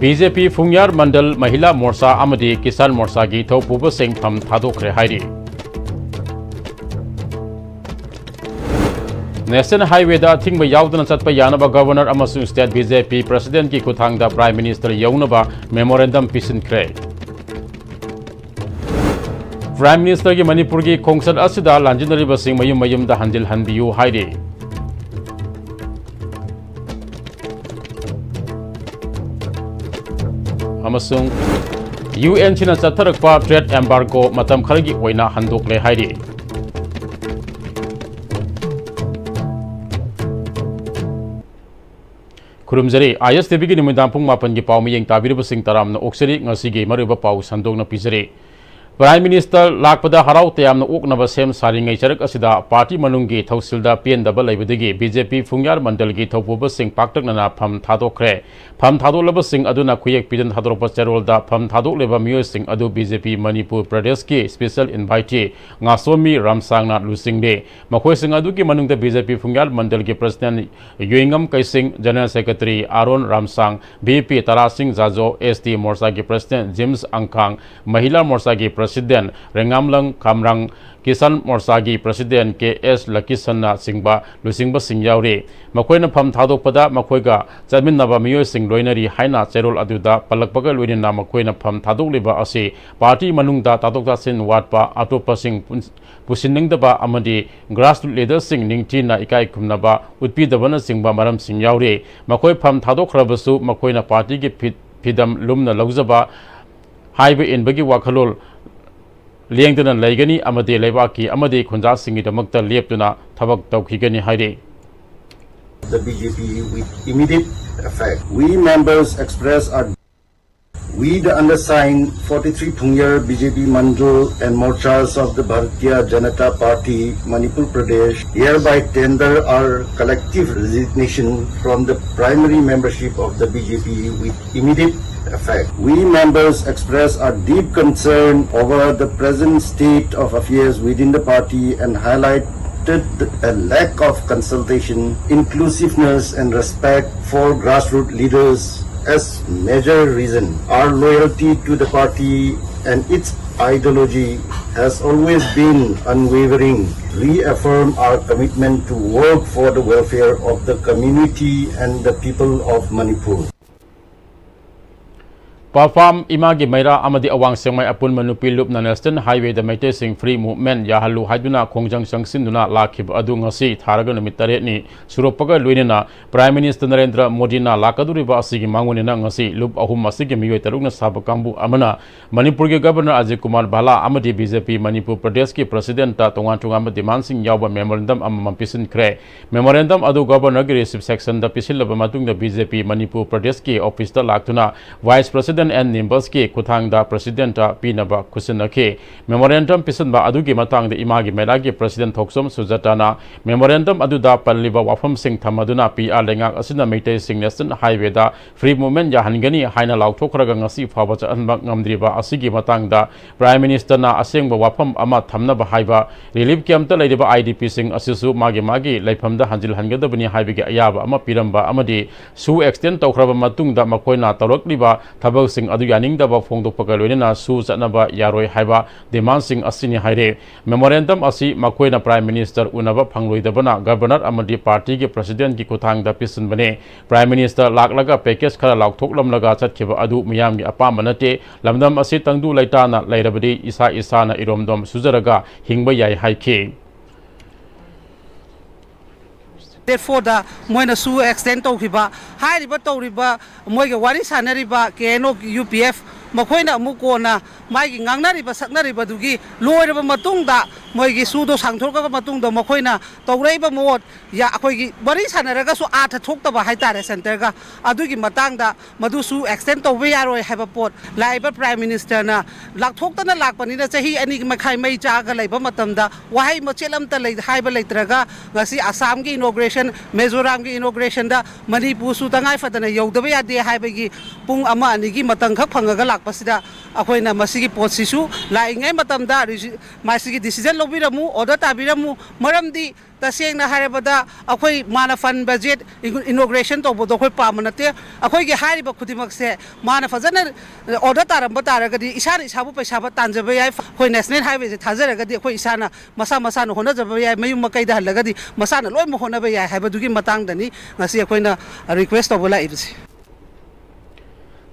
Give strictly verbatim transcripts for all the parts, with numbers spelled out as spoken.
B J P ꯐꯨꯡꯌꯥꯔ ꯃꯟꯗꯜ, ꯃꯍꯤꯂꯥ ꯃꯣꯔꯆꯥ ꯑꯃꯗꯤ ꯀꯤꯁꯥꯟ ꯃꯣꯔꯆꯥꯒꯤ ꯊꯧꯄꯨꯕꯁꯤꯡ ꯐꯝ ꯊꯥꯗꯣꯛꯈ꯭ꯔꯦ ꯍꯥꯏꯔꯤ꯫ ꯅꯦꯁꯅꯦꯜ ꯍꯥꯏꯋꯦꯗ ꯑꯊꯤꯡꯕ ꯌꯥꯎꯗꯅ ꯆꯠꯄ ꯌꯥꯅꯕ ꯒꯕꯔꯅꯔ ꯑꯃꯁꯨꯡ ꯁ꯭ꯇꯦꯠ ꯕꯤ ꯖꯦ ꯄꯤ ꯄ꯭ꯔꯦꯁꯤꯗꯦꯟꯠꯀꯤ ꯈꯨꯠꯊꯥꯡꯗ ꯄ꯭ꯔꯥꯏꯝ ꯃꯤꯅꯤꯁꯇꯔ ꯌꯧꯅꯕ ꯃꯦꯃꯣꯔꯦꯟꯗꯝ ꯄꯤꯁꯤꯟꯈ꯭ꯔꯦ꯫ ꯄ꯭ꯔꯥꯏꯝ ꯃꯤꯅꯤꯁꯇꯔꯒꯤ ꯃꯅꯤꯄꯨꯔꯒꯤ ꯈꯣꯡꯆꯠ ꯑꯁꯤꯗ ꯂꯥꯟꯖꯤꯟꯅꯔꯤꯕꯁꯤꯡ ꯃꯌꯨꯝ ꯃꯌꯨꯝꯗ ꯍꯟꯖꯤꯜꯍꯟꯕꯤꯌꯨ ꯍꯥꯏꯔꯤ꯫ ꯑꯃꯁꯨꯡ ꯌꯨ ꯑꯦꯟ ꯁꯤꯅ ꯆꯠꯊꯔꯛꯄ ꯇ꯭ꯔꯦꯗ ꯑꯦꯝꯕꯥꯔꯒꯣ ꯃꯇꯝ ꯈꯔꯒꯤ ꯑꯣꯏꯅ ꯍꯟꯗꯣꯛꯂꯦ ꯍꯥꯏꯔꯤ꯫ ꯈꯨꯔꯨꯝꯖꯔꯤ꯫ ꯑꯥꯏ ꯑꯦꯁ ꯇꯤ ꯚꯤꯒꯤ ꯅꯨꯃꯤꯗꯥꯡ ꯄꯨꯡ ꯃꯥꯄꯟꯒꯤ ꯄꯥꯎ ꯃꯤꯠꯌꯦꯡ ꯇꯥꯕꯤꯔꯤꯕꯁꯤꯡ ꯇꯔꯥꯝꯅ ꯑꯣꯛꯆꯔꯤ꯫ ꯉꯁꯤꯒꯤ ꯃꯔꯨꯑꯣꯏꯕ ꯄꯥꯎ ꯁꯟꯗꯣꯛꯅ ꯄꯤꯖꯔꯤ꯫ ꯄ꯭ꯔꯥꯏꯝ ꯃꯤꯅꯤꯁꯇꯔ ꯂꯥꯛꯄꯗ ꯍꯔꯥꯎ ꯇꯌꯥꯝꯅ ꯑꯣꯛꯅꯕ ꯁꯦꯝ ꯁꯥꯔꯤꯉꯩ ꯆꯔꯛ ꯑꯁꯤꯗ ꯄꯥꯔꯇꯤ ꯃꯅꯨꯡꯒꯤ ꯊꯧꯁꯤꯜꯗ ꯄꯦꯟꯗꯕ ꯂꯩꯕꯗꯒꯤ ꯕꯤ ꯖꯦ ꯄꯤ ꯐꯨꯡꯌꯥꯔ ꯃꯟꯗꯜꯒꯤ ꯊꯧꯄꯨꯕꯁꯤꯡ ꯄꯥꯛꯇꯛꯅꯅ ꯐꯝ ꯊꯥꯗꯣꯛꯈ꯭ꯔꯦ꯫ ꯐꯝ ꯊꯥꯗꯣꯛꯂꯕꯁꯤꯡ ꯑꯗꯨꯅ ꯈꯨꯌꯦꯛ ꯄꯤꯗꯅ ꯊꯥꯗꯣꯔꯛꯄ ꯆꯦꯔꯣꯜꯗ ꯐꯝ ꯊꯥꯗꯣꯛꯂꯤꯕ ꯃꯤꯑꯣꯏꯁꯤꯡ ꯑꯗꯨ ꯕꯤ ꯖꯦ ꯄꯤ ꯃꯅꯤꯄꯨꯔ ꯄ꯭ꯔꯗꯦꯁꯀꯤ ꯁ꯭ꯄꯦꯁꯦꯜ ꯏꯟꯚꯥꯏꯇꯤ ꯉꯥꯁꯣꯃꯤ ꯔꯥꯝꯁꯥꯡꯅ ꯂꯨꯆꯤꯡꯂꯤ꯫ ꯃꯈꯣꯏꯁꯤꯡ ꯑꯗꯨꯒꯤ ꯃꯅꯨꯡꯗ ꯕꯤ ꯖꯦ ꯄꯤ ꯐꯨꯡꯌꯥꯔ ꯃꯟꯗꯜꯒꯤ ꯄ꯭ꯔꯁꯤꯗꯦꯟꯠ ꯌꯨꯏꯉꯝ Keishing, general secretary Aaron Ramsang, V P Tarasing Jajo, S T ꯃꯣꯔꯆꯥꯒꯤ ꯄ꯭ꯔꯁꯤꯗꯦꯟꯠ ꯖꯦꯝꯁ ꯑꯪꯈꯥꯡ, ꯃꯍꯤꯂꯥ ꯃꯣꯔꯆꯥꯒꯤ ꯄ꯭ꯔꯁꯤꯗꯦꯟꯠ ꯔꯦꯉꯥꯝꯂꯪ ꯈꯥꯝꯔꯥꯡ, ꯀꯤꯁꯥꯟ ꯃꯣꯔꯆꯥꯒꯤ ꯄ꯭ꯔꯁꯤꯗꯦꯟꯠ ꯀꯦ ꯑꯦꯁ ꯂꯀꯤꯁꯟꯅꯆꯤꯡꯕ ꯂꯨꯆꯤꯡꯕꯁꯤꯡ ꯌꯥꯎꯔꯤ꯫ ꯃꯈꯣꯏꯅ ꯐꯝ ꯊꯥꯗꯣꯛꯄꯗ ꯃꯈꯣꯏꯒ ꯆꯠꯃꯤꯟꯅꯕ ꯃꯤꯑꯣꯏꯁꯤꯡ ꯂꯣꯏꯅꯔꯤ ꯍꯥꯏꯅ ꯆꯦꯔꯣꯜ ꯑꯗꯨꯗ ꯄꯜꯂꯛꯄꯒ ꯂꯣꯏꯅꯅ ꯃꯈꯣꯏꯅ ꯐꯝ ꯊꯥꯗꯣꯛꯂꯤꯕ ꯑꯁꯤ ꯄꯥꯔꯇꯤ ꯃꯅꯨꯡꯗ ꯇꯥꯊꯣꯛ ꯇꯥꯁꯤꯟ ꯋꯥꯠꯄ, ꯑꯇꯣꯞꯄꯁꯤꯡ ꯄꯨꯟ-, ꯄꯨꯁꯤꯟꯅꯤꯡꯗꯕ ꯑꯃꯗꯤ ꯒ꯭ꯔꯥꯁꯔꯨꯠ ꯂꯤꯗꯔꯁꯤꯡ ꯅꯤꯡꯊꯤꯅ ꯏꯀꯥꯏ ꯈꯨꯝꯅꯕ ꯎꯠꯄꯤꯗꯕꯅꯆꯤꯡꯕ ꯃꯔꯝꯁꯤꯡ ꯌꯥꯎꯔꯤ꯫ ꯃꯈꯣꯏ ꯐꯝ ꯊꯥꯗꯣꯛꯈ꯭ꯔꯕꯁꯨ ꯃꯈꯣꯏꯅ ꯄꯥꯔꯇꯤꯒꯤ ꯐꯤ-, ꯐꯤꯗꯝ ꯂꯨꯝꯅ ꯂꯧꯖꯕ, ꯍꯥꯏꯕ ꯏꯟꯕꯒꯤ ꯋꯥꯈꯜꯂꯣꯟ ꯂꯦꯡꯗꯅ ꯂꯩꯒꯅꯤ ꯑꯃꯗꯤ ꯂꯩꯕꯥꯛꯀꯤ ꯑꯃꯗꯤ ꯈꯨꯟꯖꯥꯁꯤꯡꯒꯤꯗꯃꯛꯇ ꯂꯦꯞꯇꯨꯅ ꯊꯕꯛ ꯇꯧꯈꯤꯒꯅꯤ ꯍꯥꯏꯔꯤ꯫ The B J P with immediate effect. We members express our, we the undersigned forty-three Phungyar B J P Mandal and Morchas of the Bharatiya Janata Party, Manipur Pradesh, hereby tender our collective resignation from the primary membership of the B J P with immediate effect. We members express our deep concern over the present state of affairs within the party and highlighted a lack of consultation, inclusiveness, and respect for grassroots leaders as major reason. Our loyalty to the party and its ideology has always been unwavering. Reaffirm our commitment to work for the welfare of the community and the people of Manipur. ꯄꯥꯐꯥꯝ, ꯏꯃꯥꯒꯤ ꯃꯩꯔꯥ ꯑꯃꯗꯤ ꯑꯋꯥꯡ ꯁꯦꯛꯃꯥꯏ ꯑꯄꯨꯟꯕ ꯅꯨꯄꯤ ꯂꯨꯞꯅ National Highwayꯗ ꯃꯩꯇꯩꯁꯤꯡ free movement ꯌꯥꯍꯜꯂꯨ ꯍꯥꯏꯗꯨꯅ ꯈꯣꯡꯖꯪ ꯆꯪꯁꯤꯟꯗꯨꯅ ꯂꯥꯛꯈꯤꯕ ꯑꯗꯨ ꯉꯁꯤ ꯊꯥꯔꯒ ꯅꯨꯃꯤꯠ ꯇꯔꯦꯠꯅꯤ ꯁꯨꯔꯛꯄꯒ ꯂꯣꯏꯅꯅ Prime Minister ꯅꯔꯦꯟꯗ꯭ꯔ ꯃꯣꯗꯤꯅ ꯂꯥꯛꯀꯗꯧꯔꯤꯕ ꯑꯁꯤꯒꯤ ꯃꯥꯡꯑꯣꯏꯅꯅ ꯉꯁꯤ ꯂꯨꯞ ꯑꯍꯨꯝ ꯑꯁꯤꯒꯤ ꯃꯤꯑꯣꯏ ꯇꯔꯨꯛꯅ ꯁꯥꯕ ꯀꯥꯡꯕꯨ ꯑꯃꯅ ꯃꯅꯤꯄꯨꯔꯒꯤ Governor ꯑꯖꯤꯠ ꯀꯨꯃꯥꯔ ꯚꯥꯂꯥ ꯑꯃꯗꯤ BJP ꯃꯅꯤꯄꯨꯔ ꯄ꯭ꯔꯗꯦꯁꯀꯤ Presidentꯇ ꯇꯣꯉꯥꯟ ꯇꯣꯉꯥꯟꯕ demandꯁꯤꯡ ꯌꯥꯎꯕ memorandum ꯑꯃꯃꯝ ꯄꯤꯁꯤꯟꯈ꯭ꯔꯦ꯫ Memorandum ꯑꯗꯨ Governorꯒꯤ receipt sectionꯗ ꯄꯤꯁꯤꯜꯂꯕ ꯃꯇꯨꯡꯗ BJP ꯃꯅꯤꯄꯨꯔ ꯄ꯭ꯔꯗꯦꯁꯀꯤ officeꯇ ꯂꯥꯛꯇꯨꯅ Vice President ꯑꯦꯟ ꯅꯤꯝꯕꯁꯀꯤ ꯈꯨꯠꯊꯥꯡꯗ Presidentꯇ ꯄꯤꯅꯕ ꯈꯨꯠꯁꯤꯟꯅꯈꯤ꯫ Memorandum ꯄꯤꯁꯤꯟꯕ ꯑꯗꯨꯒꯤ ꯃꯇꯥꯡꯗ ꯏꯃꯥꯒꯤ ꯃꯩꯔꯥꯒꯤ President ꯊꯣꯛꯆꯣꯝ ꯁꯨꯖꯥꯇꯥꯅ memorandum ꯑꯗꯨꯗ ꯄꯜꯂꯤꯕ ꯋꯥꯐꯝꯁꯤꯡ ꯊꯝꯃꯗꯨꯅ PR ꯂꯩꯉꯥꯛ ꯑꯁꯤꯅ ꯃꯩꯇꯩꯁꯤꯡ National Highwayꯗ free movement ꯌꯥꯍꯟꯒꯅꯤ ꯍꯥꯏꯅ ꯂꯥꯎꯊꯣꯛꯈ꯭ꯔꯒ ꯉꯁꯤ ꯐꯥꯎꯕ ꯆꯠꯍꯟꯕ ꯉꯝꯗ꯭ꯔꯤꯕ ꯑꯁꯤꯒꯤ ꯃꯇꯥꯡꯗ Prime Ministerꯅ ꯑꯁꯦꯡꯕ ꯋꯥꯐꯝ ꯑꯃ ꯊꯝꯅꯕ ꯍꯥꯏꯕ relief campꯇ ꯂꯩꯔꯤꯕ IDPꯁꯤꯡ ꯑꯁꯤꯁꯨ ꯃꯥꯒꯤ ꯃꯥꯒꯤ ꯂꯩꯐꯝꯗ ꯍꯟꯖꯤꯜꯍꯟꯒꯗꯕꯅꯤ ꯍꯥꯏꯕꯒꯤ ꯑꯌꯥꯕ ꯑꯃ ꯄꯤꯔꯝꯕ ꯑꯃꯗꯤ SoO extend ꯇꯧꯈ꯭ꯔꯕ ꯃꯇꯨꯡꯗ ꯃꯈꯣꯏꯅ ꯇꯧꯔꯛꯂꯤꯕ ꯊꯕꯛꯁꯤꯡ ꯑꯗꯨ ꯌꯥꯅꯤꯡꯗꯕ ꯐꯣꯡꯗꯣꯛꯄꯒ ꯂꯣꯏꯅꯅ SoO ꯆꯠꯅꯕ ꯌꯥꯔꯣꯏ ꯍꯥꯏꯕ demandꯁꯤꯡ ꯑꯁꯤꯅꯤ ꯍꯥꯏꯔꯦ꯫ Memorandum ꯑꯁꯤ ꯃꯈꯣꯏꯅ Prime Minister ꯎꯅꯕ ꯐꯪꯂꯣꯏꯗꯕꯅ Governor ꯑꯃꯗꯤ partyꯒꯤ Presidentꯀꯤ ꯈꯨꯠꯊꯥꯡꯗ ꯄꯤꯁꯤꯟꯕꯅꯤ꯫ Prime Minister ꯂꯥꯛꯂꯒ package ꯈꯔ ꯂꯥꯎꯊꯣꯛꯂꯝꯂꯒ ꯆꯠꯈꯤꯕ ꯑꯗꯨ ꯃꯤꯌꯥꯝꯒꯤ ꯑꯄꯥꯝꯕ ꯅꯠꯇꯦ꯫ ꯂꯝꯗꯝ ꯑꯁꯤ ꯇꯪꯗꯨ ꯂꯩꯇꯥꯅ ꯂꯩꯔꯕꯗꯤ ꯏꯁꯥ ꯏꯁꯥꯅ ꯏꯔꯣꯝꯗꯣꯝ ꯁꯨꯖꯔꯒ ꯍꯤꯡꯕ ꯌꯥꯏ ꯍꯥꯏꯈꯤ꯫ Date fourꯗ ꯃꯣꯏꯅ SoO extend ꯇꯧꯈꯤꯕ, ꯍꯥꯏꯔꯤꯕ ꯇꯧꯔꯤꯕ ꯃꯣꯏꯒ ꯋꯥꯔꯤ ꯁꯥꯟꯅꯔꯤꯕ KNO UPF ꯃꯈꯣꯏꯅ ꯑꯃꯨꯛ ꯀꯣꯟꯅ ꯃꯥꯒꯤ ꯉꯥꯡꯅꯔꯤꯕ ꯁꯛꯅꯔꯤꯕꯗꯨꯒꯤ ꯂꯣꯏꯔꯕ ꯃꯇꯨꯡꯗ, ꯃꯣꯏꯒꯤ SoOꯗꯣ ꯁꯥꯡꯊꯣꯛꯂꯕ ꯃꯇꯨꯡꯗ ꯃꯈꯣꯏꯅ ꯇꯧꯔꯛꯏꯕ ꯃꯑꯣꯡ, ꯌꯥ-, ꯑꯩꯈꯣꯏꯒꯤ ꯋꯥꯔꯤ ꯁꯥꯟꯅꯔꯒꯁꯨ ꯑꯥꯔꯊ ꯊꯣꯛꯇꯕ ꯍꯥꯏꯇꯥꯔꯦ, centreꯒ ꯑꯗꯨꯒꯤ ꯃꯇꯥꯡꯗ ꯃꯗꯨꯁꯨ extend ꯇꯧꯕ ꯌꯥꯔꯣꯏ ꯍꯥꯏꯕ ꯄꯣꯠ ꯂꯥꯛꯏꯕ Prime Ministerꯅ ꯂꯥꯛꯊꯣꯛꯇꯅ ꯂꯥꯛꯄꯅꯤꯅ ꯆꯍꯤ ꯑꯅꯤ ꯃꯈꯥꯏ ꯃꯩ ꯆꯥꯛꯑꯒ ꯂꯩꯕ ꯃꯇꯝꯗ ꯋꯥꯍꯩ ꯃꯆꯦꯠ ꯑꯃꯠꯇ ꯂꯩ-, ꯍꯥꯏꯕ ꯂꯩꯇ꯭ꯔꯒ ꯉꯁꯤ ꯑꯁꯥꯝꯒꯤ inauguration, ꯃꯤꯖꯣꯔꯥꯝꯒꯤ inaugurationꯗ ꯃꯅꯤꯄꯨꯔꯁꯨ ꯇꯉꯥꯏ ꯐꯗꯅ ꯌꯧꯗꯕ ꯌꯥꯗꯦ ꯍꯥꯏꯕꯒꯤ ꯄꯨꯡ ꯑꯃ ꯑꯅꯤꯒꯤ ꯃꯇꯝ ꯈꯛ ꯐꯪꯉꯒ ꯂꯥꯛꯄ ꯃꯁꯤꯗ ꯑꯩꯈꯣꯏꯅ ꯃꯁꯤꯒꯤ ꯄꯣꯠꯁꯤꯁꯨ ꯂꯥꯛꯏꯉꯩ ꯃꯇꯝꯗ ꯔꯤꯖꯤ-, ꯃꯁꯤꯒꯤ decision ꯂꯧꯕꯤꯔꯝꯃꯨ, order ꯇꯥꯕꯤꯔꯝꯃꯨ꯫ ꯃꯔꯝꯗꯤ ꯇꯁꯦꯡꯅ ꯍꯥꯏꯔꯕꯗ ꯑꯩꯈꯣꯏ ꯃꯥꯅ fund budget inauguration ꯇꯧꯕꯗꯣ ꯑꯩꯈꯣꯏ ꯄꯥꯝꯕ ꯅꯠꯇꯦ꯫ ꯑꯩꯈꯣꯏꯒꯤ ꯍꯥꯏꯔꯤꯕ ꯈꯨꯗꯤꯡꯃꯛꯁꯦ ꯃꯥꯅ ꯐꯖꯅ order ꯇꯥꯔꯝꯕ ꯇꯥꯔꯒꯗꯤ ꯏꯁꯥꯅ ꯏꯁꯥꯕꯨ ꯄꯩꯁꯥꯕ ꯇꯥꯟꯖꯕ ꯌꯥꯏ꯫ ꯑꯩꯈꯣꯏ National Highwayꯁꯦ ꯊꯥꯖꯔꯒꯗꯤ ꯑꯩꯈꯣꯏ ꯏꯁꯥꯅ ꯃꯁꯥ ꯃꯁꯥꯅ ꯍꯣꯠꯅꯖꯕ ꯌꯥꯏ, ꯃꯌꯨꯝ ꯃꯀꯩꯗ ꯍꯜꯂꯒꯗꯤ ꯃꯁꯥꯅ ꯂꯣꯏꯅꯃꯛ ꯍꯣꯠꯅꯕ ꯌꯥꯏ ꯍꯥꯏꯕꯗꯨꯒꯤ ꯃꯇꯥꯡꯗꯅꯤ ꯉꯁꯤ ꯑꯩꯈꯣꯏꯅ request ꯇꯧꯕ ꯂꯥꯛꯏꯕꯁꯦ꯫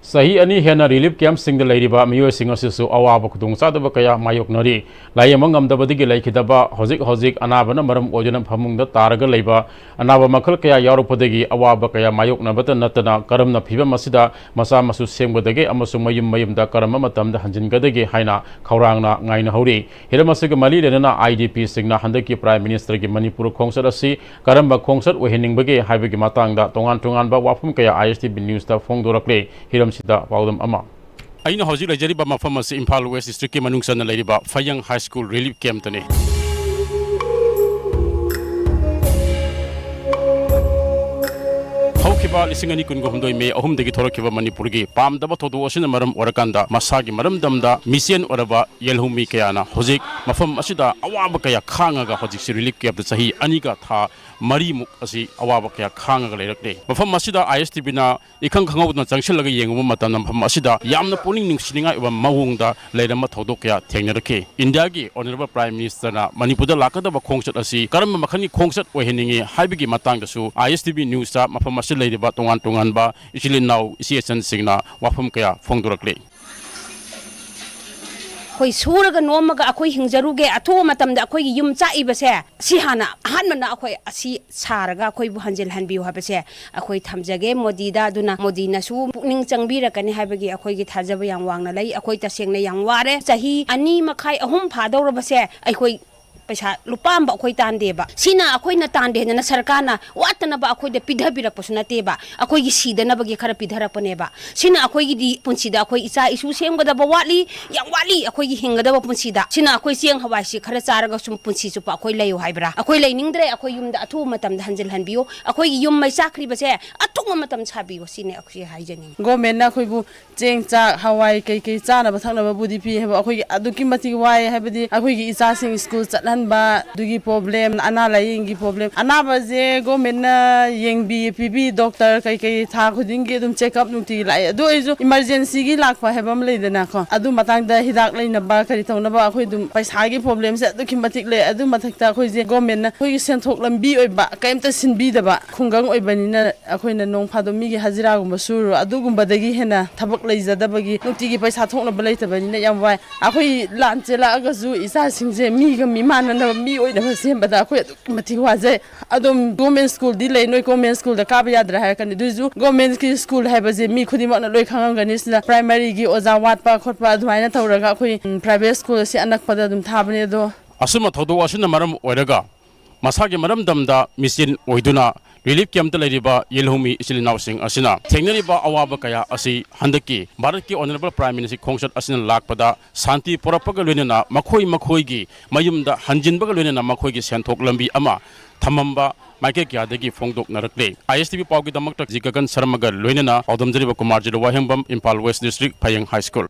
ꯆꯍꯤ ꯑꯅꯤ ꯍꯦꯟꯅ relief campꯁꯤꯡꯗ ꯂꯩꯔꯤꯕ ꯃꯤꯑꯣꯏꯁꯤꯡ ꯑꯁꯤꯁꯨ ꯑꯋꯥꯕ ꯈꯨꯗꯣꯡꯆꯥꯗꯕ ꯀꯌꯥ ꯃꯥꯌꯣꯛꯅꯔꯤ꯫ ꯂꯥꯌꯦꯡꯕ ꯉꯝꯗꯕꯗꯒꯤ ꯂꯩꯈꯤꯗꯕ, ꯍꯧꯖꯤꯛ ꯍꯧꯖꯤꯛ ꯑꯅꯥꯕꯅ ꯃꯔꯝ ꯑꯣꯏꯗꯨꯅ ꯐꯃꯨꯡꯗ ꯇꯥꯔꯒ ꯂꯩꯕ, ꯑꯅꯥꯕ ꯃꯈꯜ ꯀꯌꯥ ꯌꯥꯎꯔꯛꯄꯗꯒꯤ ꯑꯋꯥꯕ ꯀꯌꯥ ꯃꯥꯌꯣꯛꯅꯕꯇ ꯅꯠꯇꯅ ꯀꯔꯝꯅ ꯐꯤꯚꯝ ꯑꯁꯤꯗ ꯃꯆꯥ ꯃꯁꯨ ꯁꯦꯝꯒꯗꯒꯦ ꯑꯃꯁꯨꯡ ꯃꯌꯨꯝ ꯃꯌꯨꯝꯗ ꯀꯔꯝꯕ ꯃꯇꯝꯗ ꯍꯟꯖꯤꯟꯒꯗꯒꯦ ꯍꯥꯏꯅ ꯈꯧꯔꯥꯡꯅ ꯉꯥꯏꯅꯍꯧꯔꯤ꯫ ꯍꯤꯔꯝ ꯑꯁꯤꯒ ꯃꯔꯤ ꯂꯩꯅꯅ IDPꯁꯤꯡꯅ ꯍꯟꯗꯛꯀꯤ Prime Ministerꯒꯤ ꯃꯅꯤꯄꯨꯔ ꯈꯣꯡꯆꯠ ꯑꯁꯤ ꯀꯔꯝꯕ ꯈꯣꯡꯆꯠ ꯑꯣꯏꯍꯟꯅꯤꯡꯕꯒꯦ ꯍꯥꯏꯕꯒꯤ ꯃꯇꯥꯡꯗ ꯇꯣꯉꯥꯟ ꯇꯣꯉꯥꯟꯕ ꯋꯥꯐꯝ ꯀꯌꯥ ISTV Newsꯇ ꯐꯣꯡꯗꯣꯔꯛꯂꯦ꯫ ꯍꯤꯔꯝꯁꯤꯗ ꯄꯥꯎꯗꯝ ꯑꯃ꯫ ꯑꯩꯅ ꯍꯧꯖꯤꯛ ꯂꯩꯖꯔꯤꯕ ꯃꯐꯝ ꯑꯁꯤ ꯏꯝꯐꯥꯜ West Districtꯀꯤ ꯃꯅꯨꯡ ꯆꯟꯅ ꯂꯩꯔꯤꯕ ꯐꯌꯪ High School Relief Campꯇꯅꯤ꯫ ꯍꯧꯈꯤꯕ ꯂꯤꯁꯤꯡ ꯑꯅꯤ ꯀꯨꯟꯒ ꯍꯨꯝꯗꯣꯏ May ꯑꯍꯨꯝꯗꯒꯤ ꯊꯣꯔꯛꯈꯤꯕ ꯃꯅꯤꯄꯨꯔꯒꯤ ꯄꯥꯝꯗꯕ ꯊꯧꯗꯣꯛ ꯑꯁꯤꯅ ꯃꯔꯝ ꯑꯣꯏꯔꯀꯥꯟꯗ ꯃꯁꯥꯒꯤ ꯃꯔꯝꯗꯝꯗ ꯃꯤꯆꯦꯟ ꯑꯣꯏꯔꯕ ꯌꯦꯜꯍꯧꯃꯤ ꯀꯌꯥꯅ ꯍꯧꯖꯤꯛ ꯃꯐꯝ ꯑꯁꯤꯗ ꯑꯋꯥꯕ ꯀꯌꯥ ꯈꯥꯡꯉꯒ ꯍꯧꯖꯤꯛꯁꯤ relief campꯇ ꯆꯍꯤ ꯑꯅꯤꯒ ꯊꯥ ꯃꯔꯤꯃꯨꯛ ꯑꯁꯤ ꯑꯋꯥꯕ ꯀꯌꯥ ꯈꯥꯡꯉꯒ ꯂꯩꯔꯛꯂꯦ꯫ ꯃꯐꯝ ꯑꯁꯤꯗ ISTVꯅ ꯏꯈꯪ ꯈꯪꯍꯧꯗꯅ ꯆꯪꯁꯤꯜꯂꯒ ꯌꯦꯡꯉꯨꯕ ꯃꯇꯝꯗ ꯃꯐꯝ ꯑꯁꯤꯗ ꯌꯥꯝꯅ ꯄꯨꯛꯅꯤꯡ ꯅꯨꯡꯁꯤꯅꯤꯡꯉꯥꯏ ꯑꯣꯏꯕ ꯃꯑꯣꯡꯗ ꯂꯩꯔꯝꯕ ꯊꯧꯗꯣꯛ ꯀꯌꯥ ꯊꯦꯡꯅꯔꯛꯈꯤ꯫ ꯏꯟꯗꯤꯌꯥꯒꯤ Honourable Prime Ministerꯅ ꯃꯅꯤꯄꯨꯔꯗ ꯂꯥꯛꯀꯗꯕ ꯈꯣꯡꯆꯠ ꯑꯁꯤ ꯀꯔꯝꯕ ꯃꯈꯜꯒꯤ ꯈꯣꯡꯆꯠ ꯑꯣꯏꯍꯟꯅꯤꯡꯏ ꯍꯥꯏꯕꯒꯤ ꯃꯇꯥꯡꯗꯁꯨ ISTV Newsꯇ ꯃꯐꯝ ꯑꯁꯤꯗ ꯂꯩꯔꯤꯕ ꯇꯣꯉꯥꯟ ꯇꯣꯉꯥꯟꯕ ꯏꯆꯤꯜ ꯏꯅꯥꯎ, ꯏꯆꯦ ꯏꯆꯟꯁꯤꯡꯅ ꯋꯥꯐꯝ ꯀꯌꯥ ꯐꯣꯡꯗꯣꯔꯛꯂꯤ꯫ ꯑꯩꯈꯣꯏ ꯁꯨꯔꯒ ꯅꯣꯝꯃꯒ ꯑꯩꯈꯣꯏ ꯍꯤꯡꯖꯔꯨꯒꯦ, ꯑꯊꯨꯕ ꯃꯇꯝꯗ ꯑꯩꯈꯣꯏꯒꯤ ꯌꯨꯝ ꯆꯥꯛꯏꯕꯁꯦ, ꯁꯤ ꯍꯥꯟꯅ ꯑꯍꯥꯟꯕꯅ ꯑꯩꯈꯣꯏ ꯑꯁꯤ ꯁꯥꯔꯒ ꯑꯩꯈꯣꯏꯕꯨ ꯍꯟꯖꯤꯜꯍꯟꯕꯤꯌꯨ ꯍꯥꯏꯕꯁꯦ ꯑꯩꯈꯣꯏ ꯊꯝꯖꯒꯦ ꯃꯣꯗꯤꯗ꯫ ꯑꯗꯨꯅ ꯃꯣꯗꯤꯅꯁꯨ ꯄꯨꯛꯅꯤꯡ ꯆꯪꯕꯤꯔꯛꯀꯅꯤ ꯍꯥꯏꯕꯒꯤ ꯑꯩꯈꯣꯏꯒꯤ ꯊꯥꯖꯕ ꯌꯥꯝ ꯋꯥꯡꯅ ꯂꯩ꯫ ꯑꯩꯈꯣꯏ ꯇꯁꯦꯡꯅ ꯌꯥꯝ ꯋꯥꯔꯦ꯫ ꯆꯍꯤ ꯑꯅꯤ ꯃꯈꯥꯏ, ꯑꯍꯨꯝ ꯐꯥꯗꯧꯔꯕꯁꯦ ꯑꯩꯈꯣꯏ ꯄꯩꯁꯥ ꯂꯨꯄꯥ ꯑꯃ ꯑꯩꯈꯣꯏ ꯇꯥꯟꯗꯦꯕ꯫ ꯁꯤꯅ ꯑꯩꯈꯣꯏꯅ ꯇꯥꯟꯗꯦ ꯍꯥꯏꯗꯅ ꯁꯔꯀꯥꯔꯅ ꯋꯥꯠꯇꯅꯕ ꯑꯩꯈꯣꯏꯗ ꯄꯤꯊꯕꯤꯔꯛꯄꯁꯨ ꯅꯠꯇꯦꯕ꯫ ꯑꯩꯈꯣꯏꯒꯤ ꯁꯤꯗꯅꯕꯒꯤ ꯈꯔ ꯄꯤꯊꯔꯛꯄꯅꯦꯕ꯫ ꯁꯤꯅ ꯑꯩꯈꯣꯏꯒꯤꯗꯤ ꯄꯨꯟꯁꯤꯗ ꯑꯩꯈꯣꯏ ꯏꯆꯥ ꯏꯁꯨ ꯁꯦꯝꯒꯗꯕ ꯋꯥꯠꯂꯤ, ꯌꯥꯝ ꯋꯥꯠꯂꯤ ꯑꯩꯈꯣꯏꯒꯤ ꯍꯤꯡꯒꯗꯕ ꯄꯨꯟꯁꯤꯗ꯫ ꯁꯤꯅ ꯑꯩꯈꯣꯏ ꯆꯦꯡ ꯍꯋꯥꯏꯁꯤ ꯈꯔ ꯆꯥꯔꯒ ꯁꯨꯝ ꯄꯨꯟꯁꯤ ꯆꯨꯞꯄ ꯑꯩꯈꯣꯏ ꯂꯩꯌꯨ ꯍꯥꯏꯕ꯭ꯔꯥ? ꯑꯩꯈꯣꯏ ꯂꯩꯅꯤꯡꯗ꯭ꯔꯦ, ꯑꯩꯈꯣꯏ ꯌꯨꯝꯗ ꯑꯊꯨꯕ ꯃꯇꯝꯗ ꯍꯟꯖꯤꯜꯍꯟꯕꯤꯌꯨ꯫ ꯑꯩꯈꯣꯏꯒꯤ ꯌꯨꯝ ꯃꯩ ꯆꯥꯛꯈ꯭ꯔꯤꯕꯁꯦ ꯑꯊꯨꯕ ꯃꯇꯝ ꯁꯥꯕꯤꯌꯨ, ꯁꯤꯅꯤ ꯑꯩꯈꯣꯏ ꯍꯥꯏꯖꯅꯤꯡꯉꯤ꯫ ꯒꯣꯔꯃꯦꯟꯅ ꯑꯩꯈꯣꯏꯕꯨ ꯆꯦꯡ, ꯆꯥꯛ, ꯍꯋꯥꯏ, ꯀꯩꯀꯩ ꯆꯥꯅꯕ ꯊꯛꯅꯕꯕꯨꯗꯤ ꯄꯤ ꯍꯥꯏꯕ, ꯑꯩꯈꯣꯏꯒꯤ ꯑꯗꯨꯛꯀꯤ ꯃꯇꯤꯛ ꯋꯥꯏ꯫ ꯍꯥꯏꯕꯗꯤ ꯑꯩꯈꯣꯏꯒꯤ ꯏꯆꯥꯁꯤꯡ ꯁ꯭ꯀꯨꯜ ꯆꯠꯍꯟꯕ, ꯑꯗꯨꯒꯤ ꯄ꯭ꯔꯣꯕ꯭ꯂꯦꯝ, ꯑꯅꯥ ꯂꯥꯏꯌꯦꯡꯒꯤ ꯄ꯭ꯔꯣꯕ꯭ꯂꯦꯝ, ꯑꯅꯥꯕꯁꯦ ꯒꯣꯔꯃꯦꯟꯅ ꯌꯦꯡꯕꯤ ꯄꯤꯕꯤ, ꯗꯣꯛꯇꯔ ꯀꯩꯀꯩ ꯊꯥ ꯈꯨꯗꯤꯡꯒꯤ ꯑꯗꯨꯝ ꯆꯦꯛꯑꯞ ꯅꯨꯡꯇꯤꯒꯤ ꯂꯥꯛꯑꯦ꯫ ꯑꯗꯨ ꯑꯣꯏꯔꯁꯨ ꯏꯃꯥꯔꯖꯦꯟꯁꯤꯒꯤ ꯂꯥꯛꯄ ꯍꯥꯏꯕ ꯑꯃ ꯂꯩꯗꯅꯀꯣ, ꯑꯗꯨ ꯃꯇꯥꯡꯗ ꯍꯤꯗꯥꯛ ꯂꯩꯅꯕ ꯀꯔꯤ ꯇꯧꯅꯕ ꯑꯩꯈꯣꯏ ꯑꯗꯨꯝ ꯄꯩꯁꯥꯒꯤ ꯄ꯭ꯔꯣꯕ꯭ꯂꯦꯝꯁꯦ ꯑꯗꯨꯛꯀꯤ ꯃꯇꯤꯛ ꯂꯩ꯫ ꯑꯗꯨ ꯃꯊꯛꯇ ꯑꯩꯈꯣꯏꯁꯦ ꯒꯣꯔꯃꯦꯟꯅ ꯑꯩꯈꯣꯏꯒꯤ ꯁꯦꯟꯊꯣꯛ ꯂꯝꯕꯤ ꯑꯣꯏꯕ ꯀꯔꯤꯝꯇ ꯁꯤꯟꯕꯤꯗꯕ ꯈꯨꯡꯒꯪ ꯑꯣꯏꯕꯅꯤꯅ ꯑꯩꯈꯣꯏꯅ ꯅꯣꯡ ꯐꯥꯗꯣꯛ ꯃꯤꯒꯤ ꯍꯖꯤꯔꯥꯒꯨꯝꯕ ꯁꯨꯔꯨ, ꯑꯗꯨꯒꯨꯝꯕꯗꯒꯤ ꯍꯦꯟꯅ ꯊꯕꯛ ꯂꯩꯖꯗꯕꯒꯤ ꯅꯨꯡꯇꯤꯒꯤ ꯄꯩꯁꯥ ꯊꯣꯛꯅꯕ ꯂꯩꯇꯕꯅꯤꯅ ꯌꯥꯝ ꯋꯥꯏ꯫ ꯑꯩꯈꯣꯏ ꯂꯥꯟ ꯆꯦꯜꯂꯛꯑꯒꯁꯨ ꯏꯆꯥꯁꯤꯡꯁꯦ ꯃꯤꯒ ꯃꯤꯃꯥꯟꯅꯅꯕ ꯃꯤ ꯑꯣꯏꯅꯕ ꯁꯦꯝꯕꯗ ꯑꯩꯈꯣꯏ ꯑꯗꯨꯛꯀꯤ ꯃꯇꯤꯛ ꯋꯥꯖꯩ꯫ ꯑꯗꯨꯝ ꯒꯣꯔꯃꯦꯟ ꯁ꯭ꯀꯨꯜꯗꯤ ꯂꯩ, ꯅꯣꯏ ꯒꯣꯔꯃꯦꯟ ꯁ꯭ꯀꯨꯜꯗ ꯀꯥꯕ ꯌꯥꯗ꯭ꯔꯥ ꯍꯥꯏꯔꯛꯀꯅꯤ꯫ ꯑꯗꯨꯏꯁꯨ ꯒꯣꯔꯃꯦꯟꯒꯤ ꯁ꯭ꯀꯨꯜ ꯍꯥꯏꯕꯁꯦ ꯃꯤ ꯈꯨꯗꯤꯡꯃꯛꯅ ꯂꯣꯏ ꯈꯪꯉꯝꯒꯅꯤ꯫ ꯁꯤꯗ ꯄ꯭ꯔꯥꯏꯃꯔꯤꯒꯤ ꯑꯣꯖꯥ ꯋꯥꯠꯄ ꯈꯣꯠꯄ ꯑꯗꯨꯃꯥꯏꯅ ꯇꯧꯔꯒ ꯑꯩꯈꯣꯏ, ꯎꯝ, ꯄ꯭ꯔꯥꯏꯚꯦꯠ ꯁ꯭ꯀꯨꯜ ꯑꯁꯤ ꯑꯅꯛꯄꯗ ꯑꯗꯨꯝ ꯊꯥꯕꯅꯦ꯫ ꯑꯗꯣ ꯑꯁꯨꯝꯕ ꯊꯧꯗꯣꯛ ꯑꯁꯤꯅ ꯃꯔꯝ ꯑꯣꯏꯔꯒ ꯃꯁꯥꯒꯤ ꯃꯔꯝꯗꯝꯗ ꯃꯤꯆꯦꯟ ꯑꯣꯏꯗꯨꯅ ꯔꯤꯂꯤꯐ ꯀꯦꯝꯞꯇ ꯂꯩꯔꯤꯕ ꯌꯦꯜꯍꯧꯃꯤ ꯏꯆꯤꯜ ꯏꯅꯥꯎꯁꯤꯡ ꯑꯁꯤꯅ ꯊꯦꯡꯅꯔꯤꯕ ꯑꯋꯥꯕ ꯀꯌꯥ ꯑꯁꯤ ꯍꯟꯗꯛꯀꯤ ꯚꯥꯔꯠꯀꯤ ꯑꯣꯅꯔꯦꯕꯜ ꯄ꯭ꯔꯥꯏꯝ ꯃꯤꯅꯤꯁꯇꯔ ꯈꯣꯡꯆꯠ ꯑꯁꯤꯅ ꯂꯥꯛꯄꯗ ꯁꯥꯟꯇꯤ ꯄꯨꯔꯛꯄꯒ ꯂꯣꯏꯅꯅ ꯃꯈꯣꯏ ꯃꯈꯣꯏꯒꯤ ꯃꯌꯨꯝꯗ ꯍꯟꯖꯤꯟꯕꯒ ꯂꯣꯏꯅꯅ ꯃꯈꯣꯏꯒꯤ ꯁꯦꯟꯊꯣꯛ ꯂꯝꯕꯤ ꯑꯃ ꯊꯝꯃꯝꯕ ꯃꯥꯏꯀꯩ ꯀꯌꯥꯗꯒꯤ ꯐꯣꯡꯗꯣꯛꯅꯔꯛꯂꯦ꯫ ꯑꯥꯏ ꯑꯦꯁ ꯇꯤ ꯚꯤ ꯄꯥꯎꯒꯤꯗꯃꯛꯇ ꯖꯤ ꯒꯒꯟ ꯁꯔꯃꯒ ꯂꯣꯏꯅꯅ ꯄꯥꯎꯗꯝꯖꯔꯤꯕ Kumar Jilu Wahengbam, Imphal west district, Phayeng high school.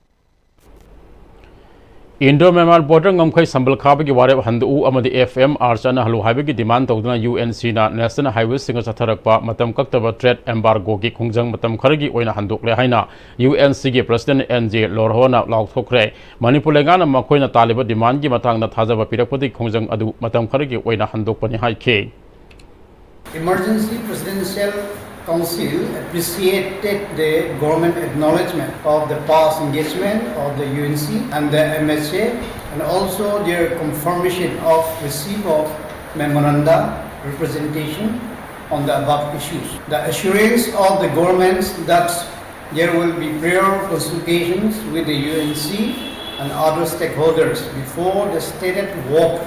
Indo Myanmar border ꯉꯝꯈꯩ ꯁꯝꯕꯜ ꯈꯥꯕꯒꯤ ꯋꯥꯔꯦꯞ ꯍꯟꯗꯣꯛꯎ ꯑꯃꯗꯤ ꯑꯦꯐ ꯑꯦꯝ ꯑꯥꯔ ꯆꯠꯅꯍꯜꯂꯨ ꯍꯥꯏꯕꯒꯤ ꯗꯤꯃꯥꯟ ꯇꯧꯗꯨꯅ ꯌꯨ ꯑꯦꯟ ꯁꯤꯅ ꯅꯦꯁꯅꯦꯜ ꯍꯥꯏꯋꯦꯁꯤꯡꯗ ꯆꯠꯊꯔꯛꯄ ꯃꯇꯝ ꯀꯛꯇꯕ ꯇ꯭ꯔꯦꯗ ꯑꯦꯝꯕꯥꯔꯒꯣꯒꯤ ꯈꯣꯡꯖꯪ ꯃꯇꯝ ꯈꯔꯒꯤ ꯑꯣꯏꯅ ꯍꯟꯗꯣꯛꯂꯦ ꯍꯥꯏꯅ ꯌꯨ ꯑꯦꯟ ꯁꯤꯒꯤ ꯄ꯭ꯔꯁꯤꯗꯦꯟꯠ ꯑꯦꯟ ꯖꯦ ꯂꯣꯔꯍꯣꯅ ꯂꯥꯎꯊꯣꯛꯈ꯭ꯔꯦ꯫ ꯃꯅꯤꯄꯨꯔ ꯂꯩꯉꯥꯛꯅ ꯃꯈꯣꯏꯅ ꯇꯥꯜꯂꯤꯕ ꯗꯤꯃꯥꯟꯒꯤ ꯃꯇꯥꯡꯗ ꯊꯥꯖꯕ ꯄꯤꯔꯛꯄꯗꯒꯤ ꯈꯣꯡꯖꯪ ꯑꯗꯨ ꯃꯇꯝ ꯈꯔꯒꯤ ꯑꯣꯏꯅ ꯍꯟꯗꯣꯛꯄꯅꯤ ꯍꯥꯏꯈꯤ꯫ Emergency Presidential Council appreciated the government acknowledgement of the past engagement of the U N C and the M H A, and also their confirmation of receipt of memoranda representation on the above issues. The assurance of the government that there will be prior consultations with the U N C and other stakeholders before the stated work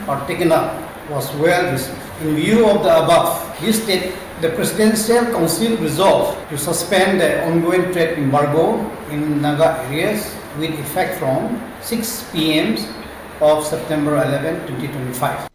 are taken up was well received. In view of the above, this state, the Presidential Council resolved to suspend the ongoing trade embargo in Naga areas with effect from six p m of September eleven, twenty twenty-five.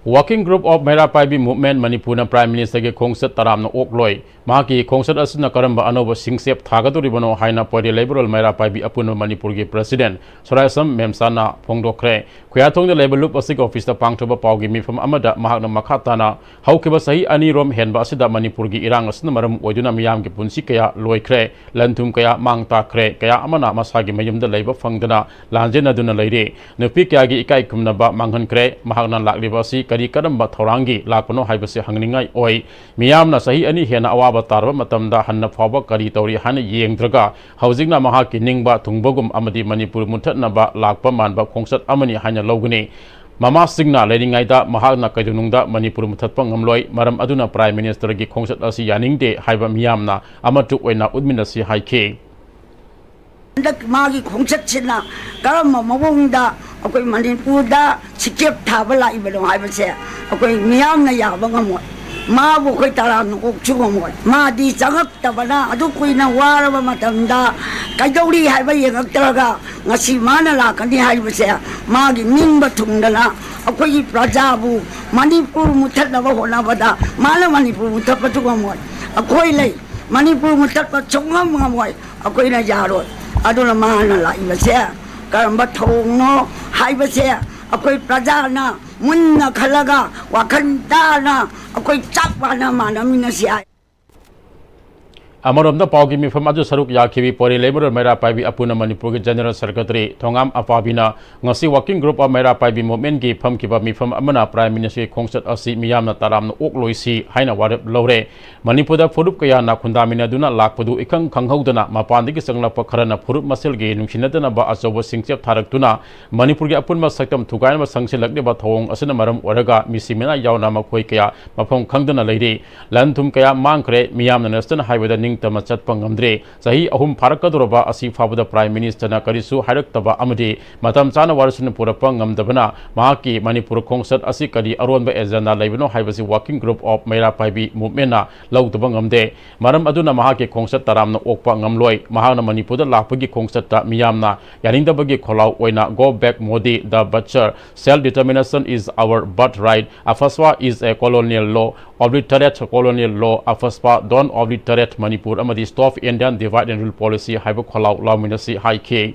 Working Group of ꯃꯩꯔꯥ ꯄꯥꯏꯕꯤ Movement ꯃꯅꯤꯄꯨꯔꯅ Prime Ministerꯒꯤ ꯈꯣꯡꯆꯠ ꯇꯔꯥꯝꯅ ꯑꯣꯛꯂꯣꯏ꯫ ꯃꯍꯥꯛꯀꯤ ꯈꯣꯡꯆꯠ ꯑꯁꯤꯅ ꯀꯔꯝꯕ ꯑꯅꯧꯕ ꯁꯤꯡꯆꯦꯞ ꯊꯥꯒꯗꯧꯔꯤꯕꯅꯣ ꯍꯥꯏꯅ ꯄꯣꯏꯔꯤ ꯂꯩꯕꯔꯣꯜ ꯃꯩꯔꯥ ꯄꯥꯏꯕꯤ ꯑꯄꯨꯟꯕ ꯃꯅꯤꯄꯨꯔꯒꯤ President ꯁꯣꯔꯥꯏꯁꯝ ꯃꯦꯝꯆꯥꯅ ꯐꯣꯡꯗꯣꯛꯈ꯭ꯔꯦ꯫ ꯈꯨꯌꯥꯊꯣꯡꯗ ꯂꯩꯕ ꯂꯨꯞ ꯑꯁꯤꯒꯤ officeꯇ ꯄꯥꯡꯊꯣꯛꯄ ꯄꯥꯎꯒꯤ ꯃꯤꯐꯝ ꯑꯃꯗ ꯃꯍꯥꯛꯅ ꯃꯈꯥ ꯇꯥꯅ ꯍꯧꯈꯤꯕ ꯆꯍꯤ ꯑꯅꯤꯔꯣꯝ ꯍꯦꯟꯕ ꯑꯁꯤꯗ ꯃꯅꯤꯄꯨꯔꯒꯤ ꯏꯔꯥꯡ ꯑꯁꯤꯅ ꯃꯔꯝ ꯑꯣꯏꯗꯨꯅ ꯃꯤꯌꯥꯝꯒꯤ ꯄꯨꯟꯁꯤ ꯀꯌꯥ ꯂꯣꯏꯈ꯭ꯔꯦ, ꯂꯟ ꯊꯨꯝ ꯀꯌꯥ ꯃꯥꯡ ꯇꯥꯛꯈ꯭ꯔꯦ, ꯀꯌꯥ ꯑꯃꯅ ꯃꯁꯥꯒꯤ ꯃꯌꯨꯝꯗ ꯂꯩꯕ ꯐꯪꯗꯅ ꯂꯥꯟꯖꯦꯟꯅꯗꯨꯅ ꯂꯩꯔꯤ꯫ ꯅꯨꯄꯤ ꯀꯌꯥꯒꯤ ꯏꯀꯥꯏ ꯈꯨꯝꯅꯕ ꯃꯥꯡꯍꯟꯈ꯭ꯔꯦ꯫ ꯃꯍꯥꯛꯅ ꯂꯥꯛꯂꯤꯕ ꯑꯁꯤ ꯀꯔꯤ ꯀꯔꯝꯕ ꯊꯧꯔꯥꯡꯒꯤ ꯂꯥꯛꯄꯅꯣ ꯍꯥꯏꯕꯁꯤ ꯍꯪꯅꯤꯡꯉꯥꯏ ꯑꯣꯏ꯫ ꯃꯤꯌꯥꯝꯅ ꯆꯍꯤ ꯑꯅꯤ ꯍꯦꯟꯅ ꯑꯋꯥꯕ ꯇꯥꯔꯕ ꯃꯇꯝꯗ ꯍꯟꯅ ꯐꯥꯎꯕ ꯀꯔꯤ ꯇꯧꯔꯤ ꯍꯥꯏꯅ ꯌꯦꯡꯗ꯭ꯔꯒ ꯍꯧꯖꯤꯛꯅ ꯃꯍꯥꯛꯀꯤ ꯅꯤꯡꯕ ꯊꯨꯡꯕꯒꯨꯝ ꯑꯃꯗꯤ ꯃꯅꯤꯄꯨꯔ ꯃꯨꯠꯊꯠꯅꯕ ꯂꯥꯛꯄ ꯃꯥꯟꯕ ꯈꯣꯡꯆꯠ ꯑꯃꯅꯤ ꯍꯥꯏꯅ ꯂꯧꯒꯅꯤ꯫ ꯃꯃꯥꯁꯤꯡꯅ ꯂꯩꯔꯤꯉꯩꯗ ꯃꯍꯥꯛꯅ ꯀꯩꯗꯧꯅꯨꯡꯗ ꯃꯅꯤꯄꯨꯔ ꯃꯨꯠꯊꯠꯄ ꯉꯝꯂꯣꯏ꯫ ꯃꯔꯝ ꯑꯗꯨꯅ Prime Ministerꯒꯤ ꯈꯣꯡꯆꯠ ꯑꯁꯤ ꯌꯥꯅꯤꯡꯗꯦ ꯍꯥꯏꯕ ꯃꯤꯌꯥꯝꯅ ꯑꯃꯇꯨ ꯑꯣꯏꯅ ꯎꯠꯃꯤꯟꯅꯁꯤ ꯍꯥꯏꯈꯤ꯫ ꯍꯟꯗꯛ ꯃꯥꯒꯤ ꯈꯣꯡꯆꯠꯁꯤꯅ ꯀꯔꯝꯕ ꯃꯑꯣꯡꯗ ꯑꯩꯈꯣꯏ ꯃꯅꯤꯄꯨꯔꯗ ꯁꯤꯡꯆꯦꯞ ꯊꯥꯕ ꯂꯥꯛꯏꯕꯅꯣ ꯍꯥꯏꯕꯁꯦ ꯑꯩꯈꯣꯏ ꯃꯤꯌꯥꯝꯅ ꯌꯥꯕ ꯉꯝꯃꯣꯏ꯫ ꯃꯥꯕꯨ ꯑꯩꯈꯣꯏ ꯇꯔꯥꯝꯅ ꯑꯣꯛꯁꯨ ꯉꯝꯃꯣꯏ꯫ ꯃꯥꯗꯤ ꯆꯪꯉꯛꯇꯕꯅ ꯑꯗꯨ ꯀꯨꯏꯅ ꯋꯥꯔꯕ ꯃꯇꯝꯗ ꯀꯩꯗꯧꯔꯤ ꯍꯥꯏꯕ ꯌꯦꯡꯉꯛꯇ꯭ꯔꯒ ꯉꯁꯤ ꯃꯥꯅ ꯂꯥꯛꯀꯅꯤ ꯍꯥꯏꯕꯁꯦ ꯃꯥꯒꯤ ꯅꯤꯡꯕ ꯊꯨꯡꯗꯅ ꯑꯩꯈꯣꯏꯒꯤ ꯄ꯭ꯔꯖꯥꯕꯨ ꯃꯅꯤꯄꯨꯔ ꯃꯨꯠꯊꯠꯅꯕ ꯍꯣꯠꯅꯕꯗ ꯃꯥꯅ ꯃꯅꯤꯄꯨꯔ ꯃꯨꯠꯊꯠꯄꯁꯨ ꯉꯝꯃꯣꯏ꯫ ꯑꯩꯈꯣꯏ ꯂꯩ, ꯃꯅꯤꯄꯨꯔ ꯃꯨꯠꯊꯠꯄ ꯁꯨꯡꯉꯝ ꯉꯝꯃꯣꯏ꯫ ꯑꯩꯈꯣꯏꯅ ꯌꯥꯔꯣꯏ꯫ ꯑꯗꯨꯅ ꯃꯥꯅ ꯂꯥꯛꯏꯕꯁꯦ ꯀꯔꯝꯕ ꯊꯧꯑꯣꯡꯅꯣ ꯍꯥꯏꯕꯁꯦ ꯑꯩꯈꯣꯏ ꯄ꯭ꯔꯖꯥꯅ ꯃꯨꯟꯅ ꯈꯜꯂꯒ ꯋꯥꯈꯜ ꯇꯥꯅ ꯑꯩꯈꯣꯏ ꯆꯞ ꯃꯥꯟꯅ ꯃꯥꯟꯅꯃꯤꯟꯅꯁꯤ ꯍꯥꯏ꯫ ꯑꯃꯔꯣꯝꯗ ꯄꯥꯎꯒꯤ ꯃꯤꯐꯝ ꯑꯗꯨ ꯁꯔꯨꯛ ꯌꯥꯈꯤꯕꯤ ꯄꯣꯏꯔꯩ ꯂꯩꯃꯔꯣꯜ ꯃꯩꯔꯥ ꯄꯥꯏꯕꯤ ꯑꯄꯨꯟꯅ ꯃꯅꯤꯄꯨꯔꯒꯤ General Secretary ꯊꯣꯉꯥꯝ ꯑꯄꯥꯕꯤꯅ ꯉꯁꯤ Working Group of ꯃꯩꯔꯥ ꯄꯥꯏꯕꯤ Movementꯀꯤ ꯐꯝꯈꯤꯕ ꯃꯤꯐꯝ ꯑꯃꯅ Prime Ministerꯒꯤ ꯈꯣꯡꯆꯠ ꯑꯁꯤ ꯃꯤꯌꯥꯝꯅ ꯇꯔꯥꯝꯅ ꯑꯣꯛꯂꯣꯏꯁꯤ ꯍꯥꯏꯅ ꯋꯥꯔꯦꯞ ꯂꯧꯔꯦ꯫ ꯃꯅꯤꯄꯨꯔꯗ ꯐꯨꯔꯨꯞ ꯀꯌꯥꯅ ꯈꯨꯟꯗꯥꯃꯤꯟꯅꯗꯨꯅ ꯂꯥꯛꯄꯗꯨ ꯏꯈꯪ ꯈꯪꯍꯧꯗꯅ ꯃꯄꯥꯟꯗꯒꯤ ꯆꯪꯂꯛꯄ ꯈꯔꯅ ꯐꯨꯔꯨꯞ ꯃꯁꯦꯜꯒꯤ ꯅꯨꯡꯁꯤꯅꯗꯅꯕ ꯑꯆꯧꯕ ꯁꯤꯡꯆꯦꯞ ꯊꯥꯔꯛꯇꯨꯅ ꯃꯅꯤꯄꯨꯔꯒꯤ ꯑꯄꯨꯟꯕ ꯁꯛꯇꯝ ꯊꯨꯒꯥꯏꯅꯕ ꯆꯪꯁꯤꯜꯂꯛꯂꯤꯕ ꯊꯧꯑꯣꯡ ꯑꯁꯤꯅ ꯃꯔꯝ ꯑꯣꯏꯔꯒ ꯃꯤꯁꯤ ꯃꯤꯅꯥ ꯌꯥꯎꯅ ꯃꯈꯣꯏ ꯀꯌꯥ ꯃꯐꯝ ꯈꯪꯗꯅ ꯂꯩꯔꯤ꯫ ꯂꯟ ꯊꯨꯝ ꯀꯌꯥ ꯃꯥꯡꯈ꯭ꯔꯦ꯫ ꯃꯤꯌꯥꯝꯅ ꯅꯁꯇꯅ ꯍꯥꯏꯕꯗ ꯅꯤꯡꯇꯝꯅ ꯆꯠꯄ ꯉꯝꯗ꯭ꯔꯦ꯫ ꯆꯍꯤ ꯑꯍꯨꯝ ꯐꯥꯔꯛꯀꯗꯧꯔꯕ ꯑꯁꯤ ꯐꯥꯎꯕꯗ Prime Ministerꯅ ꯀꯔꯤꯁꯨ ꯍꯥꯏꯔꯛꯇꯕ ꯑꯃꯗꯤ ꯃꯇꯝ ꯆꯥꯅ ꯋꯥꯔꯣꯏꯁꯤꯟ ꯄꯨꯔꯛꯄ ꯉꯝꯗꯕꯅ ꯃꯍꯥꯛꯀꯤ ꯃꯅꯤꯄꯨꯔ ꯈꯣꯡꯆꯠ ꯑꯁꯤ ꯀꯔꯤ ꯑꯔꯣꯟꯕ agenda ꯂꯩꯕꯅꯣ ꯍꯥꯏꯕꯁꯤ Working Group of ꯃꯩꯔꯥ ꯄꯥꯏꯕꯤ Movementꯅ ꯂꯧꯗꯕ ꯉꯝꯗꯦ꯫ ꯃꯔꯝ ꯑꯗꯨꯅ ꯃꯍꯥꯛꯀꯤ ꯈꯣꯡꯆꯠ ꯇꯔꯥꯝꯅ ꯑꯣꯛꯄ ꯉꯝꯂꯣꯏ꯫ ꯃꯍꯥꯛꯅ ꯃꯅꯤꯄꯨꯔꯗ ꯂꯥꯛꯄꯒꯤ ꯈꯣꯡꯆꯠꯇ ꯃꯤꯌꯥꯝꯅ ꯌꯥꯅꯤꯡꯗꯕꯒꯤ ꯈꯣꯜꯂꯥꯎ ꯑꯣꯏꯅ "Go back Modi, the butcher, self determination is our birthright, AFSPA is a colonial law, obliterate colonial law, AFSPA don't obliterate Manipur" ꯑꯃꯗꯤ "Stop Indian divide and rule policy" ꯍꯥꯏꯕ ꯈꯣꯜꯂꯥꯎ ꯂꯥꯎꯃꯤꯟꯅꯁꯤ ꯍꯥꯏꯈꯤ꯫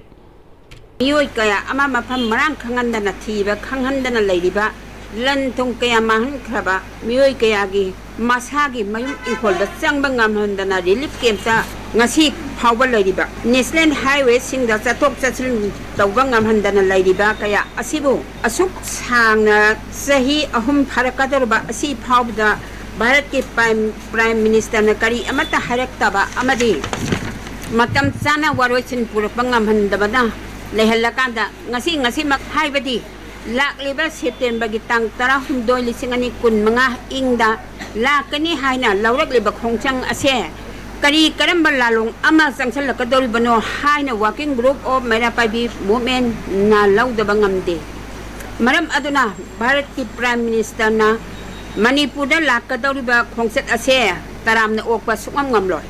ꯃꯤꯑꯣꯏ ꯀꯌꯥ ꯑꯃ ꯃꯐꯝ ꯃꯔꯥꯡ ꯈꯪꯍꯟꯗꯅ ꯊꯤꯕ ꯈꯪꯍꯟꯗꯅ ꯂꯩꯔꯤꯕ, ꯂꯟ ꯊꯨꯝ ꯀꯌꯥ ꯃꯥꯡꯍꯟꯈ꯭ꯔꯕ, ꯃꯤꯑꯣꯏ ꯀꯌꯥꯒꯤ ꯃꯁꯥꯒꯤ ꯃꯌꯨꯝ ꯏꯪꯈꯣꯜꯗ ꯆꯪꯕ ꯉꯝꯍꯟꯗꯅ relief campꯇ ꯉꯁꯤ ꯐꯥꯎꯕ ꯂꯩꯔꯤꯕ, national highwayꯁꯤꯡꯗ ꯆꯠꯊꯣꯛ ꯆꯠꯁꯤꯟ ꯇꯧꯕ ꯉꯝꯍꯟꯗꯅ ꯂꯩꯔꯤꯕ ꯀꯌꯥ ꯑꯁꯤꯕꯨ ꯑꯁꯨꯛ ꯁꯥꯡꯅ ꯆꯍꯤ ꯑꯍꯨꯝ ꯐꯥꯔꯛꯀꯗꯧꯔꯕ ꯑꯁꯤ ꯐꯥꯎꯕꯗ ꯚꯥꯔꯠꯀꯤ Prime, Prime Ministerꯅ ꯀꯔꯤ ꯑꯃꯠꯇ ꯍꯥꯏꯔꯛꯇꯕ ꯑꯃꯗꯤ ꯃꯇꯝ ꯆꯥꯅ ꯋꯥꯔꯣꯏꯁꯤꯟ ꯄꯨꯔꯛꯄ ꯉꯝꯍꯟꯗꯕꯅ ꯂꯩꯍꯜꯂꯀꯥꯟꯗ ꯉꯁꯤ, ꯉꯁꯤꯃꯛ ꯍꯥꯏꯕꯗꯤ ꯂꯥꯛꯂꯤꯕ Septemberꯒꯤ ꯇꯥꯡ ꯇꯔꯥꯍꯨꯝꯗꯣꯏ, ꯂꯤꯁꯤꯡ ꯑꯅꯤ ꯀꯨꯟꯃꯉꯥ ꯏꯪꯗ ꯂꯥꯛꯀꯅꯤ ꯍꯥꯏꯅ ꯂꯧꯔꯛꯂꯤꯕ ꯈꯣꯡꯖꯪ ꯑꯁꯦ ꯀꯔꯤ ꯀꯔꯝꯕ ꯂꯥꯂꯣꯡ ꯑꯃ ꯆꯪꯁꯤꯜꯂꯛꯀꯗꯧꯔꯤꯕꯅꯣ ꯍꯥꯏꯅ Working Group of ꯃꯩꯔꯥ ꯄꯥꯏꯕꯤ Movementꯅ ꯂꯧꯗꯕ ꯉꯝꯗꯦ꯫ ꯃꯔꯝ ꯑꯗꯨꯅ ꯚꯥꯔꯠꯀꯤ Prime Ministerꯅ ꯃꯅꯤꯄꯨꯔꯗ ꯂꯥꯛꯀꯗꯧꯔꯤꯕ ꯈꯣꯡꯆꯠ ꯑꯁꯦ ꯇꯔꯥꯝꯅ ꯑꯣꯛꯄ ꯁꯨꯛꯉꯝ ꯉꯝꯂꯣꯏ꯫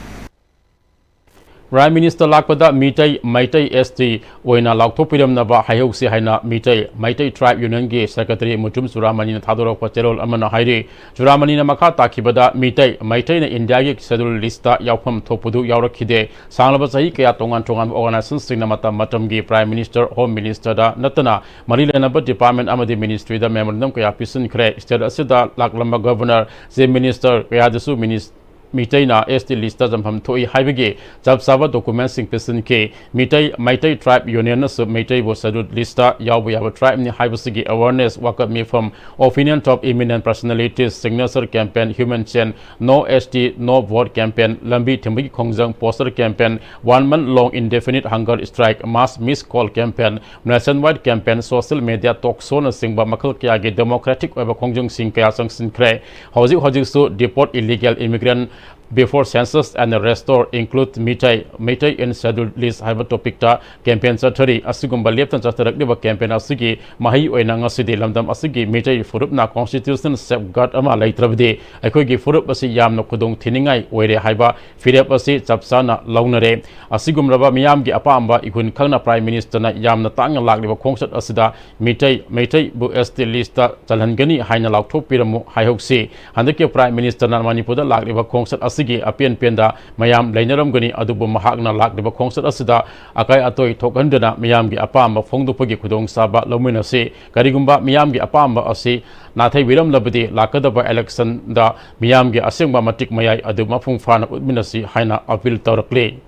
Prime Minister ꯂꯥꯛꯄꯗ ꯃꯤꯇꯩ, ꯃꯩꯇꯩ, S T ꯑꯣꯏꯅ ꯂꯥꯎꯊꯣꯛꯄꯤꯔꯝꯅꯕ ꯍꯥꯏꯍꯧꯁꯤ ꯍꯥꯏꯅ Meitei, Meitei Tribe Unionꯒꯤ Secretary Mutum ꯆꯨꯔꯥꯃꯅꯤꯅ ꯊꯥꯗꯣꯔꯛꯄ ꯆꯦꯔꯣꯜ ꯑꯃꯅ ꯍꯥꯏꯔꯤ꯫ ꯆꯨꯔꯥꯃꯅꯤꯅ ꯃꯈꯥ ꯇꯥꯈꯤꯕꯗ ꯃꯤꯇꯩ, ꯃꯩꯇꯩꯅ Indiaꯒꯤ Scheduled Listꯇ ꯌꯥꯎꯐꯝ ꯊꯣꯛꯄꯗꯨ ꯌꯥꯎꯔꯛꯈꯤꯗꯦ꯫ ꯁꯥꯡꯂꯕ ꯆꯍꯤ ꯀꯌꯥ ꯇꯣꯉꯥꯟ ꯇꯣꯉꯥꯟꯕ organizationꯁꯤꯡꯅ ꯃꯇꯝ ꯃꯇꯝꯒꯤ Prime Minister, Home Ministerꯗ ꯅꯠꯇꯅ ꯃꯔꯤ ꯂꯩꯅꯕ department ꯑꯃꯗꯤ ministryꯗ memorandum ꯀꯌꯥ ꯄꯤꯁꯤꯟꯈ꯭ꯔꯦ꯫ State ꯑꯁꯤꯗ ꯂꯥꯛꯂꯝꯕ Governor, Chief Minister ꯀꯌꯥꯗꯁꯨ minis-, ꯃꯤꯇꯩꯅ S T listꯇ ꯆꯟꯐꯝ ꯊꯣꯛꯏ ꯍꯥꯏꯕꯒꯤ ꯆꯞ ꯆꯥꯕ documentꯁꯤꯡ ꯄꯤꯁꯤꯟꯈꯤ꯫ ꯃꯤꯇꯩ, Meitei Tribe Unionꯅꯁꯨ ꯃꯩꯇꯩꯕꯨ Scheduled Listꯇ ꯌꯥꯎꯕ ꯌꯥꯕ tribeꯅꯤ ꯍꯥꯏꯕꯁꯤꯒꯤ awareness ꯋꯥꯀꯠ ꯃꯤꯐꯝ, opinion of eminent personalities, signature campaign, human chain, No S T, No Vote campaign, ꯂꯝꯕꯤ ꯊꯤꯡꯕꯒꯤ ꯈꯣꯡꯖꯪ, poster campaign, one month long indefinite hunger strike, mass missed call campaign, nationwide campaign, social media talk showꯅꯆꯤꯡꯕ ꯃꯈꯜ ꯀꯌꯥꯒꯤ democratic ꯑꯣꯏꯕ ꯈꯣꯡꯖꯪꯁꯤꯡ ꯀꯌꯥ ꯆꯪꯁꯤꯟꯈ꯭ꯔꯦ꯫ ꯍꯧꯖꯤꯛ ꯍꯧꯖꯤꯛꯁꯨ deport illegal immigrant Before Census and Restore Include Meitei, Meitei in Scheduled List ꯍꯥꯏꯕ ꯇꯣꯄꯤꯛꯇ campaign ꯆꯠꯊꯔꯤ꯫ ꯑꯁꯤꯒꯨꯝꯕ ꯂꯦꯞꯇꯅ ꯆꯠꯊꯔꯛꯂꯤꯕ ꯀꯦꯝꯄꯦꯟ ꯑꯁꯤꯒꯤ ꯃꯍꯩ ꯑꯣꯏꯅ ꯉꯁꯤꯗꯤ ꯂꯝꯗꯝ ꯑꯁꯤꯒꯤ ꯃꯤꯇꯩ ꯐꯨꯔꯨꯞꯅ ꯀꯣꯟꯁꯇꯤꯇ꯭ꯌꯨꯁꯅꯦꯜ ꯁꯦꯐꯒꯥꯔꯗ ꯑꯃ ꯂꯩꯇ꯭ꯔꯕꯗꯤ ꯑꯩꯈꯣꯏꯒꯤ ꯐꯨꯔꯨꯞ ꯑꯁꯤ ꯌꯥꯝꯅ ꯈꯨꯗꯣꯡ ꯊꯤꯅꯤꯡꯉꯥꯏ ꯑꯣꯏꯔꯦ ꯍꯥꯏꯕ ꯐꯤꯔꯦꯞ ꯑꯁꯤ ꯆꯞ ꯆꯥꯅ ꯂꯧꯅꯔꯦ꯫ ꯑꯁꯤꯒꯨꯝꯂꯕ ꯃꯤꯌꯥꯝꯒꯤ ꯑꯄꯥꯝꯕ ꯏꯍꯨꯟ ꯈꯪꯅ ꯄ꯭ꯔꯥꯏꯝ ꯃꯤꯅꯤꯁꯇꯔꯅ ꯌꯥꯝꯅ ꯇꯥꯡꯅ ꯂꯥꯛꯂꯤꯕ ꯈꯣꯡꯆꯠ ꯑꯁꯤꯗ ꯃꯤꯇꯩ, ꯃꯩꯇꯩꯕꯨ ꯑꯦꯁ ꯇꯤ ꯂꯤꯁꯇ ꯆꯜꯍꯟꯒꯅꯤ ꯍꯥꯏꯅ ꯂꯥꯎꯊꯣꯛꯄꯤꯔꯝꯃꯨ ꯍꯥꯏꯍꯧꯁꯤ꯫ ꯍꯟꯗꯛꯀꯤ ꯄ꯭ꯔꯥꯏꯝ ꯃꯤꯅꯤꯁꯇꯔꯅ ꯃꯅꯤꯄꯨꯔꯗ ꯂꯥꯛꯂꯤꯕ ꯈꯣꯡꯆꯠ ꯑꯁꯤꯒꯤ ꯑꯄꯦꯟ ꯄꯦꯟꯗ ꯃꯌꯥꯝ ꯂꯩꯅꯔꯝꯒꯅꯤ, ꯑꯗꯨꯕꯨ ꯃꯍꯥꯛꯅ ꯂꯥꯛꯂꯤꯕ ꯈꯣꯡꯆꯠ ꯑꯁꯤꯗ ꯑꯀꯥꯏ ꯑꯇꯣꯏ ꯊꯣꯛꯍꯟꯗꯅ ꯃꯤꯌꯥꯝꯒꯤ ꯑꯄꯥꯝꯕ ꯐꯣꯡꯗꯣꯛꯄꯒꯤ ꯈꯨꯗꯣꯡꯆꯥꯕ ꯂꯧꯃꯤꯟꯅꯁꯤ꯫ ꯀꯔꯤꯒꯨꯝꯕ ꯃꯤꯌꯥꯝꯒꯤ ꯑꯄꯥꯝꯕ ꯑꯁꯤ ꯅꯥꯊꯩꯕꯤꯔꯝꯂꯕꯗꯤ ꯂꯥꯛꯀꯗꯕ ꯏꯂꯦꯛꯁꯟꯗ ꯃꯤꯌꯥꯝꯒꯤ ꯑꯁꯦꯡꯕ ꯃꯇꯤꯛ ꯃꯌꯥꯏ ꯑꯗꯨ ꯃꯄꯨꯡ ꯐꯥꯅ ꯎꯠꯃꯤꯟꯅꯁꯤ ꯍꯥꯏꯅ ꯑꯄꯤꯜ ꯇꯧꯔꯛꯂꯤ꯫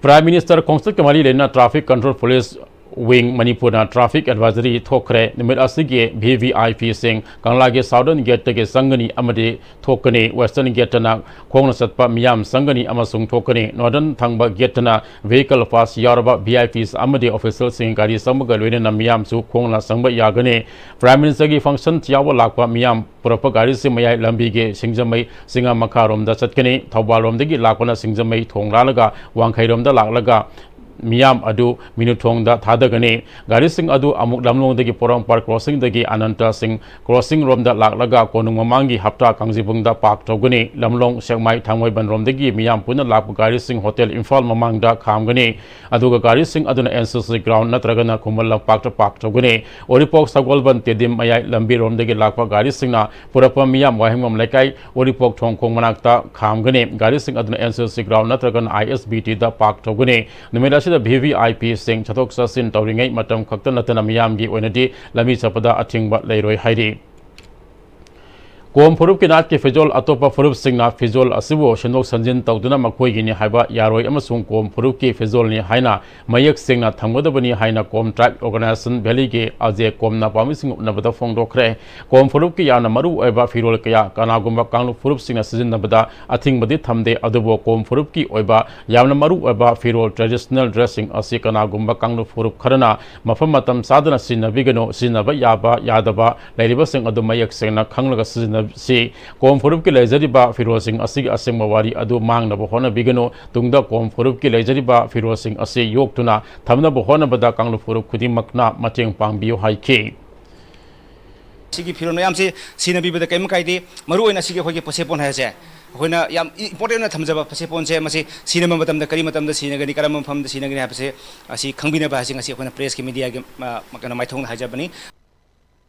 ꯄ꯭ꯔꯥꯏꯝ ꯃꯤꯅꯤꯁꯇꯔ ꯈꯣꯡꯆꯠꯀ ꯃꯔꯤ ꯂꯩꯅꯅ ꯇ꯭ꯔꯥꯐꯤꯛ ꯀꯟꯇ꯭ꯔꯣꯜ ꯄꯨꯂꯤꯁ ꯋꯤꯡ ꯃꯅꯤꯄꯨꯔꯅ ꯇ꯭ꯔꯥꯐꯤꯛ ꯑꯦꯗꯚꯥꯏꯖꯔꯤ ꯊꯣꯛꯈ꯭ꯔꯦ꯫ ꯅꯨꯃꯤꯠ ꯑꯁꯤꯒꯤ ꯚꯤ ꯚꯤ ꯑꯥꯏ ꯄꯤꯁꯤꯡ ꯀꯪꯂꯥꯒꯤ ꯁꯥꯎꯗꯔꯟ ꯒꯦꯠꯇꯒꯤ ꯆꯪꯒꯅꯤ ꯑꯃꯗꯤ ꯊꯣꯛꯀꯅꯤ꯫ ꯋꯦꯁꯇꯔꯟ ꯒꯦꯠꯇꯅ ꯈꯣꯡꯅ ꯆꯠꯄ ꯃꯤꯌꯥꯝ ꯆꯪꯒꯅꯤ ꯑꯃꯁꯨꯡ ꯊꯣꯛꯀꯅꯤ꯫ ꯅꯣꯔꯗꯔꯟ ꯊꯪꯕ ꯒꯦꯠꯇꯅ ꯚꯤꯍꯤꯀꯜ ꯄꯥꯁ ꯌꯥꯎꯔꯕ ꯚꯤ ꯑꯥꯏ ꯄꯤꯁ ꯑꯃꯗꯤ ꯑꯣꯐꯤꯁꯦꯜꯁꯤꯡ ꯒꯥꯔꯤ ꯆꯪꯕꯒ ꯂꯣꯏꯅꯅ ꯃꯤꯌꯥꯝꯁꯨ ꯈꯣꯡꯅ ꯆꯪꯕ ꯌꯥꯒꯅꯤ꯫ ꯄ꯭ꯔꯥꯏꯝ ꯃꯤꯅꯤꯁꯇꯔꯒꯤ ꯐꯪꯁꯟ ꯌꯥꯎꯕ ꯂꯥꯛꯄ ꯃꯤꯌꯥꯝ ꯄꯨꯔꯛꯄ ꯒꯥꯔꯤꯁꯤꯡ ꯃꯌꯥꯏ ꯂꯝꯕꯤꯒꯤ ꯁꯤꯡꯖꯃꯩ ꯆꯤꯡꯉꯥ ꯃꯈꯥꯔꯣꯝꯗ ꯆꯠꯀꯅꯤ꯫ ꯊꯧꯕꯥꯜ ꯂꯣꯝꯗꯒꯤ ꯂꯥꯛꯄꯅ ꯁꯤꯡꯖꯃꯩ ꯊꯣꯡ ꯂꯥꯜꯂꯒ ꯋꯥꯡꯈꯩꯔꯣꯝꯗ ꯂꯥꯛꯂꯒ ꯃꯤꯌꯥꯝ ꯑꯗꯨ ꯃꯤꯅꯨꯊꯣꯡꯗ ꯊꯥꯗꯒꯅꯤ꯫ ꯒꯥꯔꯤꯁꯤꯡ ꯑꯗꯨ ꯑꯃꯨꯛ ꯂꯝꯂꯣꯡꯗꯒꯤ ꯄꯣꯔꯣꯝꯄꯥꯠ ꯀ꯭ꯔꯣꯁꯤꯡꯗꯒꯤ ꯑꯅꯟꯇ ꯁꯤꯡ ꯀ꯭ꯔꯣꯁꯤꯡ ꯔꯣꯝꯗ ꯂꯥꯛꯂꯒ ꯀꯣꯅꯨꯡ ꯃꯃꯥꯡꯒꯤ ꯍꯞꯇꯥ ꯀꯥꯡꯖꯤꯕꯨꯡꯗ ꯄꯥꯔꯛ ꯇꯧꯒꯅꯤ꯫ ꯂꯝꯂꯣꯡ, ꯁꯦꯛꯃꯥꯏ, ꯊꯥꯡꯃꯩꯕꯟ ꯔꯣꯝꯗꯒꯤ ꯃꯤꯌꯥꯝ ꯄꯨꯟꯅ ꯂꯥꯛꯄ ꯒꯥꯔꯤꯁꯤꯡ ꯍꯣꯇꯦꯜ ꯏꯝꯐꯥꯜ ꯃꯃꯥꯡꯗ ꯈꯥꯝꯒꯅꯤ꯫ ꯑꯗꯨꯒ ꯒꯥꯔꯤꯁꯤꯡ ꯑꯗꯨꯅ ꯑꯦꯟ ꯁꯤ ꯁꯤ ꯒ꯭ꯔꯥꯎꯟ ꯅꯠꯇ꯭ꯔꯒꯅ ꯈꯨꯃꯟ ꯂꯝꯄꯥꯛꯇ ꯄꯥꯔꯛ ꯇꯧꯒꯅꯤ꯫ ꯎꯔꯤꯄꯣꯛ ꯁꯒꯣꯜꯕꯟ ꯇꯦꯗꯤꯝ ꯃꯌꯥꯏ ꯂꯝꯕꯤꯔꯣꯝꯗꯒꯤ ꯂꯥꯛꯄ ꯒꯥꯔꯤꯁꯤꯡꯅ ꯄꯨꯔꯛꯄ ꯃꯤꯌꯥꯝ ꯋꯥꯍꯦꯡꯕꯝ ꯂꯩꯀꯥꯏ ꯎꯔꯤꯄꯣꯛ ꯊꯣꯡꯈꯣꯡ ꯃꯅꯥꯛꯇ ꯈꯥꯝꯒꯅꯤ꯫ ꯒꯥꯔꯤꯁꯤꯡ ꯑꯗꯨꯅ ꯑꯦꯟ ꯁꯤ ꯁꯤ ꯒ꯭ꯔꯥꯎꯟ ꯅꯠꯇ꯭ꯔꯒꯅ ꯑꯥꯏ ꯑꯦꯁ ꯕꯤ ꯇꯤꯗ ꯄꯥꯔꯛ ꯇꯧꯒꯅꯤ꯫ ꯅꯨꯃꯤꯠ ꯑꯁꯤꯗ ꯚꯤ ꯚꯤ ꯑꯥꯏ ꯄꯤꯁꯤꯡ ꯆꯠꯊꯣꯛ ꯆꯠꯁꯤꯟ ꯇꯧꯔꯤꯉꯩ ꯃꯇꯝ ꯈꯛꯇ ꯅꯠꯇꯅ ꯃꯤꯌꯥꯝꯒꯤ ꯑꯣꯏꯅꯗꯤ ꯂꯝꯕꯤ ꯆꯠꯄꯗ ꯑꯊꯤꯡꯕ ꯂꯩꯔꯣꯏ ꯍꯥꯏꯔꯤ꯫ ꯀꯣꯝ ꯐꯨꯔꯨꯞꯀꯤ ꯅꯥꯠꯀꯤ ꯐꯤꯖꯣꯜ ꯑꯇꯣꯞꯄ ꯐꯨꯔꯨꯞꯁꯤꯡꯅ ꯐꯤꯖꯣꯜ ꯑꯁꯤꯕꯨ ꯁꯤꯟꯗꯣꯛ ꯁꯤꯟꯖꯤꯟ ꯇꯧꯗꯨꯅ ꯃꯈꯣꯏꯒꯤꯅꯤ ꯍꯥꯏꯕ ꯌꯥꯔꯣꯏ ꯑꯃꯁꯨꯡ ꯀꯣꯝ ꯐꯨꯔꯨꯞꯀꯤ ꯐꯤꯖꯣꯜꯅꯤ ꯍꯥꯏꯅ ꯃꯌꯦꯛ ꯁꯦꯡꯅ ꯊꯝꯒꯗꯕꯅꯤ ꯍꯥꯏꯅ ꯀꯣꯝ ꯇ꯭ꯔꯥꯏꯕ ꯑꯣꯔꯒꯅꯥꯏꯖꯦꯁꯟ ꯚꯦꯂꯤꯒꯤ ꯑꯖꯦ ꯀꯣꯝꯅ ꯄꯥꯝꯃꯤꯁꯤꯡ ꯎꯠꯅꯕꯗ ꯐꯣꯡꯗꯣꯛꯈ꯭ꯔꯦ꯫ ꯀꯣꯝ ꯐꯨꯔꯨꯞꯀꯤ ꯌꯥꯝꯅ ꯃꯔꯨ ꯑꯣꯏꯕ ꯐꯤꯔꯣꯜ ꯀꯌꯥ ꯀꯅꯥꯒꯨꯝꯕ ꯀꯥꯡꯂꯨꯞ ꯐꯨꯔꯨꯞꯁꯤꯡꯅ ꯁꯤꯖꯤꯟꯅꯕꯗ ꯑꯊꯤꯡꯕꯗꯤ ꯊꯝꯗꯦ, ꯑꯗꯨꯕꯨ ꯀꯣꯝ ꯐꯨꯔꯨꯞꯀꯤ ꯑꯣꯏꯕ ꯌꯥꯝꯅ ꯃꯔꯨ ꯑꯣꯏꯕ ꯐꯤꯔꯣꯜ, ꯇ꯭ꯔꯦꯗꯤꯁꯅꯦꯜ ꯗ꯭ꯔꯦꯁꯁꯤꯡ ꯑꯁꯤ ꯀꯅꯥꯒꯨꯝꯕ ꯀꯥꯡꯂꯨꯞ ꯐꯨꯔꯨꯞ ꯈꯔꯅ ꯃꯐꯝ ꯃꯇꯝ ꯆꯥꯗꯅ ꯁꯤꯖꯤꯟꯅꯕꯤꯒꯅꯨ꯫ ꯁꯤꯖꯤꯟꯅꯕ ꯌꯥꯕ ꯌꯥꯗꯕ ꯂꯩꯔꯤꯕꯁꯤꯡ ꯑꯗꯨ ꯃꯌꯦꯛ ꯁꯦꯡꯅ ꯈꯪꯂꯒ ꯁꯤꯖꯤꯟꯅ ꯁꯤ ꯀꯣꯝ ꯐꯨꯔꯨꯞꯀꯤ ꯂꯩꯖꯔꯤꯕ ꯐꯤꯔꯣꯜꯁꯤꯡ ꯑꯁꯤꯒꯤ ꯑꯁꯦꯡꯕ ꯋꯥꯔꯤ ꯑꯗꯨ ꯃꯥꯡꯅꯕ ꯍꯣꯠꯅꯕꯤꯒꯅꯨ꯫ ꯇꯨꯡꯗ ꯀꯣꯝ ꯐꯨꯔꯨꯞꯀꯤ ꯂꯩꯖꯔꯤꯕ ꯐꯤꯔꯣꯜꯁꯤꯡ ꯑꯁꯤ ꯌꯣꯛꯇꯨꯅ ꯊꯝꯅꯕ ꯍꯣꯠꯅꯕꯗ ꯀꯥꯡꯂꯨꯞ ꯐꯨꯔꯨꯞ ꯈꯨꯗꯤꯡꯃꯛꯅ ꯃꯇꯦꯡ ꯄꯥꯡꯕꯤꯌꯨ ꯍꯥꯏꯈꯤ꯫ ꯁꯤꯒꯤ ꯐꯤꯔꯣꯜ ꯃꯌꯥꯝꯁꯤ ꯁꯤꯅꯕꯤꯕꯗ ꯀꯔꯤꯝ ꯀꯥꯏꯗꯦ꯫ ꯃꯔꯨꯑꯣꯏꯅ ꯁꯤꯒꯤ ꯑꯩꯈꯣꯏꯒꯤ ꯄꯣꯠꯁꯦꯞꯄꯣꯟ ꯍꯥꯏꯁꯦ ꯑꯩꯈꯣꯏꯅ ꯌꯥꯝ ꯏꯝꯄꯣꯔꯇꯦꯟ ꯑꯣꯏꯅ ꯊꯝꯖꯕ ꯄꯣꯠꯁꯦꯞꯄꯣꯟꯁꯦ, ꯃꯁꯤ ꯁꯤꯅꯕ ꯃꯇꯝꯗ ꯀꯔꯤ ꯃꯇꯝꯗ ꯁꯤꯅꯒꯅꯤ, ꯀꯔꯝꯕ ꯃꯐꯝꯗ ꯁꯤꯅꯒꯅꯤ ꯍꯥꯏꯕꯁꯦ ꯑꯁꯤ ꯈꯪꯕꯤꯅꯕ ꯍꯥꯏꯁꯦ ꯉꯁꯤ ꯑꯩꯈꯣꯏꯅ ꯄ꯭ꯔꯦꯁꯀꯤ, ꯃꯤꯗꯤꯌꯥꯒꯤ, ꯑ, ꯀꯩꯅꯣ, ꯃꯥꯏꯊꯣꯡꯗ ꯍꯥꯏꯖꯕꯅꯤ꯫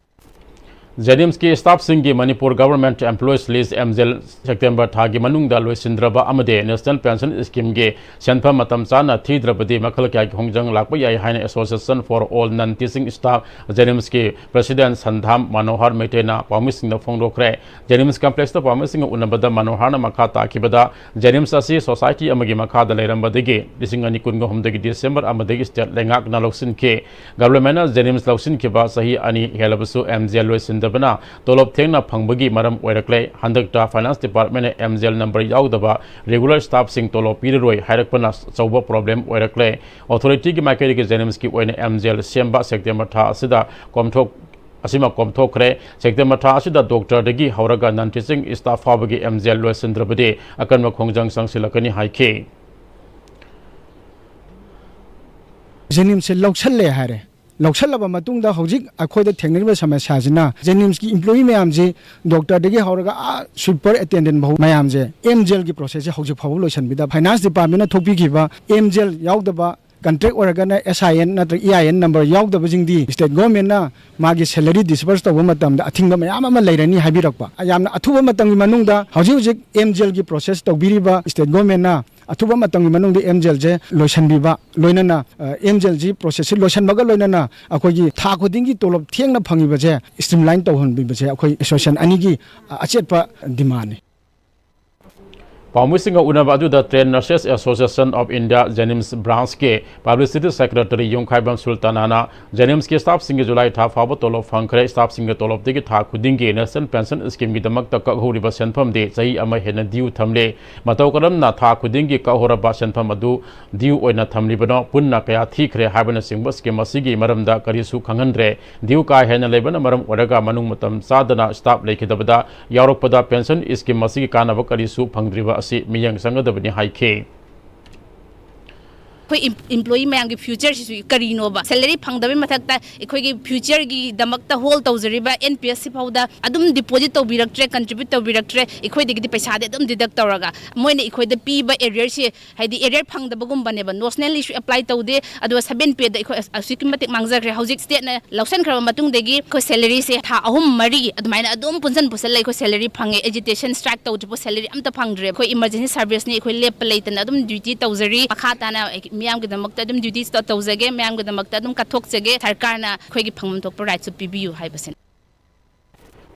ꯖꯦꯅꯤꯝꯁꯀꯤ ꯁ꯭ꯇꯥꯐꯁꯤꯡꯒꯤ ꯃꯅꯤꯄꯨꯔ ꯒꯚꯔꯟꯃꯦꯟꯠ ꯑꯦꯝꯄ꯭ꯂꯣꯌꯤꯁ ꯂꯤꯁ꯭ꯠ, ꯑꯦꯝꯖꯦꯜ, ꯁꯦꯞꯇꯦꯝꯕꯔ ꯊꯥꯒꯤ ꯃꯅꯨꯡꯗ ꯂꯣꯏꯁꯤꯟꯗ꯭ꯔꯕ ꯑꯃꯗꯤ ꯅꯦꯁꯅꯦꯜ ꯄꯦꯟꯁꯟ ꯁ꯭ꯀꯤꯝꯒꯤ ꯁꯦꯟꯐꯝ ꯃꯇꯝ ꯆꯥꯅ ꯊꯤꯗ꯭ꯔꯕꯗꯤ ꯃꯈꯜ ꯀꯌꯥꯒꯤ ꯈꯣꯡꯖꯪ ꯂꯥꯛꯄ ꯌꯥꯏ ꯍꯥꯏꯅ Association for All Non Teaching Staff, ꯖꯦꯅꯤꯝꯁꯀꯤ ꯄ꯭ꯔꯦꯁꯤꯗꯦꯟꯠ ꯁꯟꯙꯥꯝ ꯃꯅꯣꯍꯔ ꯃꯩꯇꯩꯅ ꯄꯥꯎꯃꯤꯁꯤꯡꯗ ꯐꯣꯡꯗꯣꯛꯈ꯭ꯔꯦ꯫ ꯖꯦꯅꯤꯝꯁ ꯀꯝꯄ꯭ꯂꯦꯛꯁꯇ ꯄꯥꯎꯃꯤꯁꯤꯡꯒ ꯎꯅꯕꯗ ꯃꯅꯣꯍꯔꯅ ꯃꯈꯥ ꯇꯥꯈꯤꯕꯗ, ꯖꯦꯅꯤꯝꯁ ꯑꯁꯤ ꯁꯣꯁꯥꯏꯇꯤ ꯑꯃꯒꯤ ꯃꯈꯥꯗ ꯂꯩꯔꯝꯕꯗꯒꯤ ꯂꯤꯁꯤꯡ ꯑꯅꯤ ꯀꯨꯟꯒ ꯍꯨꯝꯗꯣꯏꯒꯤ ꯗꯤꯁꯦꯝꯕꯔ ꯑꯃꯗꯒꯤ ꯁ꯭ꯇꯦꯠ ꯂꯩꯉꯥꯛꯅ ꯂꯧꯁꯤꯟꯈꯤ꯫ ꯒꯚꯔꯟꯃꯦꯟꯠꯅ ꯖꯦꯅꯤꯝꯁ ꯂꯧꯁꯤꯟꯈꯤꯕ ꯆꯍꯤ ꯑꯅꯤ ꯍꯦꯜꯂꯕꯁꯨ ꯑꯦꯝꯖꯦꯜ ꯂꯣꯏꯁꯤꯟꯗꯕꯅ ꯇꯣꯂꯣꯞ ꯊꯦꯡꯅ ꯐꯪꯕꯒꯤ ꯃꯔꯝ ꯑꯣꯏꯔꯛꯂꯦ꯫ ꯍꯟꯗꯛꯇ ꯐꯥꯏꯅꯥꯟꯁ ꯗꯤꯄꯥꯔꯠꯃꯦꯟꯠꯅ ꯑꯦꯝꯖꯦꯜ ꯅꯝꯕꯔ ꯌꯥꯎꯗꯕ ꯔꯤꯒꯨꯂꯔ ꯁ꯭ꯇꯥꯐꯁꯤꯡ ꯇꯣꯂꯣꯞ ꯄꯤꯔꯔꯣꯏ ꯍꯥꯏꯔꯛꯄꯅ ꯑꯆꯧꯕ ꯄ꯭ꯔꯣꯕ꯭ꯂꯦꯝ ꯑꯣꯏꯔꯛꯂꯦ꯫ ꯑꯣꯊꯣꯔꯤꯇꯤꯒꯤ ꯃꯥꯏꯀꯩꯗꯒꯤ ꯖꯦꯅꯤꯝꯁꯀꯤ ꯑꯣꯏꯅ ꯑꯦꯝꯖꯦꯜ ꯁꯦꯝꯕ ꯁꯦꯞꯇꯦꯝꯕꯔ ꯊꯥ ꯑꯁꯤꯗ ꯀꯣꯝꯊꯣꯛ-, ꯑꯁꯤꯃꯛ ꯀꯣꯝꯊꯣꯛꯈ꯭ꯔꯦ꯫ ꯁꯦꯞꯇꯦꯝꯕꯔ ꯊꯥ ꯑꯁꯤꯗ ꯗꯣꯛꯇꯔꯗꯒꯤ ꯍꯧꯔꯒ ꯅꯟ ꯇꯤꯆꯤꯡ ꯁ꯭ꯇꯥꯐ ꯐꯥꯎꯕꯒꯤ ꯑꯦꯝꯖꯦꯜ ꯂꯣꯏꯁꯤꯟꯗ꯭ꯔꯕꯗꯤ ꯑꯀꯟꯕ ꯈꯣꯡꯖꯪ ꯆꯪꯁꯤꯜꯂꯛꯀꯅꯤ ꯍꯥꯏꯈꯤ꯫ ꯖꯦꯅꯤꯝꯁꯁꯦ ꯂꯧꯁꯜꯂꯦ ꯍꯥꯏꯔꯦ꯫ ꯂꯧꯁꯜꯂꯕ ꯃꯇꯨꯡꯗ ꯍꯧꯖꯤꯛ ꯑꯩꯈꯣꯏꯗ ꯊꯦꯡꯅꯔꯤꯕ ꯁꯃꯁ꯭ꯌꯥꯁꯤꯅ ꯖꯦꯅꯤꯝꯁꯀꯤ ꯏꯝꯄ꯭ꯂꯣꯌꯤ ꯃꯌꯥꯝꯁꯤ ꯗꯣꯛꯇꯔꯗꯒꯤ ꯍꯧꯔꯒ ꯑꯥ ꯁ꯭ꯋꯤꯄꯔ ꯑꯦꯇꯦꯟꯗꯦꯟ ꯐꯥꯎ ꯃꯌꯥꯝꯁꯦ ꯑꯦꯝꯖꯦꯜꯒꯤ ꯄ꯭ꯔꯣꯁꯦꯁꯁꯦ ꯍꯧꯖꯤꯛ ꯐꯥꯎꯕ ꯂꯣꯏꯁꯤꯟꯕꯤꯗ ꯐꯥꯏꯅꯥꯟꯁ ꯗꯤꯄꯥꯔꯠꯃꯦꯟꯅ ꯊꯣꯛꯄꯤꯈꯤꯕ ꯑꯦꯝꯖꯦꯜ ꯌꯥꯎꯗꯕ ꯀꯟꯇ꯭ꯔꯦꯛ ꯑꯣꯏꯔꯒꯅ ꯑꯦꯁ ꯑꯥꯏ ꯑꯦꯟ ꯅꯠꯇ꯭ꯔꯒ E I and number ꯌꯥꯎꯗꯕꯁꯤꯡꯗꯤ state ꯒꯣꯔꯃꯦꯟꯅ ꯃꯥꯒꯤ ꯁꯦꯂꯔꯤ ꯗꯤꯁꯕꯔꯁ ꯇꯧꯕ ꯃꯇꯝꯗ ꯑꯊꯤꯡꯕ ꯃꯌꯥꯝ ꯑꯃ ꯂꯩꯔꯅꯤ ꯍꯥꯏꯕꯤꯔꯛꯄ꯫ ꯌꯥꯝꯅ ꯑꯊꯨꯕ ꯃꯇꯝꯒꯤ ꯃꯅꯨꯡꯗ ꯍꯧꯖꯤꯛ ꯍꯧꯖꯤꯛ ꯑꯦꯝꯖꯦꯜꯒꯤ ꯄ꯭ꯔꯣꯁꯦꯁ ꯇꯧꯕꯤꯔꯤꯕ ꯁ꯭ꯇꯦꯠ ꯒꯣꯔꯃꯦꯟꯅ ꯑꯊꯨꯕ ꯃꯇꯝꯒꯤ ꯃꯅꯨꯡꯗ ꯑꯦꯝꯖꯦꯜꯁꯦ ꯂꯣꯏꯁꯤꯟꯕꯤꯕ, ꯂꯣꯏꯅꯅ, ꯑ, ꯑꯦꯝꯖꯦꯜꯁꯤ ꯄ꯭ꯔꯣꯁꯦꯁꯁꯤ ꯂꯣꯏꯁꯤꯟꯕꯒ ꯂꯣꯏꯅꯅ ꯑꯩꯈꯣꯏꯒꯤ ꯊꯥ ꯈꯨꯗꯤꯡꯒꯤ ꯇꯣꯂꯣꯞ ꯊꯦꯡꯅ ꯐꯪꯉꯤꯕꯁꯦ ꯁ꯭ꯇ꯭ꯔꯤꯝꯂꯥꯏꯟ ꯇꯧꯍꯟꯕꯤꯕꯁꯦ ꯑꯩꯈꯣꯏ ꯑꯦꯁꯣꯁꯤꯌꯦꯁꯟ ꯑꯅꯤꯒꯤ, ꯑ, ꯑꯆꯦꯠꯄ ꯗꯤꯃꯥꯟꯅꯤ꯫ ꯄꯥꯎꯃꯤꯁꯤꯡꯒ ꯎꯅꯕ ꯑꯗꯨꯗ Trained Nurses Association of India JNIMS Branchꯀꯤ Publicity Secretary ꯌꯨꯝꯈꯥꯏꯕꯝ ꯁꯨꯜꯇꯥꯅꯥꯅ JNIMSꯀꯤ staffꯁꯤꯡꯒꯤ ꯖꯨꯂꯥꯏ ꯊꯥ ꯐꯥꯎꯕ ꯇꯣꯂꯣꯞ ꯐꯪꯈ꯭ꯔꯦ, staffꯁꯤꯡꯒꯤ ꯇꯣꯂꯣꯞꯇꯒꯤ ꯊꯥ ꯈꯨꯗꯤꯡꯒꯤ National Pension Schemeꯒꯤꯗꯃꯛꯇ ꯀꯛꯍꯧꯔꯤꯕ ꯁꯦꯟꯐꯝꯗꯤ ꯆꯍꯤ ꯑꯃ ꯍꯦꯟꯅ due ꯊꯝꯂꯦ, ꯃꯇꯧ ꯀꯔꯝꯅ ꯊꯥ ꯈꯨꯗꯤꯡꯒꯤ ꯀꯛꯍꯧꯔꯕ ꯁꯦꯟꯐꯝ ꯑꯗꯨ due ꯑꯣꯏꯅ ꯊꯝꯂꯤꯕꯅꯣ, ꯄꯨꯟꯅ ꯀꯌꯥ ꯊꯤꯈ꯭ꯔꯦ ꯍꯥꯏꯕꯅꯆꯤꯡꯕ scheme ꯑꯁꯤꯒꯤ ꯃꯔꯝꯗ ꯀꯔꯤꯁꯨ ꯈꯪꯍꯟꯗ꯭ꯔꯦ꯫ Due ꯀꯥ ꯍꯦꯟꯅ ꯂꯩꯕꯅ ꯃꯔꯝ ꯑꯣꯏꯔꯒ ꯃꯅꯨꯡ ꯃꯇꯝ ꯆꯥꯗꯅ staff ꯂꯩꯈꯤꯗꯕꯗ ꯌꯥꯎꯔꯛꯄꯗ pension scheme ꯑꯁꯤꯒꯤ ꯀꯥꯟꯅꯕ ꯀꯔꯤꯁꯨ ꯐꯪꯗ꯭ꯔꯤꯕ ꯑꯁꯤ ꯃꯤꯠꯌꯦꯡ ꯆꯪꯒꯗꯕꯅꯤ ꯍꯥꯏꯈꯤ꯫ ꯑꯩꯈꯣꯏ employee ꯃꯌꯥꯝꯒꯤ futureꯁꯤꯁꯨ ꯀꯔꯤꯅꯣꯕ? Salary ꯐꯪꯗꯕꯩ ꯃꯊꯛꯇ ꯑꯩꯈꯣꯏꯒꯤ futureꯒꯤꯗꯃꯛꯇ hold ꯇꯧꯖꯔꯤꯕ NPS ꯁꯤꯐꯥꯎꯗ ꯑꯗꯨꯝ deposit ꯇꯧꯕꯤꯔꯛꯇ꯭ꯔꯦ, contribute ꯇꯧꯕꯤꯔꯛꯇ꯭ꯔꯦ, ꯑꯩꯈꯣꯏꯗꯒꯤꯗꯤ ꯄꯩꯁꯥꯗꯤ ꯑꯗꯨꯝ deduct ꯇꯧꯔꯒ ꯃꯣꯏꯅ ꯑꯩꯈꯣꯏꯗ ꯄꯤꯕ arrearꯁꯤ, ꯍꯥꯏꯗꯤ arrear ꯐꯪꯗꯕꯒꯨꯝꯕꯅꯦꯕ, notionallyꯁꯨ apply ꯇꯧꯗꯦ, ꯑꯗꯨꯒ seven payꯗ ꯑꯩꯈꯣꯏ ꯑꯁꯨꯛꯀꯤ ꯃꯇꯤꯛ ꯃꯥꯡꯖꯈ꯭ꯔꯦ꯫ ꯍꯧꯖꯤꯛ stateꯅ ꯂꯧꯁꯟꯈ꯭ꯔꯕ ꯃꯇꯨꯡꯗꯒꯤ ꯑꯩꯈꯣꯏ salaryꯁꯦ ꯊꯥ ꯑꯍꯨꯝ ꯃꯔꯤ ꯑꯗꯨꯃꯥꯏꯅ ꯑꯗꯨꯝ ꯄꯨꯟꯁꯟ ꯄꯨꯟꯁꯜꯂ ꯑꯩꯈꯣꯏ salary ꯐꯪꯉꯦ, agitation strike ꯇꯧꯗ꯭ꯔꯤꯐꯥꯎ salary ꯑꯝꯇ ꯐꯪꯗ꯭ꯔꯦ꯫ ꯑꯩꯈꯣꯏ emergency serviceꯅꯤ, ꯑꯩꯈꯣꯏ ꯂꯦꯞꯄ ꯂꯩꯇꯅ ꯑꯗꯨꯝ duty ꯇꯧꯖꯔꯤ꯫ ꯃꯈꯥ ꯇꯥꯅ ꯃꯤꯌꯥꯝꯒꯤꯗꯃꯛꯇ ꯑꯗꯨꯝ duty ꯇꯧꯖꯒꯦ, ꯃꯌꯥꯝꯒꯤꯗꯃꯛꯇ ꯑꯗꯨꯝ ꯀꯠꯊꯣꯛꯆꯒꯦ꯫ ꯁꯔꯀꯥꯔꯅ ꯑꯩꯈꯣꯏꯒꯤ ꯐꯪꯐꯝ ꯊꯣꯛꯄ rightꯁꯨ ꯄꯤꯕꯤꯌꯨ ꯍꯥꯏꯕꯁꯤꯅꯤ꯫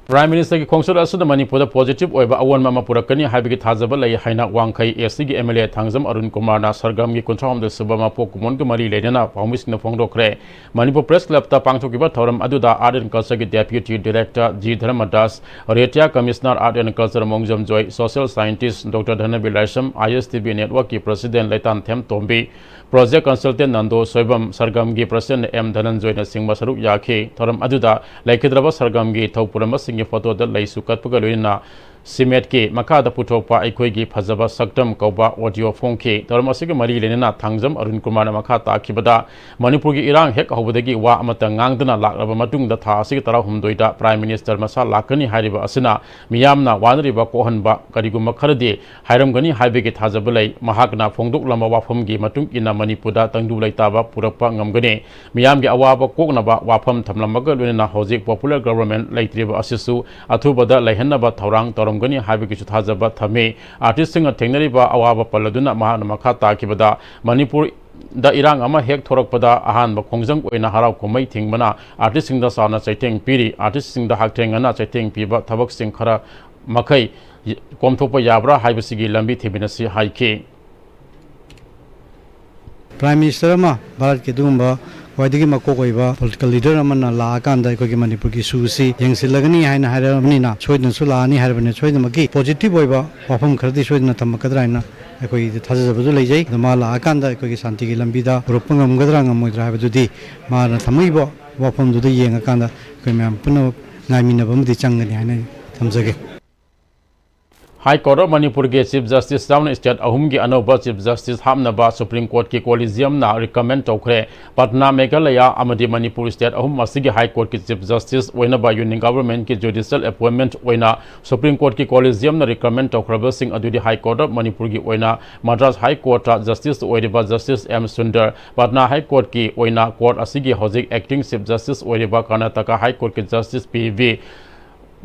Prime Ministerꯒꯤ ꯈꯣꯡꯆꯠ ꯑꯁꯤꯅ ꯃꯅꯤꯄꯨꯔꯗ positive ꯑꯣꯏꯕ ꯑꯑꯣꯟꯕ ꯑꯃ ꯄꯨꯔꯛꯀꯅꯤ ꯍꯥꯏꯕꯒꯤ ꯊꯥꯖꯕ ꯂꯩ ꯍꯥꯏꯅ ꯋꯥꯡꯈꯩ ACꯒꯤ MLA ꯊꯥꯡꯖꯝ ꯑꯔꯨꯟ ꯀꯨꯃꯥꯔꯅ ꯁꯔꯒꯝꯒꯤ ꯀꯨꯟꯊ꯭ꯔꯥ ꯍꯨꯝꯗꯣꯏ ꯁꯨꯕ ꯃꯄꯣꯛ ꯀꯨꯝꯑꯣꯟꯒ ꯃꯔꯤ ꯂꯩꯅꯅ ꯄꯥꯎꯃꯤꯁꯤꯡꯗ ꯐꯣꯡꯗꯣꯛꯈ꯭ꯔꯦ꯫ ꯃꯅꯤꯄꯨꯔ Press Clubꯇ ꯄꯥꯡꯊꯣꯛꯈꯤꯕ ꯊꯧꯔꯝ ꯑꯗꯨꯗ Art and Cultureꯒꯤ Deputy Director G ꯙꯔꯃꯗꯥꯁ, Retired Commissioner Art and Culture ꯃꯣꯡꯖꯝꯖꯣꯏ, Social Scientist Doctor ꯙꯅꯕꯤꯔ Laishram, ISTV Networkꯀꯤ President ꯂꯩꯇꯥꯟꯊꯦꯝ Tombi, Project Consultant Nando Soibam, ꯁꯔꯒꯝꯒꯤ President M ꯙꯅꯟꯖꯣꯏꯅꯆꯤꯡꯕ ꯁꯔꯨꯛ ꯌꯥꯈꯤ꯫ ꯊꯧꯔꯝ ꯑꯗꯨꯗ ꯂꯩꯈꯤꯗ꯭ꯔꯕ ꯁꯔꯒꯝꯒꯤ ꯊꯧ ꯄꯨꯔꯝꯕꯁꯤꯡꯒꯤ photoꯗ ꯂꯩꯁꯨ ꯀꯠꯄꯒ ꯂꯣꯏꯅꯅ CMETꯀꯤ ꯃꯈꯥꯗ ꯄꯨꯊꯣꯛꯄ ꯑꯩꯈꯣꯏꯒꯤ ꯐꯖꯕ ꯁꯛꯇꯝ ꯀꯧꯕ audio ꯐꯣꯡꯈꯤ꯫ ꯊꯧꯔꯝ ꯑꯁꯤꯒ ꯃꯔꯤ ꯂꯩꯅꯅ ꯊꯥꯡꯖꯝ ꯑꯔꯨꯟ ꯀꯨꯃꯥꯔꯅ ꯃꯈꯥ ꯇꯥꯈꯤꯕꯗ, ꯃꯅꯤꯄꯨꯔꯒꯤ ꯏꯔꯥꯡ ꯍꯦꯛ ꯍꯧꯕꯗꯒꯤ ꯋꯥ ꯑꯃꯠꯇ ꯉꯥꯡꯗꯅ ꯂꯥꯛꯂꯕ ꯃꯇꯨꯡꯗ ꯊꯥ ꯑꯁꯤꯒꯤ ꯇꯔꯥꯍꯨꯝꯗꯣꯏꯗ Prime Minister ꯃꯁꯥ ꯂꯥꯛꯀꯅꯤ ꯍꯥꯏꯔꯤꯕ ꯑꯁꯤꯅ ꯃꯤꯌꯥꯝꯅ ꯋꯥꯅꯔꯤꯕ ꯀꯣꯛꯍꯟꯕ ꯀꯔꯤꯒꯨꯝꯕ ꯈꯔꯗꯤ ꯍꯥꯏꯔꯝꯒꯅꯤ ꯍꯥꯏꯕꯒꯤ ꯊꯥꯖꯕ ꯂꯩ꯫ ꯃꯍꯥꯛꯅ ꯐꯣꯡꯗꯣꯛꯂꯝꯕ ꯋꯥꯐꯝꯒꯤ ꯃꯇꯨꯡ ꯏꯟꯅ ꯃꯅꯤꯄꯨꯔꯗ ꯇꯪꯗꯨ ꯂꯩꯇꯥꯕ ꯄꯨꯔꯛꯄ ꯉꯝꯒꯅꯤ꯫ ꯃꯤꯌꯥꯝꯒꯤ ꯑꯋꯥꯕ ꯀꯣꯛꯅꯕ ꯋꯥꯐꯝ ꯊꯝꯂꯝꯕꯒ ꯂꯣꯏꯅꯅ ꯍꯧꯖꯤꯛ popular government ꯂꯩꯇ꯭ꯔꯤꯕ ꯑꯁꯤꯁꯨ ꯑꯊꯨꯕꯗ ꯂꯩꯍꯟꯅꯕ ꯊꯧꯔꯥꯡ ꯇꯧꯔꯝꯒꯅꯤ ꯍꯥꯏꯕꯒꯤꯁꯨ ꯊꯥꯖꯕ ꯊꯝꯃꯤ꯫ Artistꯁꯤꯡꯅ ꯊꯦꯡꯅꯔꯤꯕ ꯑꯋꯥꯕ ꯄꯜꯂꯗꯨꯅ ꯃꯍꯥꯛꯅ ꯃꯈꯥ ꯇꯥꯈꯤꯕꯗ, ꯃꯅꯤꯄꯨꯔꯗ ꯏꯔꯥꯡ ꯑꯃ ꯍꯦꯛ ꯊꯣꯔꯛꯄꯗ ꯑꯍꯥꯟꯕ ꯈꯣꯡꯖꯪ ꯑꯣꯏꯅ ꯍꯔꯥꯎ ꯀꯨꯝꯍꯩ ꯊꯤꯡꯕꯅ artistꯁꯤꯡꯗ ꯆꯥꯎꯅ ꯆꯩꯊꯦꯡ ꯄꯤꯔꯤ꯫ Artistꯁꯤꯡꯗ ꯍꯛꯊꯦꯡꯅꯅ ꯆꯩꯊꯦꯡ ꯄꯤꯕ ꯊꯕꯛꯁꯤꯡ ꯈꯔ ꯃꯈꯩ ꯀꯣꯝꯊꯣꯛꯄ ꯌꯥꯕ꯭ꯔꯥ ꯍꯥꯏꯕꯁꯤꯒꯤ ꯂꯝꯕꯤ ꯊꯤꯃꯤꯟꯅꯁꯤ ꯍꯥꯏꯈꯤ꯫ ꯄ꯭ꯔꯥꯏꯝ ꯃꯤꯅꯤꯁꯇꯔ ꯑꯃ, ꯚꯥꯔꯠꯀꯤ ꯑꯗꯨꯒꯨꯝꯕ ꯈ꯭ꯋꯥꯏꯗꯒꯤ ꯃꯀꯣꯛ ꯑꯣꯏꯕ ꯄꯣꯂꯤꯇꯤꯀꯦꯜ ꯂꯤꯗꯔ ꯑꯃꯅ ꯂꯥꯛꯑꯀꯥꯟꯗ ꯑꯩꯈꯣꯏꯒꯤ ꯃꯅꯤꯄꯨꯔꯒꯤ ꯏꯁꯨ ꯑꯁꯤ ꯌꯦꯡꯁꯤꯜꯂꯒꯅꯤ ꯍꯥꯏꯅ ꯍꯥꯏꯔꯕꯅꯤꯅ, ꯁꯣꯏꯗꯅꯁꯨ ꯂꯥꯛꯑꯅꯤ ꯍꯥꯏꯔꯕꯅꯤꯅ, ꯁꯣꯏꯗꯅꯃꯛꯀꯤ ꯄꯣꯖꯤꯇꯤꯚ ꯑꯣꯏꯕ ꯋꯥꯐꯝ ꯈꯔꯗꯤ ꯁꯣꯏꯗꯅ ꯊꯝꯃꯛꯀꯗ꯭ꯔꯥ ꯍꯥꯏꯅ ꯑꯩꯈꯣꯏꯒꯤꯗꯤ ꯊꯥꯖꯖꯕꯁꯨ ꯂꯩꯖꯩ꯫ ꯑꯗꯣ ꯃꯥ ꯂꯥꯛꯑꯀꯥꯟꯗ ꯑꯩꯈꯣꯏꯒꯤ ꯁꯥꯟꯇꯤꯒꯤ ꯂꯝꯕꯤꯗ ꯄꯨꯔꯛꯄ ꯉꯝꯒꯗ꯭ꯔꯥ ꯉꯝꯃꯣꯏꯗ꯭ꯔꯥ ꯍꯥꯏꯕꯗꯨꯗꯤ ꯃꯥꯅ ꯊꯝꯃꯛꯏꯕ ꯋꯥꯐꯝꯗꯨꯗ ꯌꯦꯡꯉꯀꯥꯟꯗ ꯑꯩꯈꯣꯏ ꯃꯌꯥꯝ ꯄꯨꯝꯅꯃꯛ ꯉꯥꯏꯃꯤꯟꯅꯕ ꯑꯃꯗꯤ ꯆꯪꯒꯅꯤ ꯍꯥꯏꯅ ꯑꯩ ꯊꯝꯖꯒꯦ꯫ ꯍꯥꯏ ꯀꯣꯔꯠ ꯑꯣꯐ ꯃꯅꯤꯄꯨꯔꯒꯤ ꯆꯤꯐ ꯖꯁꯇꯤꯁ ꯌꯥꯎꯅ ꯁ꯭ꯇꯦꯠ ꯑꯍꯨꯝꯒꯤ ꯑꯅꯧꯕ ꯆꯤꯐ ꯖꯁꯇꯤꯁ ꯍꯥꯞꯅꯕ ꯁꯨꯄ꯭ꯔꯤꯝ ꯀꯣꯔꯠꯀꯤ ꯀꯣꯂꯤꯖꯤꯌꯝꯅ ꯔꯤꯀꯃꯦꯟ ꯇꯧꯈ꯭ꯔꯦ꯫ ꯄꯠꯅꯥ, ꯃꯦꯘꯥꯂꯌꯥ ꯑꯃꯗꯤ ꯃꯅꯤꯄꯨꯔ ꯁ꯭ꯇꯦꯠ ꯑꯍꯨꯝ ꯑꯁꯤꯒꯤ ꯍꯥꯏ ꯀꯣꯔꯠꯀꯤ ꯆꯤꯐ ꯖꯁꯇꯤꯁ ꯑꯣꯏꯅꯕ ꯌꯨꯅꯤꯌꯟ ꯒꯚꯔꯟꯃꯦꯟꯠꯀꯤ ꯖꯨꯗꯤꯁꯤꯌꯦꯜ ꯑꯦꯄꯣꯏꯟꯃꯦꯟꯠ ꯑꯣꯏꯅ ꯁꯨꯄ꯭ꯔꯤꯝ ꯀꯣꯔꯠꯀꯤ ꯀꯣꯂꯤꯖꯤꯌꯝꯅ ꯔꯤꯀꯃꯦꯟ ꯇꯧꯈ꯭ꯔꯕꯁꯤꯡ ꯑꯗꯨꯗꯤ ꯍꯥꯏ ꯀꯣꯔꯠ ꯑꯣꯐ ꯃꯅꯤꯄꯨꯔꯒꯤ ꯑꯣꯏꯅ ꯃꯗ꯭ꯔꯥꯁ ꯍꯥꯏ ꯀꯣꯔꯠꯇ ꯖꯁꯇꯤꯁ ꯑꯣꯏꯔꯤꯕ ꯖꯁꯇꯤꯁ ꯑꯦꯝ ꯁꯨꯟꯗꯔ, ꯄꯠꯅꯥ ꯍꯥꯏ ꯀꯣꯔꯠꯀꯤ ꯑꯣꯏꯅ ꯀꯣꯔꯠ ꯑꯁꯤꯒꯤ ꯍꯧꯖꯤꯛ ꯑꯦꯛꯇꯤꯡ ꯆꯤꯐ ꯖꯁꯇꯤꯁ ꯑꯣꯏꯔꯤꯕ ꯀꯔꯅꯥꯇꯀꯥ ꯍꯥꯏ ꯀꯣꯔꯠꯀꯤ ꯖꯁꯇꯤꯁ ꯄꯤ ꯚꯤ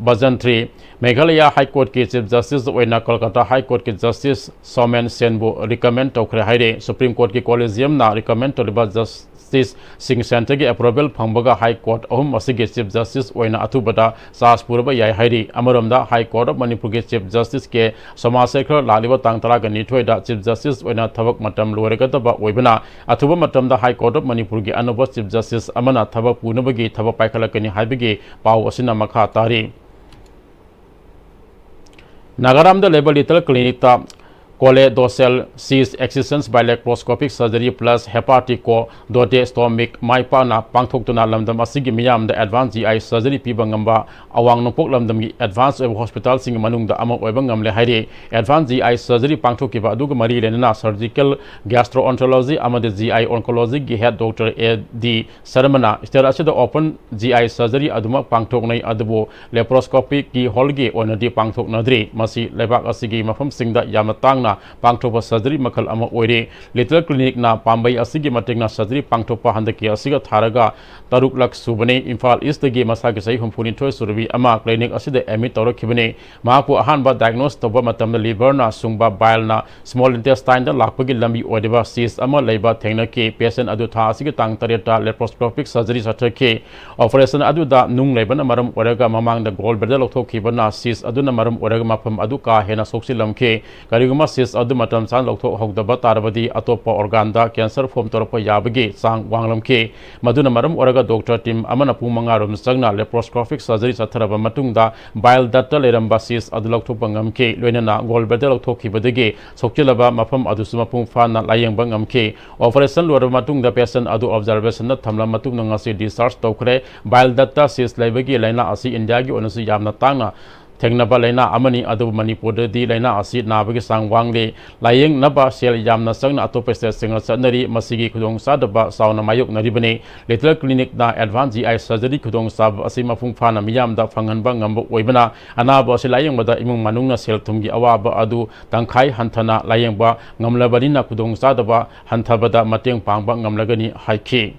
ꯕꯖꯟꯇ꯭ꯔꯤ, ꯃꯦꯘꯥꯂꯌꯥ ꯍꯥꯏ ꯀꯣꯔꯠꯀꯤ ꯆꯤꯐ ꯖꯁꯇꯤꯁ ꯑꯣꯏꯅ ꯀꯜꯀꯇꯥ ꯍꯥꯏ ꯀꯣꯔꯠꯀꯤ ꯖꯁꯇꯤꯁ ꯁꯣꯃꯦꯟ ꯁꯦꯟꯕꯨ ꯔꯤꯀꯃꯦꯟ ꯇꯧꯈ꯭ꯔꯦ ꯍꯥꯏꯔꯤ꯫ ꯁꯨꯄ꯭ꯔꯤꯝ ꯀꯣꯔꯠꯀꯤ ꯀꯣꯂꯤꯖꯤꯌꯝꯅ ꯔꯤꯀꯃꯦꯟ ꯇꯧꯔꯤꯕ ꯖꯁꯇꯤꯁꯁꯤꯡ ꯁꯦꯟꯇꯔꯒꯤ ꯑꯦꯄ꯭ꯔꯨꯚꯦꯜ ꯐꯪꯕꯒ ꯍꯥꯏ ꯀꯣꯔꯠ ꯑꯍꯨꯝ ꯑꯁꯤꯒꯤ ꯆꯤꯐ ꯖꯁꯇꯤꯁ ꯑꯣꯏꯅ ꯑꯊꯨꯕꯗ ꯆꯥꯔꯖ ꯄꯨꯔꯕ ꯌꯥꯏ ꯍꯥꯏꯔꯤ꯫ ꯑꯃꯔꯣꯝꯗ ꯍꯥꯏ ꯀꯣꯔꯠ ꯑꯣꯐ ꯃꯅꯤꯄꯨꯔꯒꯤ ꯆꯤꯐ ꯖꯁꯇꯤꯁ ꯀꯦ ꯁꯣꯃꯥꯁꯦꯈꯔ ꯂꯥꯛꯂꯤꯕ ꯇꯥꯡ ꯇꯔꯥꯒ ꯅꯤꯊꯣꯏꯗ ꯆꯤꯐ ꯖꯁꯇꯤꯁ ꯑꯣꯏꯅ ꯊꯕꯛ ꯃꯇꯝ ꯂꯣꯏꯔꯒꯗꯕ ꯑꯣꯏꯕꯅ, ꯑꯊꯨꯕ ꯃꯇꯝꯗ ꯍꯥꯏ ꯀꯣꯔꯠ ꯑꯣꯐ ꯃꯅꯤꯄꯨꯔꯒꯤ ꯑꯅꯧꯕ ꯆꯤꯐ ꯖꯁꯇꯤꯁ ꯑꯃꯅ ꯊꯕꯛ ꯄꯨꯅꯕꯒꯤ ꯊꯕꯛ ꯄꯥꯏꯈꯠꯂꯛꯀꯅꯤ ꯍꯥꯏꯕꯒꯤ ꯄꯥꯎ ꯑꯁꯤꯅ ꯃꯈꯥ ꯇꯥꯔꯤ꯫ ꯅꯥꯒꯥꯔꯥꯝꯗ ꯂꯩꯕ ꯂꯤꯇꯜ ꯀ꯭ꯂꯤꯅꯤꯛꯇ ꯀꯣꯂꯦꯗꯣꯁꯦꯜ ꯁꯤꯁ ꯑꯦꯛꯁꯤꯁꯟꯁ ꯕꯥꯏ ꯂꯦꯄ꯭ꯔꯣꯁꯀꯣꯄꯤꯛ ꯁꯔꯖꯔꯤ ꯄ꯭ꯂꯁ ꯍꯦꯄꯥꯇꯤꯀꯣ ꯗꯣꯇꯦꯁꯇꯣꯃꯤꯛ ꯃꯥꯏ ꯄꯥꯛꯅ ꯄꯥꯡꯊꯣꯛꯇꯨꯅ ꯂꯝꯗꯝ ꯑꯁꯤꯒꯤ ꯃꯤꯌꯥꯝꯗ ꯑꯦꯗꯚꯥꯟꯁ ꯖꯤ ꯑꯥꯏ ꯁꯔꯖꯔꯤ ꯄꯤꯕ ꯉꯝꯕ ꯑꯋꯥꯡ ꯅꯣꯡꯄꯣꯛ ꯂꯝꯗꯝꯒꯤ ꯑꯦꯗꯚꯥꯟꯁ ꯑꯣꯏꯕ ꯍꯣꯁꯄꯤꯇꯥꯜꯁꯤꯡꯒꯤ ꯃꯅꯨꯡꯗ ꯑꯃ ꯑꯣꯏꯕ ꯉꯝꯂꯦ ꯍꯥꯏꯔꯤ꯫ ꯑꯦꯗꯚꯥꯟꯁ ꯖꯤ ꯑꯥꯏ ꯁꯔꯖꯔꯤ ꯄꯥꯡꯊꯣꯛꯈꯤꯕ ꯑꯗꯨꯒ ꯃꯔꯤ ꯂꯩꯅꯅ ꯁꯔꯖꯤꯀꯦꯜ, ꯒ꯭ꯌꯥꯁꯇ꯭ꯔꯣꯑꯣꯟꯇꯣꯂꯣꯖꯤ ꯑꯃꯗꯤ ꯖꯤ ꯑꯥꯏ ꯑꯣꯟꯀꯣꯂꯣꯖꯤꯒꯤ ꯍꯦꯗ ꯗꯣꯛꯇꯔ ꯑꯦ ꯗꯤ ꯁꯔꯃꯅ ꯁ꯭ꯇꯦꯠ ꯑꯁꯤꯗ ꯑꯣꯄꯟ ꯖꯤ ꯑꯥꯏ ꯁꯔꯖꯔꯤ ꯑꯗꯨꯃꯛ ꯄꯥꯡꯊꯣꯛꯅꯩ, ꯑꯗꯨꯕꯨ ꯂꯦꯄ꯭ꯔꯣꯁꯀꯣꯄꯤꯛꯀꯤ ꯍꯣꯜꯒꯤ ꯑꯣꯏꯅꯗꯤ ꯄꯥꯡꯊꯣꯛꯅꯗ꯭ꯔꯤ꯫ ꯃꯁꯤ ꯂꯩꯕꯥꯛ ꯑꯁꯤꯒꯤ ꯃꯐꯝꯁꯤꯡꯗ ꯌꯥꯝꯅ ꯇꯥꯡꯅ ꯄꯥꯡꯊꯣꯛꯄ ꯁꯔꯖꯔꯤ ꯃꯈꯜ ꯑꯃ ꯑꯣꯏꯔꯦ꯫ ꯂꯤꯇꯜ ꯀ꯭ꯂꯤꯅꯤꯛꯅ ꯄꯥꯝꯕꯩ ꯑꯁꯤꯒꯤ ꯃꯇꯦꯡꯅ ꯁꯔꯖꯔꯤ ꯄꯥꯡꯊꯣꯛꯄ ꯍꯟꯗꯛꯀꯤ ꯑꯁꯤꯒ ꯊꯥꯔꯒ ꯇꯔꯨꯛ ꯂꯛ ꯁꯨꯕꯅꯤ꯫ ꯏꯝꯐꯥꯜ ꯏꯁꯇꯒꯤ ꯃꯁꯥꯒꯤ ꯆꯍꯤ ꯍꯨꯝꯐꯨꯅꯤꯊꯣꯏ ꯁꯨꯔꯕꯤ ꯑꯃ ꯀ꯭ꯂꯤꯅꯤꯛ ꯑꯁꯤꯗ ꯑꯦꯗꯃꯤꯠ ꯇꯧꯔꯛꯈꯤꯕꯅꯤ꯫ ꯃꯍꯥꯛꯄꯨ ꯑꯍꯥꯟꯕ ꯗꯥꯏꯒꯅꯣꯁ ꯇꯧꯕ ꯃꯇꯝꯗ ꯂꯤꯚꯔꯅ ꯁꯨꯡꯕ ꯕꯥꯏꯜꯅ ꯁ꯭ꯃꯣꯜ ꯏꯟꯇꯦꯁꯇꯥꯏꯟꯗ ꯂꯥꯛꯄꯒꯤ ꯂꯝꯕꯤ ꯑꯣꯏꯔꯤꯕ ꯁꯤꯁ ꯑꯃ ꯂꯩꯕ ꯊꯦꯡꯅꯈꯤ꯫ ꯄꯦꯁꯦꯟ ꯑꯗꯨ ꯊꯥ ꯑꯁꯤꯒꯤ ꯇꯥꯡ ꯇꯔꯦꯠꯇ ꯂꯦꯄ꯭ꯔꯣꯁꯀꯣꯄꯤꯛ ꯁꯔꯖꯔꯤ ꯆꯠꯊꯈꯤ꯫ ꯑꯣꯄꯔꯦꯁꯟ ꯑꯗꯨꯗ ꯅꯨꯡ ꯂꯩꯕꯅ ꯃꯔꯝ ꯑꯣꯏꯔꯒ ꯃꯃꯥꯡꯗ ꯒꯣꯜ ꯕ꯭ꯂꯦꯗꯔ ꯂꯧꯊꯣꯛꯈꯤꯕꯅ ꯁꯤꯁ ꯑꯗꯨꯅ ꯃꯔꯝ ꯑꯣꯏꯔꯒ ꯃꯐꯝ ꯑꯗꯨ ꯀꯥ ꯍꯦꯟꯅ ꯁꯣꯛꯆꯤꯜꯂꯝꯈꯤ꯫ ꯀꯔꯤꯒꯨꯝꯕ ꯁꯤꯁ ꯑꯗꯨ ꯃꯇꯝ ꯆꯥꯅ ꯂꯧꯊꯣꯛꯍꯧꯗꯕ ꯇꯥꯔꯕꯗꯤ ꯑꯇꯣꯞꯄ ꯑꯣꯔꯒꯥꯟꯗ ꯀꯦꯟꯁꯔ ꯐꯣꯝ ꯇꯧꯔꯛꯄ ꯌꯥꯕꯒꯤ ꯆꯥꯡ ꯋꯥꯡꯂꯝꯈꯤ꯫ ꯃꯗꯨꯅ ꯃꯔꯝ ꯑꯣꯏꯔꯒ ꯗꯣꯛꯇꯔ ꯇꯤꯝ ꯑꯃꯅ ꯄꯨꯡ ꯃꯉꯥ ꯔꯣꯝ ꯆꯪꯅ ꯂꯦꯄ꯭ꯔꯣꯁꯀꯣꯄꯤꯛ ꯁꯔꯖꯔꯤ ꯆꯠꯊꯔꯕ ꯃꯇꯨꯡꯗ ꯕꯥꯏꯜ ꯗꯠꯇ ꯂꯩꯔꯝꯕ ꯁꯤꯁ ꯑꯗꯨ ꯂꯧꯊꯣꯛꯄ ꯉꯝꯈꯤ꯫ ꯂꯣꯏꯅꯅ ꯒꯣꯜ ꯕ꯭ꯂꯦꯗꯔ ꯂꯧꯊꯣꯛꯈꯤꯕꯗꯒꯤ ꯁꯣꯛꯆꯤꯜꯂꯕ ꯃꯐꯝ ꯑꯗꯨꯁꯨ ꯃꯄꯨꯡ ꯐꯥꯅ ꯂꯥꯌꯦꯡꯕ ꯉꯝꯈꯤ꯫ ꯑꯣꯄꯔꯦꯁꯟ ꯂꯣꯏꯔꯕ ꯃꯇꯨꯡꯗ ꯄꯦꯁꯦꯟ ꯑꯗꯨ ꯑꯣꯕꯖꯥꯔꯕꯦꯁꯟꯗ ꯊꯝꯂꯕ ꯃꯇꯨꯡꯗ ꯉꯁꯤ ꯗꯤꯁꯆꯥꯔꯖ ꯇꯧꯈ꯭ꯔꯦ꯫ ꯕꯥꯏꯜ ꯗꯠꯇ ꯁꯤꯁ ꯂꯩꯕꯒꯤ ꯂꯥꯏꯅꯥ ꯑꯁꯤ ꯏꯟꯗꯤꯌꯥꯒꯤ ꯑꯣꯏꯅꯁꯨ ꯌꯥꯝꯅ ꯇꯥꯡꯅ ꯊꯦꯡꯅꯕ ꯂꯥꯏꯅꯥ ꯑꯃꯅꯤ, ꯑꯗꯨꯕꯨ ꯃꯅꯤꯄꯨꯔꯗꯗꯤ ꯂꯥꯏꯅꯥ ꯑꯁꯤ ꯅꯥꯕꯒꯤ ꯆꯥꯡ ꯋꯥꯡꯂꯤ꯫ ꯂꯥꯌꯦꯡꯅꯕ ꯁꯦꯜ ꯌꯥꯝꯅ ꯆꯪꯅ ꯑꯇꯣꯞꯄ ꯁ꯭ꯇꯦꯠꯁꯤꯡꯗ ꯆꯠꯅꯔꯤ꯫ ꯃꯁꯤꯒꯤ ꯈꯨꯗꯣꯡꯆꯥꯗꯕ ꯆꯥꯎꯅ ꯃꯥꯌꯣꯛꯅꯔꯤꯕꯅꯤ꯫ ꯂꯤꯇꯜ ꯀ꯭ꯂꯤꯅꯤꯛꯅ ꯑꯦꯗꯚꯥꯟꯁ ꯖꯤ ꯑꯥꯏ ꯁꯔꯖꯔꯤ ꯈꯨꯗꯣꯡꯆꯥꯕ ꯑꯁꯤ ꯃꯄꯨꯡ ꯐꯥꯅ ꯃꯤꯌꯥꯝꯗ ꯐꯪꯍꯟꯕ ꯉꯝꯕ ꯑꯣꯏꯕꯅ, ꯑꯅꯥꯕ ꯑꯁꯤ ꯂꯥꯌꯦꯡꯕꯗ ꯏꯃꯨꯡ ꯃꯅꯨꯡꯅ ꯁꯦꯜ ꯊꯨꯝꯒꯤ ꯑꯋꯥꯕ ꯑꯗꯨ ꯇꯪꯈꯥꯏ ꯍꯟꯊꯅ ꯂꯥꯌꯦꯡꯕ ꯉꯝꯂꯕꯅꯤꯅ, ꯈꯨꯗꯣꯡꯆꯥꯗꯕ ꯍꯟꯊꯕꯗ ꯃꯇꯦꯡ ꯄꯥꯡꯕ ꯉꯝꯂꯒꯅꯤ ꯍꯥꯏꯈꯤ꯫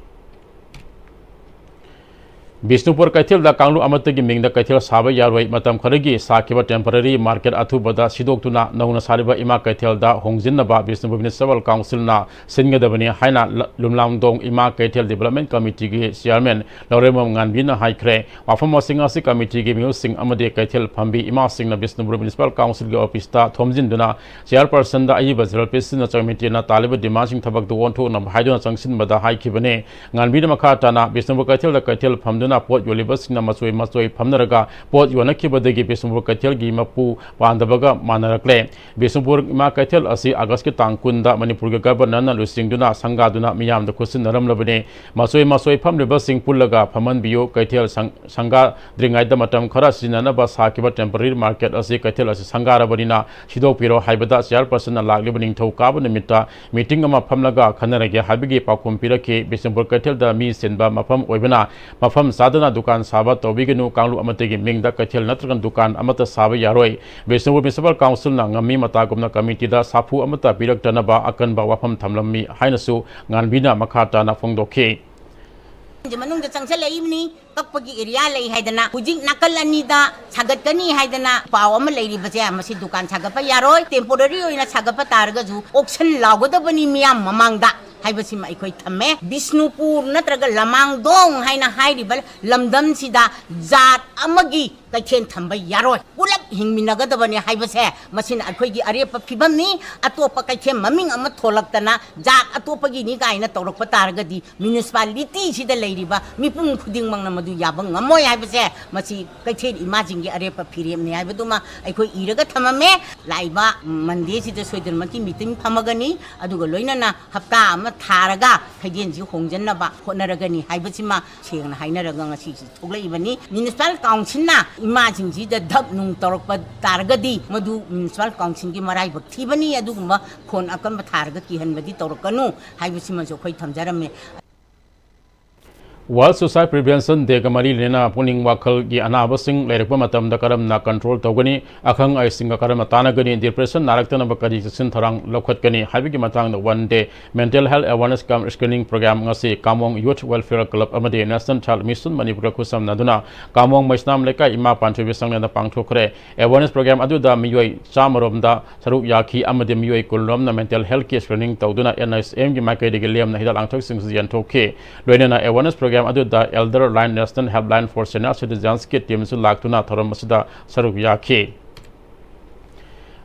ꯕꯤꯁꯅꯨꯄꯨꯔ ꯀꯩꯊꯦꯜꯗ ꯀꯥꯡꯂꯨꯞ ꯑꯃꯠꯇꯒꯤ ꯃꯤꯡꯗ ꯀꯩꯊꯦꯜ ꯁꯥꯕ ꯌꯥꯔꯣꯏ꯫ ꯃꯇꯝ ꯈꯔꯒꯤ ꯁꯥꯈꯤꯕ ꯇꯦꯝꯄꯔꯔꯤ ꯃꯥꯔꯀꯦꯠ ꯑꯊꯨꯕꯗ ꯁꯤꯗꯣꯛꯇꯨꯅ ꯅꯧꯅ ꯁꯥꯔꯤꯕ ꯏꯃꯥ ꯀꯩꯊꯦꯜꯗ ꯍꯣꯡꯖꯤꯟꯅꯕ ꯕꯤꯁꯅꯨꯄꯨꯔ ꯃ꯭ꯌꯨꯅꯤꯁꯤꯄꯥꯜ ꯀꯥꯎꯟꯁꯤꯜꯅ ꯁꯤꯟꯒꯗꯕꯅꯤ ꯍꯥꯏꯅ ꯂ-, ꯂꯨꯝꯂꯥꯝꯗꯣꯡ ꯏꯃꯥ ꯀꯩꯊꯦꯜ ꯗꯤꯕꯦꯂꯞꯃꯦꯟ ꯀꯃꯤꯇꯤꯒꯤ ꯆꯤꯌꯥꯔꯃꯦꯟ ꯂꯧꯔꯦꯝꯕꯝ ꯉꯥꯟꯕꯤꯅ ꯍꯥꯏꯈ꯭ꯔꯦ꯫ ꯋꯥꯐꯝ ꯑꯁꯤꯡ ꯑꯁꯤ ꯀꯃꯤꯇꯤꯒꯤ ꯃꯤꯑꯣꯏꯁꯤꯡ ꯑꯃꯗꯤ ꯀꯩꯊꯦꯜ ꯐꯝꯕꯤ ꯏꯃꯥꯁꯤꯡꯅ ꯕꯤꯁꯅꯨꯄꯨꯔ ꯃ꯭ꯌꯨꯅꯤꯁꯤꯄꯥꯜ ꯀꯥꯎꯟꯁꯤꯜꯒꯤ ꯑꯣꯐꯤꯁꯇ ꯊꯣꯝꯖꯤꯟꯗꯨꯅ ꯆꯤꯌꯥꯔꯄꯔꯁꯟꯗ ꯑꯏꯕ ꯖꯦꯅꯔꯦꯜ ꯄꯤꯁꯤꯟꯅ ꯀꯃꯤꯇꯤꯅ ꯇꯥꯜꯂꯤꯕ ꯗꯤꯃꯥꯟꯁꯤꯡ ꯊꯕꯛꯇ ꯑꯣꯟꯊꯣꯛꯅꯕ ꯍꯥꯏꯗꯨꯅ ꯆꯪꯁꯤꯟꯕꯗ ꯍꯥꯏꯈꯤꯕꯅꯤ꯫ ꯉꯥꯟꯕꯤꯅ ꯃꯈꯥ ꯇꯥꯅ ꯕꯤꯁꯅꯨꯄꯨꯔ ꯀꯩꯊꯦꯜꯗ ꯀꯩꯊꯦꯜ ꯐꯝꯗꯨꯅ ꯄꯣꯠ ꯌꯣꯜꯂꯤꯕꯁꯤꯡꯅ ꯃꯆꯣꯏ ꯃꯆꯣꯏ ꯐꯝꯅꯔꯒ ꯄꯣꯠ ꯌꯣꯟꯅꯈꯤꯕꯗꯒꯤ ꯕꯤꯁꯅꯨꯄꯨꯔ ꯀꯩꯊꯦꯜꯒꯤ ꯃꯄꯨ ꯄꯥꯟꯗꯕꯒ ꯃꯥꯟꯅꯔꯛꯂꯦ꯫ ꯕꯤꯁꯅꯨꯄꯨꯔ ꯏꯃꯥ ꯀꯩꯊꯦꯜ ꯑꯁꯤ ꯑꯥꯒꯁꯀꯤ ꯇꯥꯡ ꯀꯨꯟꯗ ꯃꯅꯤꯄꯨꯔꯒꯤ ꯒꯕꯔꯅꯔꯅ ꯂꯨꯆꯤꯡꯗꯨꯅ ꯁꯪꯒꯥꯗꯨꯅ ꯃꯤꯌꯥꯝꯗ ꯈꯨꯠꯁꯤꯟꯅꯔꯝꯂꯕꯅꯤ꯫ ꯃꯆꯣꯏ ꯃꯆꯣꯏ ꯐꯝꯂꯤꯕꯁꯤꯡ ꯄꯨꯜꯂꯒ ꯐꯝꯍꯟꯕꯤꯌꯨ꯫ ꯀꯩꯊꯦꯜ ꯁꯪ-, ꯁꯪꯒꯥꯗ꯭ꯔꯤꯉꯩꯗ ꯃꯇꯝ ꯈꯔ ꯁꯤꯖꯤꯟꯅꯅꯕ ꯁꯥꯈꯤꯕ ꯇꯦꯝꯄꯔꯔꯤ ꯃꯥꯔꯀꯦꯠ ꯑꯁꯤ ꯀꯩꯊꯦꯜ ꯑꯁꯤ ꯁꯪꯒꯥꯔꯕꯅꯤꯅ ꯁꯤꯗꯣꯛꯄꯤꯔꯣ ꯍꯥꯏꯕꯗ ꯆꯤꯌꯥꯔꯄꯔꯁꯟꯅ ꯂꯥꯛꯂꯤꯕ ꯅꯤꯡꯊꯧꯀꯥꯕ ꯅꯨꯃꯤꯠꯇ ꯃꯤꯇꯤꯡ ꯑꯃ ꯐꯝꯂꯒ ꯈꯟꯅꯔꯒꯦ ꯍꯥꯏꯕꯒꯤ ꯄꯥꯎꯈꯨꯝ ꯄꯤꯔꯛꯈꯤ꯫ ꯕꯤꯁꯅꯨꯄꯨꯔ ꯀꯩꯊꯦꯜꯗ ꯃꯤ ꯆꯤꯟꯕ ꯃꯐꯝ ꯑꯣꯏꯕꯅ ꯃꯐꯝ ꯆꯥꯗꯅ ꯗꯨꯀꯥꯟ ꯁꯥꯕ ꯇꯧꯕꯤꯒꯅꯨ, ꯀꯥꯡꯂꯨꯞ ꯑꯃꯠꯇꯒꯤ ꯃꯤꯡꯗ ꯀꯩꯊꯦꯜ ꯅꯠꯇ꯭ꯔꯒ ꯗꯨꯀꯥꯟ ꯑꯃꯠꯇ ꯁꯥꯕ ꯌꯥꯔꯣꯏ꯫ ꯕꯤꯁꯅꯨꯄꯨꯔ ꯃ꯭ꯌꯨꯅꯤꯁꯤꯄꯥꯜ ꯀꯥꯎꯟꯁꯤꯜꯅ ꯉꯝꯃꯤ ꯃꯇꯥꯒꯨꯝꯅ ꯀꯃꯤꯇꯤꯗ ꯁꯥꯐꯨ ꯑꯃꯠꯇ ꯄꯤꯔꯛꯇꯅꯕ ꯑꯀꯟꯕ ꯋꯥꯐꯝ ꯊꯝꯂꯝꯃꯤ ꯍꯥꯏꯅꯁꯨ ꯉꯥꯟꯕꯤꯅ ꯃꯈꯥ ꯇꯥꯅ ꯐꯣꯡꯗꯣꯛꯈꯤ꯫ ꯃꯅꯨꯡꯗ ꯆꯪꯁꯤꯜꯂꯛꯏꯕꯅꯤ꯫ ꯀꯛꯄꯒꯤ ꯑꯦꯔꯤꯌꯥ ꯂꯩ ꯍꯥꯏꯗꯅ, ꯍꯧꯖꯤꯛ ꯅꯥꯀꯜ ꯑꯅꯤꯗ ꯁꯥꯒꯠꯀꯅꯤ ꯍꯥꯏꯗꯅ ꯄꯥꯎ ꯑꯃ ꯂꯩꯔꯤꯕꯁꯦ, ꯃꯁꯤ ꯗꯨꯀꯥꯟ ꯁꯥꯒꯠꯄ ꯌꯥꯔꯣꯏ, ꯇꯦꯝꯄꯣꯔꯔꯤ ꯑꯣꯏꯅ ꯁꯥꯒꯠꯄ ꯇꯥꯔꯒꯁꯨ ꯑꯣꯛꯁꯟ ꯂꯥꯎꯒꯗꯕꯅꯤ ꯃꯤꯌꯥꯝ ꯃꯃꯥꯡꯗ ꯍꯥꯏꯕꯁꯤꯃ ꯑꯩꯈꯣꯏ ꯊꯝꯃꯦ꯫ ꯕꯤꯁꯅꯨꯄꯨꯔ ꯅꯠꯇ꯭ꯔꯒ ꯂꯃꯥꯡꯗꯣꯡ ꯍꯥꯏꯅ ꯍꯥꯏꯔꯤꯕ ꯂꯝꯗꯝꯁꯤꯗ ꯖꯥꯠ ꯑꯃꯒꯤ ꯀꯩꯊꯦꯜ ꯊꯝꯕ ꯌꯥꯔꯣꯏ, ꯄꯨꯂꯞ ꯍꯤꯡꯃꯤꯟꯅꯒꯗꯕꯅꯤ ꯍꯥꯏꯕꯁꯦ ꯃꯁꯤꯅ ꯑꯩꯈꯣꯏꯒꯤ ꯑꯔꯦꯞꯄ ꯐꯤꯕꯝꯅꯤ꯫ ꯑꯇꯣꯞꯄ ꯀꯩꯊꯦꯜ ꯃꯃꯤꯡ ꯑꯃ ꯊꯣꯂꯛꯇꯅ ꯖꯥꯠ ꯑꯇꯣꯞꯄꯒꯤꯅꯤ ꯀꯥꯏꯅ ꯇꯧꯔꯛꯄ ꯇꯥꯔꯒꯗꯤ ꯃ꯭ꯌꯨꯅꯤꯁꯤꯄꯥꯂꯤꯇꯤꯁꯤꯗ ꯂꯩꯔꯤꯕ ꯃꯤꯄꯨꯝ ꯈꯨꯗꯤꯡꯃꯛꯅ ꯃꯗꯨ ꯌꯥꯕ ꯉꯝꯃꯣꯏ ꯍꯥꯏꯕꯁꯦ ꯃꯁꯤ ꯀꯩꯊꯦꯜ ꯏꯃꯥꯁꯤꯡꯒꯤ ꯑꯔꯦꯞꯄ ꯐꯤꯔꯦꯞꯅꯤ ꯍꯥꯏꯕꯗꯨꯃ ꯑꯩꯈꯣꯏ ꯏꯔꯒ ꯊꯝꯃꯝꯃꯦ꯫ ꯂꯥꯛꯏꯕ ꯃꯟꯗꯦꯁꯤꯗ ꯁꯣꯏꯗꯅꯃꯛꯀꯤ ꯃꯤꯇꯤꯡ ꯐꯝꯃꯒꯅꯤ, ꯑꯗꯨꯒ ꯂꯣꯏꯅꯅ ꯍꯞꯇꯥ ꯑꯃ ꯊꯥꯔꯒ ꯀꯩꯊꯦꯜꯁꯤ ꯍꯣꯡꯖꯟꯅꯕ ꯍꯣꯠꯅꯔꯒꯅꯤ ꯍꯥꯏꯕꯁꯤꯃ ꯁꯦꯡꯅ ꯍꯥꯏꯅꯔꯒ ꯉꯁꯤꯁꯤ ꯊꯣꯛꯂꯛꯏꯕꯅꯤ꯫ ꯃ꯭ꯌꯨꯅꯤꯁꯤꯄꯥꯜ ꯀꯥꯎꯟꯁꯤꯜꯅ ꯏꯃꯥꯁꯤꯡꯁꯤꯗ ꯙꯞ ꯅꯨꯡ ꯇꯧꯔꯛꯄ ꯇꯥꯔꯒꯗꯤ ꯃꯗꯨ ꯃ꯭ꯌꯨꯅꯤꯁꯤꯄꯥꯜ ꯀꯥꯎꯟꯁꯤꯜꯒꯤ ꯃꯔꯥꯏꯕꯛ ꯊꯤꯕꯅꯤ꯫ ꯑꯗꯨꯒꯨꯝꯕ ꯈꯣꯟ ꯑꯀꯟꯕ ꯊꯥꯔꯒ ꯀꯤꯍꯟꯕꯗꯤ ꯇꯧꯔꯛꯀꯅꯨ ꯍꯥꯏꯕꯁꯤꯃꯁꯨ ꯑꯩꯈꯣꯏ ꯊꯝꯖꯔꯝꯃꯤ꯫ World Suicide Prevention Day ꯒ ꯃꯔꯤ ꯂꯩꯅꯅ ꯄꯨꯛꯅꯤꯡ ꯋꯥꯈꯜꯒꯤ ꯑꯅꯥꯕꯁꯤꯡ ꯂꯩꯔꯛꯄ ꯃꯇꯝꯗ ꯀꯔꯝꯅ ꯀꯟꯇ꯭ꯔꯣꯜ ꯇꯧꯒꯅꯤ, ꯑꯈꯪ ꯑꯍꯩꯁꯤꯡꯒ ꯀꯔꯝꯅ ꯇꯥꯟꯅꯒꯅꯤ, ꯗꯤꯄ꯭ꯔꯦꯁꯟ ꯅꯥꯔꯛꯇꯅꯕ ꯀꯔꯤ ꯆꯦꯛꯁꯤꯟ ꯊꯧꯔꯥꯡ ꯂꯧꯈꯠꯀꯅꯤ ꯍꯥꯏꯕꯒꯤ ꯃꯇꯥꯡꯗ one day mental health awareness cum screening programme ꯉꯁꯤ ꯀꯥꯃꯣꯡ ꯌꯨꯊ ꯋꯦꯜꯐꯤꯌꯔ ꯀ꯭ꯂꯕ ꯑꯃꯗꯤ ꯅꯦꯁꯅꯦꯜ ꯍꯦꯜꯊ ꯃꯤꯁꯟ ꯃꯅꯤꯄꯨꯔꯒ ꯈꯨꯠꯁꯝꯅꯗꯨꯅ ꯀꯥꯃꯣꯡ ꯃꯩꯁꯅꯥꯝ ꯂꯩꯀꯥꯏ ꯏꯃꯥ ꯄꯥꯟꯊꯣꯏꯕꯤ ꯁꯪꯂꯦꯟꯗ ꯄꯥꯡꯊꯣꯛꯈ꯭ꯔꯦ꯫ ꯑꯦꯋꯥꯔꯅꯦꯁ ꯄ꯭ꯔꯣꯒ꯭ꯔꯥꯝ ꯑꯗꯨꯗ ꯃꯤꯑꯣꯏ ꯆꯥꯝꯃꯔꯣꯝꯗ ꯁꯔꯨꯛ ꯌꯥꯈꯤ ꯑꯃꯗꯤ ꯃꯤꯑꯣꯏ ꯀꯨꯟꯔꯣꯝꯅ ꯃꯦꯟꯇꯦꯜ ꯍꯦꯜꯊꯀꯤ ꯁ꯭ꯀ꯭ꯔꯤꯅꯤꯡ ꯇꯧꯗꯨꯅ ꯑꯦꯟ ꯑꯩꯆ ꯑꯦꯝꯒꯤ ꯃꯥꯏꯀꯩꯗꯒꯤ ꯂꯦꯝꯅ ꯍꯤꯗꯥꯛ ꯂꯥꯡꯊꯛꯁꯤꯡꯁꯨ ꯌꯦꯟꯊꯣꯛꯈꯤ꯫ ꯂꯣꯏꯅꯅ ꯑꯦꯋꯥꯔꯅꯦꯁ ꯄ꯭ꯔꯣꯒ꯭ꯔꯥꯝ ꯑꯗꯨꯗ elder line national helpline for senior ꯁꯤꯇꯤꯖꯦꯟꯁꯀꯤ ꯇꯤꯝꯁꯨ ꯂꯥꯛꯇꯨꯅ ꯊꯧꯔꯝ ꯑꯁꯤꯗ ꯁꯔꯨꯛ ꯌꯥꯈꯤ꯫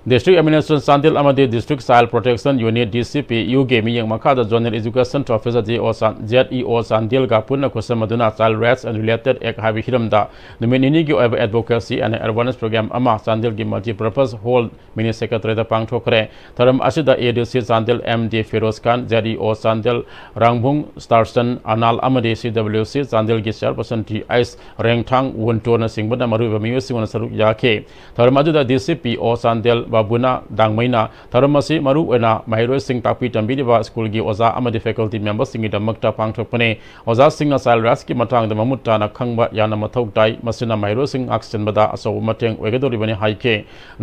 ꯗꯤꯁꯇ꯭ꯔꯤꯛ ꯑꯦꯗꯃꯤꯅꯤꯁꯇ꯭ꯔꯦꯁꯟ ꯆꯥꯟꯗꯦꯜ ꯑꯃꯗꯤ district child protection unit, D C P ꯌꯨꯒꯤ ꯃꯤꯠꯌꯦꯡ ꯃꯈꯥꯗ zonal education officer, G O ꯆꯥꯟ-, ꯖꯦꯠ ꯏ ꯑꯣ ꯆꯥꯟꯗꯦꯜꯒ ꯄꯨꯟꯅ ꯈꯨꯠꯁꯝꯅꯗꯨꯅ ꯆꯥꯏꯜ ꯔꯥꯏꯠꯁ ꯑꯦꯟ ꯔꯤꯂꯦꯇꯦꯗ ꯑꯦꯛ ꯍꯥꯏꯕ ꯍꯤꯔꯝꯗ ꯅꯨꯃꯤꯠ ꯅꯤꯅꯤꯒꯤ ꯑꯣꯏꯕ ꯑꯦꯗꯚꯣꯀꯦꯁꯤ ꯑꯦꯟ ꯑꯦꯋꯥꯔꯅꯦꯁ ꯄ꯭ꯔꯣꯒ꯭ꯔꯥꯝ ꯑꯃ ꯆꯥꯟꯗꯦꯜꯒꯤ ꯃꯜꯇꯤꯄꯔꯄꯁ ꯍꯣꯜ ꯃꯤꯅꯤ ꯁꯦꯀ꯭ꯔꯦꯇꯔꯤꯗ ꯄꯥꯡꯊꯣꯛꯈ꯭ꯔꯦ꯫ ꯊꯧꯔꯝ ꯑꯁꯤꯗ ꯑꯦ ꯗꯤ ꯁꯤ ꯆꯥꯟꯗꯦꯜ ꯑꯦꯝ ꯗꯤ ꯐꯤꯔꯣꯖ ꯈꯥꯟ, ꯖꯦꯠ ꯏ ꯑꯣ ꯆꯥꯟꯗꯦꯜ ꯔꯥꯡꯚꯨꯡ ꯁ꯭ꯇꯥꯔꯁꯟ ꯑꯅꯥꯜ ꯑꯃꯗꯤ ꯁꯤ ꯗꯕ꯭ꯂꯤꯎ ꯁꯤ ꯆꯥꯟꯗꯦꯜꯒꯤ ꯆꯤꯌꯔꯄꯔꯁꯟ ꯇꯤ ꯑꯩꯆ ꯔꯦꯡꯊꯥꯡ ꯋꯨꯟꯇꯣꯅꯆꯤꯡꯕꯅ ꯃꯔꯨꯑꯣꯏꯕ ꯃꯤꯑꯣꯏꯁꯤꯡꯅ ꯁꯔꯨꯛ ꯌꯥꯈꯤ꯫ ꯊꯧꯔꯝ ꯑꯗꯨꯗ ꯗꯤ ꯁꯤ ꯄꯤ ꯑꯣ ꯆꯥꯟꯗꯦꯜ ꯕꯥꯕꯨꯅꯥ ꯗꯥꯡꯃꯩꯅ ꯊꯧꯔꯝ ꯑꯁꯤ ꯃꯔꯨ ꯑꯣꯏꯅ ꯃꯍꯩꯔꯣꯏꯁꯤꯡ ꯇꯥꯛꯄꯤ ꯇꯝꯕꯤꯔꯤꯕ ꯁ꯭ꯀꯨꯜꯒꯤ ꯑꯣꯖꯥ ꯑꯃꯗꯤ ꯐꯦꯀꯜꯇꯤ ꯃꯦꯝꯕꯔꯁꯤꯡꯒꯤꯗꯃꯛꯇ ꯄꯥꯡꯊꯣꯛꯄꯅꯤ꯫ ꯑꯣꯖꯥꯁꯤꯡꯅ ꯆꯥꯏꯜ ꯔꯥꯏꯠꯁꯀꯤ ꯃꯇꯥꯡꯗ ꯃꯃꯨꯠ ꯇꯥꯅ ꯈꯪꯕ ꯌꯥꯝꯅ ꯃꯊꯧ ꯇꯥꯏ, ꯃꯁꯤꯅ ꯃꯍꯩꯔꯣꯏꯁꯤꯡ ꯉꯥꯛꯁꯦꯟꯕꯗ ꯑꯆꯧꯕ ꯃꯇꯦꯡ ꯑꯣꯏꯒꯗꯧꯔꯤꯕꯅꯤ ꯍꯥꯏꯈꯤ꯫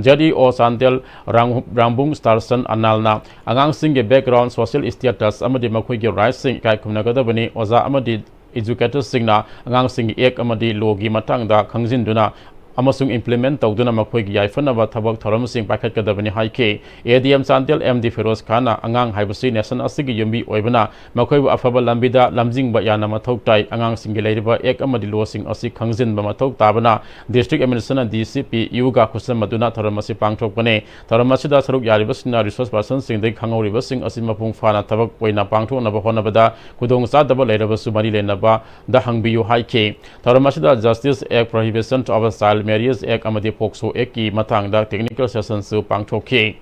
ꯖꯦꯠ ꯏ ꯑꯣ ꯆꯥꯟꯗꯦꯜ ꯔꯥꯡ-, ꯔꯥꯝꯕꯨꯡ ꯁ꯭ꯇꯥꯔꯁꯟ ꯑꯅꯥꯜꯅ ꯑꯉꯥꯡꯁꯤꯡꯒꯤ ꯕꯦꯛꯒ꯭ꯔꯥꯎꯟ, ꯁꯣꯁꯤꯌꯦꯜ ꯁ꯭ꯇꯦꯇꯁ ꯑꯃꯗꯤ ꯃꯈꯣꯏꯒꯤ ꯔꯥꯏꯠꯁꯤꯡ ꯏꯀꯥꯏ ꯈꯨꯝꯅꯒꯗꯕꯅꯤ꯫ ꯑꯣꯖꯥ ꯑꯃꯗꯤ ꯏꯖꯨꯀꯦꯇꯔꯁꯤꯡꯅ ꯑꯉꯥꯡꯁꯤꯡꯒꯤ ꯑꯦꯛ ꯑꯃꯗꯤ ꯂꯣꯒꯤ ꯃꯇꯥꯡꯗ ꯈꯪꯖꯤꯟꯗꯨꯅ ꯑꯃꯁꯨꯡ ꯏꯝꯄ꯭ꯂꯤꯃꯦꯟ ꯇꯧꯗꯨꯅ ꯃꯈꯣꯏꯒꯤ ꯌꯥꯏꯐꯅꯕ ꯊꯕꯛ ꯊꯧꯔꯝꯁꯤꯡ ꯄꯥꯏꯈꯠꯀꯗꯕꯅꯤ ꯍꯥꯏꯈꯤ꯫ A D M Chandel M D Firoz ꯈꯥꯟꯅ ꯑꯉꯥꯡ ꯍꯥꯏꯕꯁꯤ ꯅꯦꯁꯟ ꯑꯁꯤꯒꯤ ꯌꯨꯝꯕꯤ ꯑꯣꯏꯕꯅ ꯃꯈꯣꯏꯕꯨ ꯑꯐꯕ ꯂꯝꯕꯤꯗ ꯂꯝꯖꯤꯡꯕ ꯌꯥꯝꯅ ꯃꯊꯧ ꯇꯥꯏ꯫ ꯑꯉꯥꯡꯁꯤꯡꯒꯤ ꯂꯩꯔꯤꯕ ꯑꯦꯛ ꯑꯃꯗꯤ ꯂꯣꯁꯤꯡ ꯑꯁꯤ ꯈꯪꯖꯤꯟꯕ ꯃꯊꯧ ꯇꯥꯕꯅ ꯗꯤꯁꯇ꯭ꯔꯤꯛ ꯑꯦꯗꯃꯤꯅꯤꯁꯇ꯭ꯔꯦꯁꯟꯅ ꯗꯤ ꯁꯤ ꯄꯤ ꯏꯌꯨꯒ ꯈꯨꯠꯁꯝꯅꯗꯨꯅ ꯊꯧꯔꯝ ꯑꯁꯤ ꯄꯥꯡꯊꯣꯛꯄꯅꯤ꯫ ꯊꯧꯔꯝ ꯑꯁꯤꯗ ꯁꯔꯨꯛ ꯌꯥꯔꯤꯕꯁꯤꯡꯅ ꯔꯤꯁꯣꯔꯁ ꯄꯥꯔꯁꯟꯁꯤꯡꯗꯒꯤ ꯈꯪꯍꯧꯔꯤꯕꯁꯤꯡ ꯑꯁꯤ ꯃꯄꯨꯡ ꯐꯥꯅ ꯊꯕꯛ ꯑꯣꯏꯅ ꯄꯥꯡꯊꯣꯛꯅꯕ ꯍꯣꯠꯅꯕꯗ ꯈꯨꯗꯣꯡꯆꯥꯗꯕ ꯂꯩꯔꯕꯁꯨ ꯃꯔꯤ ꯂꯩꯅꯕꯗ ꯍꯪꯕꯤꯌꯨ ꯍꯥꯏꯈꯤ꯫ ꯊꯧꯔꯝ ꯑꯁꯤꯗ Justice Act, Prohibition of Child Marriage Act ꯑꯃꯗꯤ ꯄꯣꯛꯁꯣ ꯑꯦꯛꯀꯤ ꯃꯇꯥꯡꯗ ꯇꯦꯛꯅꯤꯀꯦꯜ ꯁꯦꯁꯟꯁꯨ ꯄꯥꯡꯊꯣꯛꯈꯤ꯫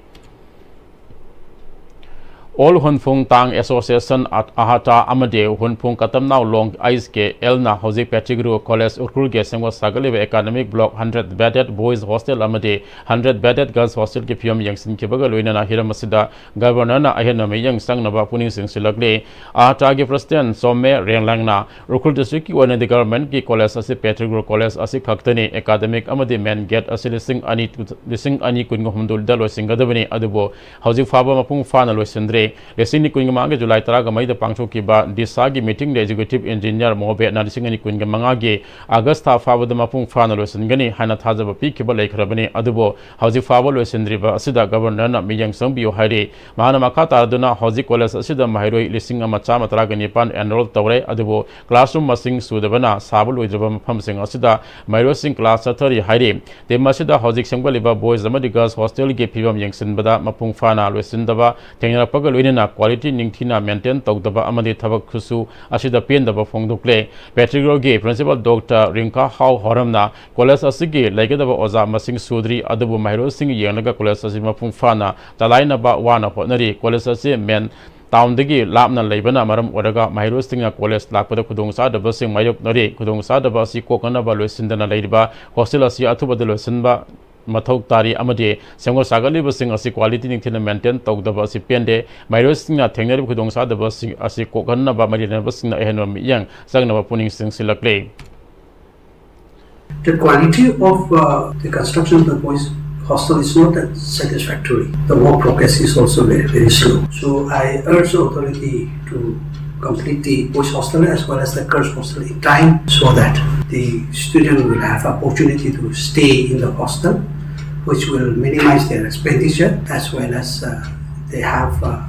ꯑꯣꯜ ꯍꯨꯟꯐꯨꯡ ꯇꯥꯡ ꯑꯦꯁꯣꯁꯤꯌꯦꯁꯟ ꯑꯍꯥꯇꯥ ꯑꯃꯗꯤ ꯍꯨꯟꯐꯨꯡ ꯀꯇꯝꯅꯥꯎ ꯂꯣꯡ ꯑꯩꯆ ꯀꯦ ꯑꯦꯜꯅ ꯍꯧꯖꯤꯛ ꯄꯦꯇ꯭ꯔꯤꯒ꯭ꯔꯨ ꯀꯣꯂꯦꯖ ꯎꯈ꯭ꯔꯨꯜꯒꯤ ꯁꯦꯝꯒꯠ ꯁꯥꯒꯠꯂꯤꯕ academic block, hundred bedded boys hostel ꯑꯃꯗꯤ ꯍꯟꯗ꯭ꯔꯦꯠ ꯕꯦꯗꯦꯠ ꯒꯔꯜꯁ ꯍꯣꯁꯇꯦꯜꯒꯤ ꯐꯤꯕꯝ ꯌꯦꯡꯁꯤꯟꯈꯤꯕꯒ ꯂꯣꯏꯅꯅ ꯍꯤꯔꯝ ꯑꯁꯤꯗ ꯒꯕꯔꯅꯔꯅ ꯑꯍꯦꯟꯕ ꯃꯤꯠꯌꯦꯡ ꯆꯪꯅꯕ ꯄꯨꯛꯅꯤꯡ ꯆꯤꯡꯁꯤꯜꯂꯛꯂꯤ꯫ ꯑꯍꯥꯇꯥꯒꯤ ꯄ꯭ꯔꯁꯤꯗꯦꯟ ꯆꯣꯝꯃꯦ ꯔꯦꯡꯂꯥꯡꯅ ꯎꯈ꯭ꯔꯨꯜ ꯗꯤꯁꯇ꯭ꯔꯤꯛꯀꯤ ꯑꯣꯏꯅꯗꯤ ꯒꯚꯔꯟꯃꯦꯟꯠꯀꯤ ꯀꯣꯂꯦꯖ ꯑꯁꯤ ꯄꯦꯇ꯭ꯔꯤꯒ꯭ꯔꯨ ꯀꯣꯂꯦꯖ ꯑꯁꯤ ꯈꯛꯇꯅꯤ꯫ ꯑꯦꯀꯥꯗꯃꯤꯛ ꯑꯃꯗꯤ ꯃꯦꯟ ꯒꯦꯠ ꯑꯁꯤ ꯂꯤꯁꯤꯡ ꯑꯅꯤ, ꯂꯤꯁꯤꯡ ꯑꯅꯤ ꯀꯨꯟꯒ ꯍꯨꯝꯗꯣꯏꯗ ꯂꯣꯏꯁꯤꯟꯒꯗꯕꯅꯤ, ꯑꯗꯨꯕꯨ ꯍꯧꯖꯤꯛ ꯐꯥꯎꯕ ꯃꯄꯨꯡ ꯐꯥꯅ ꯂꯣꯏꯁꯤꯟꯗ꯭ꯔꯤ꯫ ꯂꯤꯁꯤꯡ ꯑꯅꯤ ꯀꯨꯟꯒ ꯃꯉꯥꯒꯤ ꯖꯨꯂꯥꯏ ꯇꯔꯥꯃꯔꯤꯗ ꯄꯥꯡꯊꯣꯛꯈꯤꯕ ꯗꯤꯁꯥꯒꯤ ꯃꯤꯇꯤꯡꯗ ꯑꯦꯛꯖꯤꯀ꯭ꯌꯨꯇꯤꯚ ꯏꯟꯖꯤꯅꯤꯌꯔ ꯃꯣꯍꯕꯦꯠꯅ ꯂꯤꯁꯤꯡ ꯑꯅꯤ ꯀꯨꯟꯒ ꯃꯉꯥꯒꯤ ꯑꯥꯒꯁ꯭ꯠ ꯊꯥ ꯐꯥꯎꯕꯗ ꯃꯄꯨꯡ ꯐꯥꯅ ꯂꯣꯏꯁꯤꯟꯒꯅꯤ ꯍꯥꯏꯅ ꯊꯥꯖꯕ ꯄꯤꯈꯤꯕ ꯂꯩꯈ꯭ꯔꯕꯅꯤ, ꯑꯗꯨꯕꯨ ꯍꯧꯖꯤꯛ ꯐꯥꯎꯕ ꯂꯣꯏꯁꯤꯟꯗ꯭ꯔꯤꯕ ꯑꯁꯤꯗ ꯒꯕꯔꯅꯔꯅ ꯃꯤꯠꯌꯦꯡ ꯆꯪꯕꯤꯌꯨ ꯍꯥꯏꯔꯤ꯫ ꯃꯍꯥꯛꯅ ꯃꯈꯥ ꯇꯥꯔꯗꯨꯅ ꯍꯧꯖꯤꯛ ꯀꯣꯂꯦꯖ ꯑꯁꯤꯗ ꯃꯍꯩꯔꯣꯏ ꯂꯤꯁꯤꯡ ꯑꯃ ꯆꯥꯝꯃ ꯇꯔꯥꯒ ꯅꯤꯄꯥꯟ ꯑꯦꯟꯔꯣꯜ ꯇꯧꯔꯦ, ꯑꯗꯨꯕꯨ ꯀ꯭ꯂꯥꯁꯔꯨꯝ ꯃꯁꯤꯡ ꯁꯨꯗꯕꯅ ꯁꯥꯕ ꯂꯣꯏꯗ꯭ꯔꯕ ꯃꯐꯝꯁꯤꯡ ꯑꯁꯤꯗ ꯃꯍꯩꯔꯣꯏꯁꯤꯡ ꯀ꯭ꯂꯥꯁ ꯆꯠꯊꯔꯤ ꯍꯥꯏꯔꯤ꯫ ꯇꯤꯝ ꯑꯁꯤꯗ ꯍꯧꯖꯤꯛ ꯁꯦꯝꯒꯠꯂꯤꯕ ꯕꯣꯏꯁ ꯑꯃꯗꯤ ꯒꯔꯜꯁ ꯍꯣꯁꯇꯦꯜꯒꯤ ꯐꯤꯕꯝ ꯌꯦꯡꯁꯤꯟꯕꯗ ꯃꯄꯨꯡ ꯐꯥꯅ ꯂꯣꯏꯁꯤꯟꯗꯕ ꯊꯦꯡꯅꯔꯛꯄꯒ ꯂꯣꯏꯅꯅ ꯀ꯭ꯋꯥꯂꯤꯇꯤ ꯅꯤꯡꯊꯤꯅ ꯃꯦꯟꯇꯦꯟ ꯇꯧꯗꯕ ꯑꯃꯗꯤ ꯊꯕꯛ ꯈꯨꯠꯁꯨ ꯑꯁꯤꯗ ꯄꯦꯟꯗꯕ ꯐꯣꯡꯗꯣꯛꯂꯦ꯫ ꯄꯦꯇ꯭ꯔꯤꯒ꯭ꯔꯨꯒꯤ ꯄ꯭ꯔꯤꯟꯁꯤꯄꯥꯜ ꯗꯣꯛꯇꯔ ꯔꯤꯡꯀꯥ ꯍꯥꯎ ꯍꯣꯔꯝꯅ ꯀꯣꯂꯦꯖ ꯑꯁꯤꯒꯤ ꯂꯩꯒꯗꯕ ꯑꯣꯖꯥ ꯃꯁꯤꯡ ꯁꯨꯗ꯭ꯔꯤ, ꯑꯗꯨꯕꯨ ꯃꯍꯩꯔꯣꯏꯁꯤꯡ ꯌꯦꯡꯂꯒ ꯀꯣꯂꯦꯖ ꯑꯁꯤ ꯃꯄꯨꯡ ꯐꯥꯅ ꯆꯂꯥꯏꯅꯕ ꯋꯥꯅ ꯍꯣꯠꯅꯔꯤ꯫ ꯀꯣꯂꯦꯖ ꯑꯁꯤ ꯃꯦꯟ ꯇꯥꯎꯟꯗꯒꯤ ꯂꯥꯞꯅ ꯂꯩꯕꯅ ꯃꯔꯝ ꯑꯣꯏꯔꯒ ꯃꯍꯩꯔꯣꯏꯁꯤꯡꯅ ꯀꯣꯂꯦꯖ ꯂꯥꯛꯄꯗ ꯈꯨꯗꯣꯡꯆꯥꯗꯕꯁꯤꯡ ꯃꯥꯌꯣꯛꯅꯔꯤ꯫ ꯈꯨꯗꯣꯡꯆꯥꯗꯕ ꯑꯁꯤ ꯀꯣꯛꯅꯅꯕ ꯂꯣꯏꯁꯤꯟꯗꯅ ꯂꯩꯔꯤꯕ ꯍꯣꯁꯇꯦꯜ ꯑꯁꯤ ꯑꯊꯨꯕꯗ ꯂꯣꯏꯁꯤꯟꯕ ꯃꯊꯧ ꯇꯥꯔꯤ ꯑꯃꯗꯤ ꯁꯦꯝꯒꯠ ꯁꯥꯒꯠꯂꯤꯕꯁꯤꯡ ꯑꯁꯤ quality ꯅꯤꯡꯊꯤꯅ maintain ꯇꯧꯗꯕ ꯑꯁꯤ ꯄꯦꯟꯗꯦ꯫ ꯃꯍꯩꯔꯣꯏꯁꯤꯡꯅ ꯊꯦꯡꯅꯔꯤꯕ ꯈꯨꯗꯣꯡꯆꯥꯗꯕꯁꯤꯡ ꯑꯁꯤ ꯀꯣꯛꯍꯟꯅꯕ ꯃꯔꯤ ꯂꯩꯅꯕꯁꯤꯡꯅ ꯑꯍꯦꯟꯕ ꯃꯤꯠꯌꯦꯡ ꯆꯪꯅꯕ ꯄꯨꯛꯅꯤꯡ ꯆꯤꯡꯁꯤꯜꯂꯛꯂꯤ꯫ The quality of uh, the construction of the boys hostel is not that satisfactory. The work progress is also very, very slow. So I urge the authority to complete the boys hostel as well as the girls hostel in time so that the student will have opportunity to stay in the hostel, which will minimize their expenditure as well as uh, they have uh,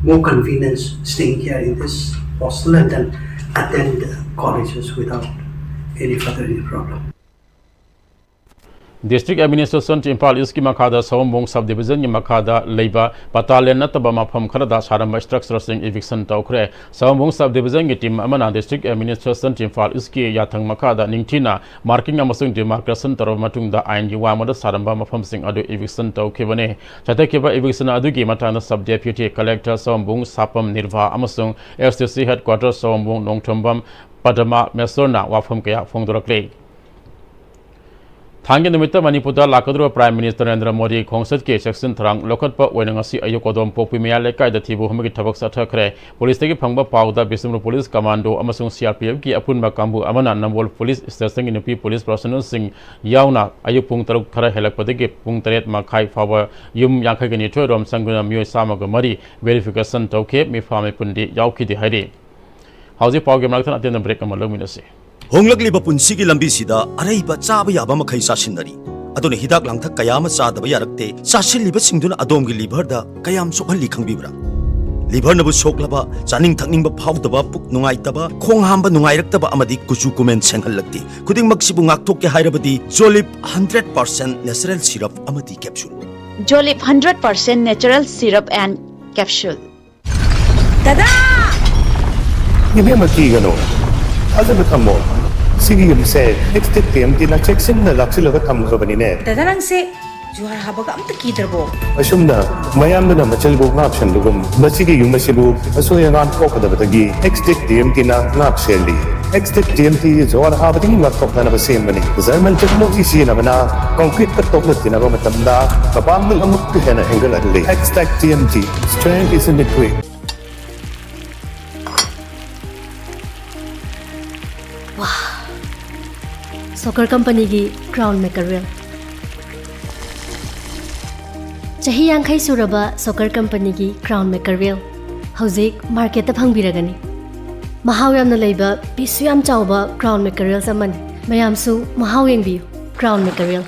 more convenience staying here in this hostel and then attend colleges without any further any problem. District Administration Imphal East ꯀꯤ ꯃꯈꯥꯗ ꯁꯑꯣꯝꯕꯨꯡ Sub Division ꯒꯤ ꯃꯈꯥꯗ ꯂꯩꯕ ꯄꯇꯥ land ꯅꯠꯇꯕ ꯃꯐꯝ ꯈꯔꯗ ꯁꯥꯔꯝꯕ structure ꯁꯤꯡ eviction ꯇꯧꯈ꯭ꯔꯦ꯫ ꯁꯑꯣꯝꯕꯨꯡ Sub Division ꯒꯤ team ꯑꯃꯅ District Administration Imphal East ꯀꯤ ꯌꯥꯊꯪ ꯃꯈꯥꯗ ꯅꯤꯡꯊꯤꯅ marking ꯑꯃꯁꯨꯡ demarcation ꯇꯧꯔꯕ ꯃꯇꯨꯡꯗ ꯑꯥꯏꯟꯒꯤ ꯋꯥꯡꯃꯗ ꯁꯥꯔꯝꯕ ꯃꯐꯝꯁꯤꯡ ꯑꯗꯨ eviction ꯇꯧꯈꯤꯕꯅꯤ꯫ ꯆꯠꯊꯈꯤꯕ eviction ꯑꯗꯨꯒꯤ ꯃꯇꯥꯡꯗ Sub Deputy Collector ꯁꯑꯣꯝꯕꯨꯡ ꯁꯥꯄꯝ ꯅꯤꯔꯚꯥ ꯑꯃꯁꯨꯡ S D C Headquarter ꯁꯑꯣꯝꯕꯨꯡ Nongthombam ꯄꯗꯃꯥ ꯃꯦꯁꯣꯔꯅ ꯋꯥꯐꯝ ꯀꯌꯥ ꯐꯣꯡꯗꯣꯔꯛꯂꯤ꯫ ꯊꯥꯡꯒꯤ ꯅꯨꯃꯤꯠꯇ ꯃꯅꯤꯄꯨꯔꯗ ꯂꯥꯛꯀꯗꯧꯔꯤꯕ Prime Minister ꯅꯔꯦꯟꯗ꯭ꯔ ꯃꯣꯗꯤ ꯈꯣꯡꯆꯠꯀꯤ ꯆꯦꯛꯁꯤꯟ ꯊꯧꯔꯥꯡ ꯂꯧꯈꯠꯄ ꯑꯣꯏꯅ ꯉꯁꯤ ꯑꯌꯨꯛ ꯀꯣꯗꯣꯝ ꯄꯣꯛꯄꯤ ꯃꯌꯥꯏ ꯂꯩꯀꯥꯏꯗ ꯊꯤꯕ ꯍꯨꯝꯕꯒꯤ ꯊꯕꯛ ꯆꯠꯊꯈ꯭ꯔꯦ꯫ Police ꯇꯒꯤ ꯐꯪꯕ ꯄꯥꯎꯗ ꯕꯤꯁꯅꯨꯄꯨꯔ Police Commando ꯑꯃꯁꯨꯡ C R P F ꯀꯤ ꯑꯄꯨꯟꯕ ꯀꯥꯡꯕꯨ ꯑꯃꯅ ꯅꯝꯕꯣꯜ Police Station ꯒꯤ ꯅꯨꯄꯤ police personnel ꯁꯤꯡ ꯌꯥꯎꯅ ꯑꯌꯨꯛ ꯄꯨꯡ ꯇꯔꯨꯛ ꯈꯔ ꯍꯦꯜꯂꯛꯄꯗꯒꯤ ꯄꯨꯡ ꯇꯔꯦꯠ ꯃꯈꯥꯏ ꯐꯥꯎꯕ ꯌꯨꯝ ꯌꯥꯡꯈꯩꯒ ꯅꯤꯊꯣꯏ ꯔꯣꯝ ꯆꯪꯗꯨꯅ ꯃꯤꯑꯣꯏ ꯆꯥꯝꯃꯒ ꯃꯔꯤ verification ꯇꯧꯈꯤ꯫ ꯃꯤꯐꯥ ꯃꯤꯄꯨꯟꯗꯤ ꯌꯥꯎꯈꯤꯗꯦ ꯍꯥꯏꯔꯤ꯫ ꯍꯧꯖꯤꯛ ꯄꯥꯎꯒꯤ ꯃꯅꯥꯛꯇ ꯑꯇꯦꯟꯕ break ꯑꯃ ꯂꯧꯃꯤꯟꯅꯁꯤ꯫ ꯍꯣꯡꯂꯛꯂꯤꯕ ꯄꯨꯟꯁꯤꯒꯤ ꯂꯝꯕꯤꯁꯤꯗ ꯑꯔꯩꯕ ꯆꯥꯕ ꯌꯥꯕ ꯃꯈꯩ ꯆꯥꯁꯤꯟꯅꯔꯤ꯫ ꯑꯗꯨꯅ ꯍꯤꯗꯥꯛ ꯂꯥꯡꯊꯛ ꯀꯌꯥ ꯑꯃ ꯆꯥꯗꯕ ꯌꯥꯔꯛꯇꯦ꯫ ꯆꯥꯁꯤꯜꯂꯤꯕꯁꯤꯡꯗꯨꯅ ꯑꯗꯣꯝꯒꯤ liver ꯗ ꯀꯌꯥꯝ ꯁꯣꯛꯍꯜꯂꯤ ꯈꯪꯕꯤꯕ꯭ꯔꯥ? Liver ꯅꯕꯨ ꯁꯣꯛꯂꯕ, ꯆꯥꯅꯤꯡ ꯊꯛꯅꯤꯡꯕ ꯐꯥꯎꯗꯕ, ꯄꯨꯛ ꯅꯨꯡꯉꯥꯏꯇꯕ, ꯈꯣꯡ ꯍꯥꯝꯕ ꯅꯨꯡꯉꯥꯏꯔꯛꯇꯕ ꯑꯃꯗꯤ ꯀꯨꯆꯨ ꯀꯨꯃꯦꯟ ꯁꯦꯡꯍꯜꯂꯛꯇꯦ꯫ ꯈꯨꯗꯤꯡꯃꯛꯁꯤꯕꯨ ꯉꯥꯛꯊꯣꯛꯀꯦ ꯍꯥꯏꯔꯕꯗꯤ Jolib hundred percent natural syrup ꯑꯃꯗꯤ capsule꯫ Jolib hundred percent natural syrup and capsule. ꯗꯗꯥ! ꯏꯕꯦꯝꯃ, ꯀꯤꯒꯅꯨ꯫ ꯊꯥꯖꯕ ꯊꯝꯃꯣ꯫ ꯁꯤꯒꯤ ꯌꯨꯝꯁꯦ ꯑꯦꯛꯁ ꯇꯤꯛ ꯇꯤ ꯑꯦꯝ ꯇꯤꯅ ꯆꯦꯛꯁꯤꯟꯅ ꯂꯥꯛꯁꯤꯜꯂꯒ ꯊꯝꯈ꯭ꯔꯕꯅꯤꯅꯦ꯫ ꯗꯗꯥ, ꯅꯪꯁꯦ ꯖꯨꯍꯥꯔ ꯍꯥꯕꯒ ꯑꯝꯇ ꯀꯤꯗ꯭ꯔꯕꯣ? ꯑꯁꯨꯝꯅ ꯃꯌꯥꯝꯗꯨꯅ ꯃꯆꯜꯕꯨ ꯉꯥꯛ ꯁꯦꯟꯕꯒꯨꯝ, ꯃꯁꯤꯒꯤ ꯌꯨꯝ ꯑꯁꯤꯕꯨ ꯑꯁꯣꯏ ꯑꯉꯥꯝ ꯊꯣꯛꯀꯗꯕꯗꯒꯤ ꯑꯦꯛꯁꯇꯦꯛ ꯇꯤ ꯑꯦꯝ ꯇꯤꯅ ꯉꯥꯛ ꯁꯦꯜꯂꯤ꯫ ꯑꯦꯛꯁꯇꯦꯛ ꯇꯤ ꯑꯦꯝ ꯇꯤ ꯖꯨꯍꯥꯔ ꯍꯥꯕꯗꯒꯤ ꯉꯥꯛꯊꯣꯛꯅꯅꯕ ꯁꯦꯝꯕꯅꯤ꯫ ꯖꯔꯃꯟ ꯇꯦꯛꯅꯣꯂꯣꯖꯤ ꯁꯤꯖꯤꯟꯅꯕꯅ ꯀꯪꯀ꯭ꯔꯤꯠꯇ ꯇꯣꯛꯅ ꯇꯤꯟꯅꯕ ꯃꯇꯝꯗ ꯃꯄꯥꯡꯒꯜ ꯑꯃꯨꯛꯀ ꯍꯦꯟꯅ ꯍꯦꯟꯒꯠꯍꯜꯂꯤ꯫ Xtech T M T, strength is in the grit꯫ ꯁꯣꯀꯔ ꯀꯝꯄꯅꯤꯒꯤ ꯀ꯭ꯔꯥꯎꯟ ꯃꯦꯀꯔꯦꯜ꯫ ꯆꯍꯤ ꯌꯥꯡꯈꯩ ꯁꯨꯔꯕ ꯁꯣꯀꯔ ꯀꯝꯄꯅꯤꯒꯤ ꯀ꯭ꯔꯥꯎꯟ ꯃꯦꯀꯔꯦꯜ ꯍꯧꯖꯤꯛ ꯃꯥꯔꯀꯦꯠꯇ ꯐꯪꯕꯤꯔꯒꯅꯤ꯫ ꯃꯍꯥꯎ ꯌꯥꯝꯅ ꯂꯩꯕ, ꯄꯤꯁꯁꯨ ꯌꯥꯝ ꯆꯥꯎꯕ ꯀ꯭ꯔꯥꯎꯟ ꯃꯦꯀꯔꯦꯜꯁ ꯑꯃꯅꯤ꯫ ꯃꯌꯥꯝꯁꯨ ꯃꯍꯥꯎ ꯌꯦꯡꯕꯤꯌꯨ꯫ ꯀ꯭ꯔꯥꯎꯟ ꯃꯦꯀꯔꯦꯜ꯫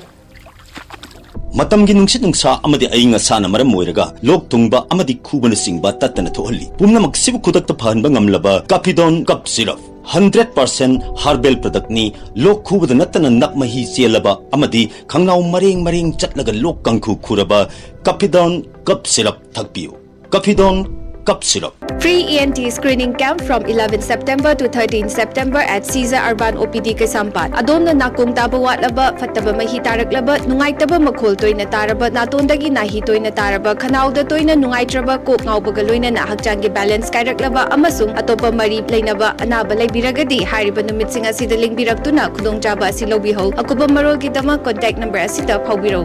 ꯃꯇꯝꯒꯤ ꯅꯨꯡꯁꯤꯠ ꯅꯨꯡꯁꯥ ꯑꯃꯗꯤ ꯑꯏꯪ ꯑꯁꯥꯅ ꯃꯔꯝ ꯑꯣꯏꯔꯒ ꯂꯣꯛ ꯊꯨꯡꯕ ꯑꯃꯗꯤ ꯈꯨꯕꯅꯆꯤꯡꯕ ꯇꯠꯇꯅ ꯊꯣꯛꯍꯜꯂꯤ꯫ ꯄꯨꯝꯅꯃꯛꯁꯤꯕꯨ ꯈꯨꯗꯛꯇ ꯐꯍꯟꯕ ꯉꯝꯂꯕ ꯀꯥꯐꯤꯗꯣꯟ cough syrup. Hundred percent herbal ꯄ꯭ꯔꯗꯛꯅꯤ꯫ ꯂꯣꯛ ꯈꯨꯕꯗ ꯅꯠꯇꯅ ꯅꯞ ꯃꯍꯤ ꯆꯦꯜꯂꯕ ꯑꯃꯗꯤ ꯈꯪꯅꯥꯎ ꯃꯔꯦꯡ ꯃꯔꯦꯡ ꯆꯠꯂꯒ ꯂꯣꯛ ꯀꯥꯡꯈꯨ ꯈꯨꯔꯕ ꯀꯥꯐꯤꯗꯣꯟ ꯀꯞ ꯁꯤꯔꯞ ꯊꯛꯄꯤꯌꯨ꯫ ꯀꯥꯐꯤꯗꯣꯟ cough syrup. Free E N T screening camp from eleven September to thirteen September at Caesar Urban O P D ꯀꯩꯁꯥꯝꯄꯥꯠ꯫ ꯑꯗꯣꯝꯅ ꯅꯥꯀꯣꯡ ꯇꯥꯕ ꯋꯥꯠꯂꯕ, ꯐꯠꯇꯕ ꯃꯍꯤ ꯇꯥꯔꯛꯂꯕ, ꯅꯨꯡꯉꯥꯏꯇꯕ ꯃꯈꯣꯜ ꯇꯣꯏꯅ ꯇꯥꯔꯕ, ꯅꯥꯇꯣꯟꯗꯒꯤ ꯅꯥꯍꯤ ꯇꯣꯏꯅ ꯇꯥꯔꯕ, ꯈꯅꯥꯎꯗ ꯇꯣꯏꯅ ꯅꯨꯡꯉꯥꯏꯇ꯭ꯔꯕ, ꯀꯣꯛ ꯉꯥꯎꯕꯒ ꯂꯣꯏꯅꯅ ꯍꯛꯆꯥꯡꯒꯤ balance ꯀꯥꯏꯔꯛꯂꯕ ꯑꯃꯁꯨꯡ ꯑꯇꯣꯞꯄ ꯃꯔꯤ ꯂꯩꯅꯕ ꯑꯅꯥꯕ ꯂꯩꯕꯤꯔꯒꯗꯤ ꯍꯥꯏꯔꯤꯕ ꯅꯨꯃꯤꯠꯁꯤꯡ ꯑꯁꯤꯗ ꯂꯦꯡꯕꯤꯔꯛꯇꯨꯅ ꯈꯨꯗꯣꯡꯆꯥꯕ ꯑꯁꯤ ꯂꯧꯕꯤꯍꯧ꯫ ꯑꯀꯨꯞꯄ ꯃꯔꯣꯜꯒꯤꯗꯃꯛ contact number ꯑꯁꯤꯗ ꯐꯥꯎꯕꯤꯔꯧ꯫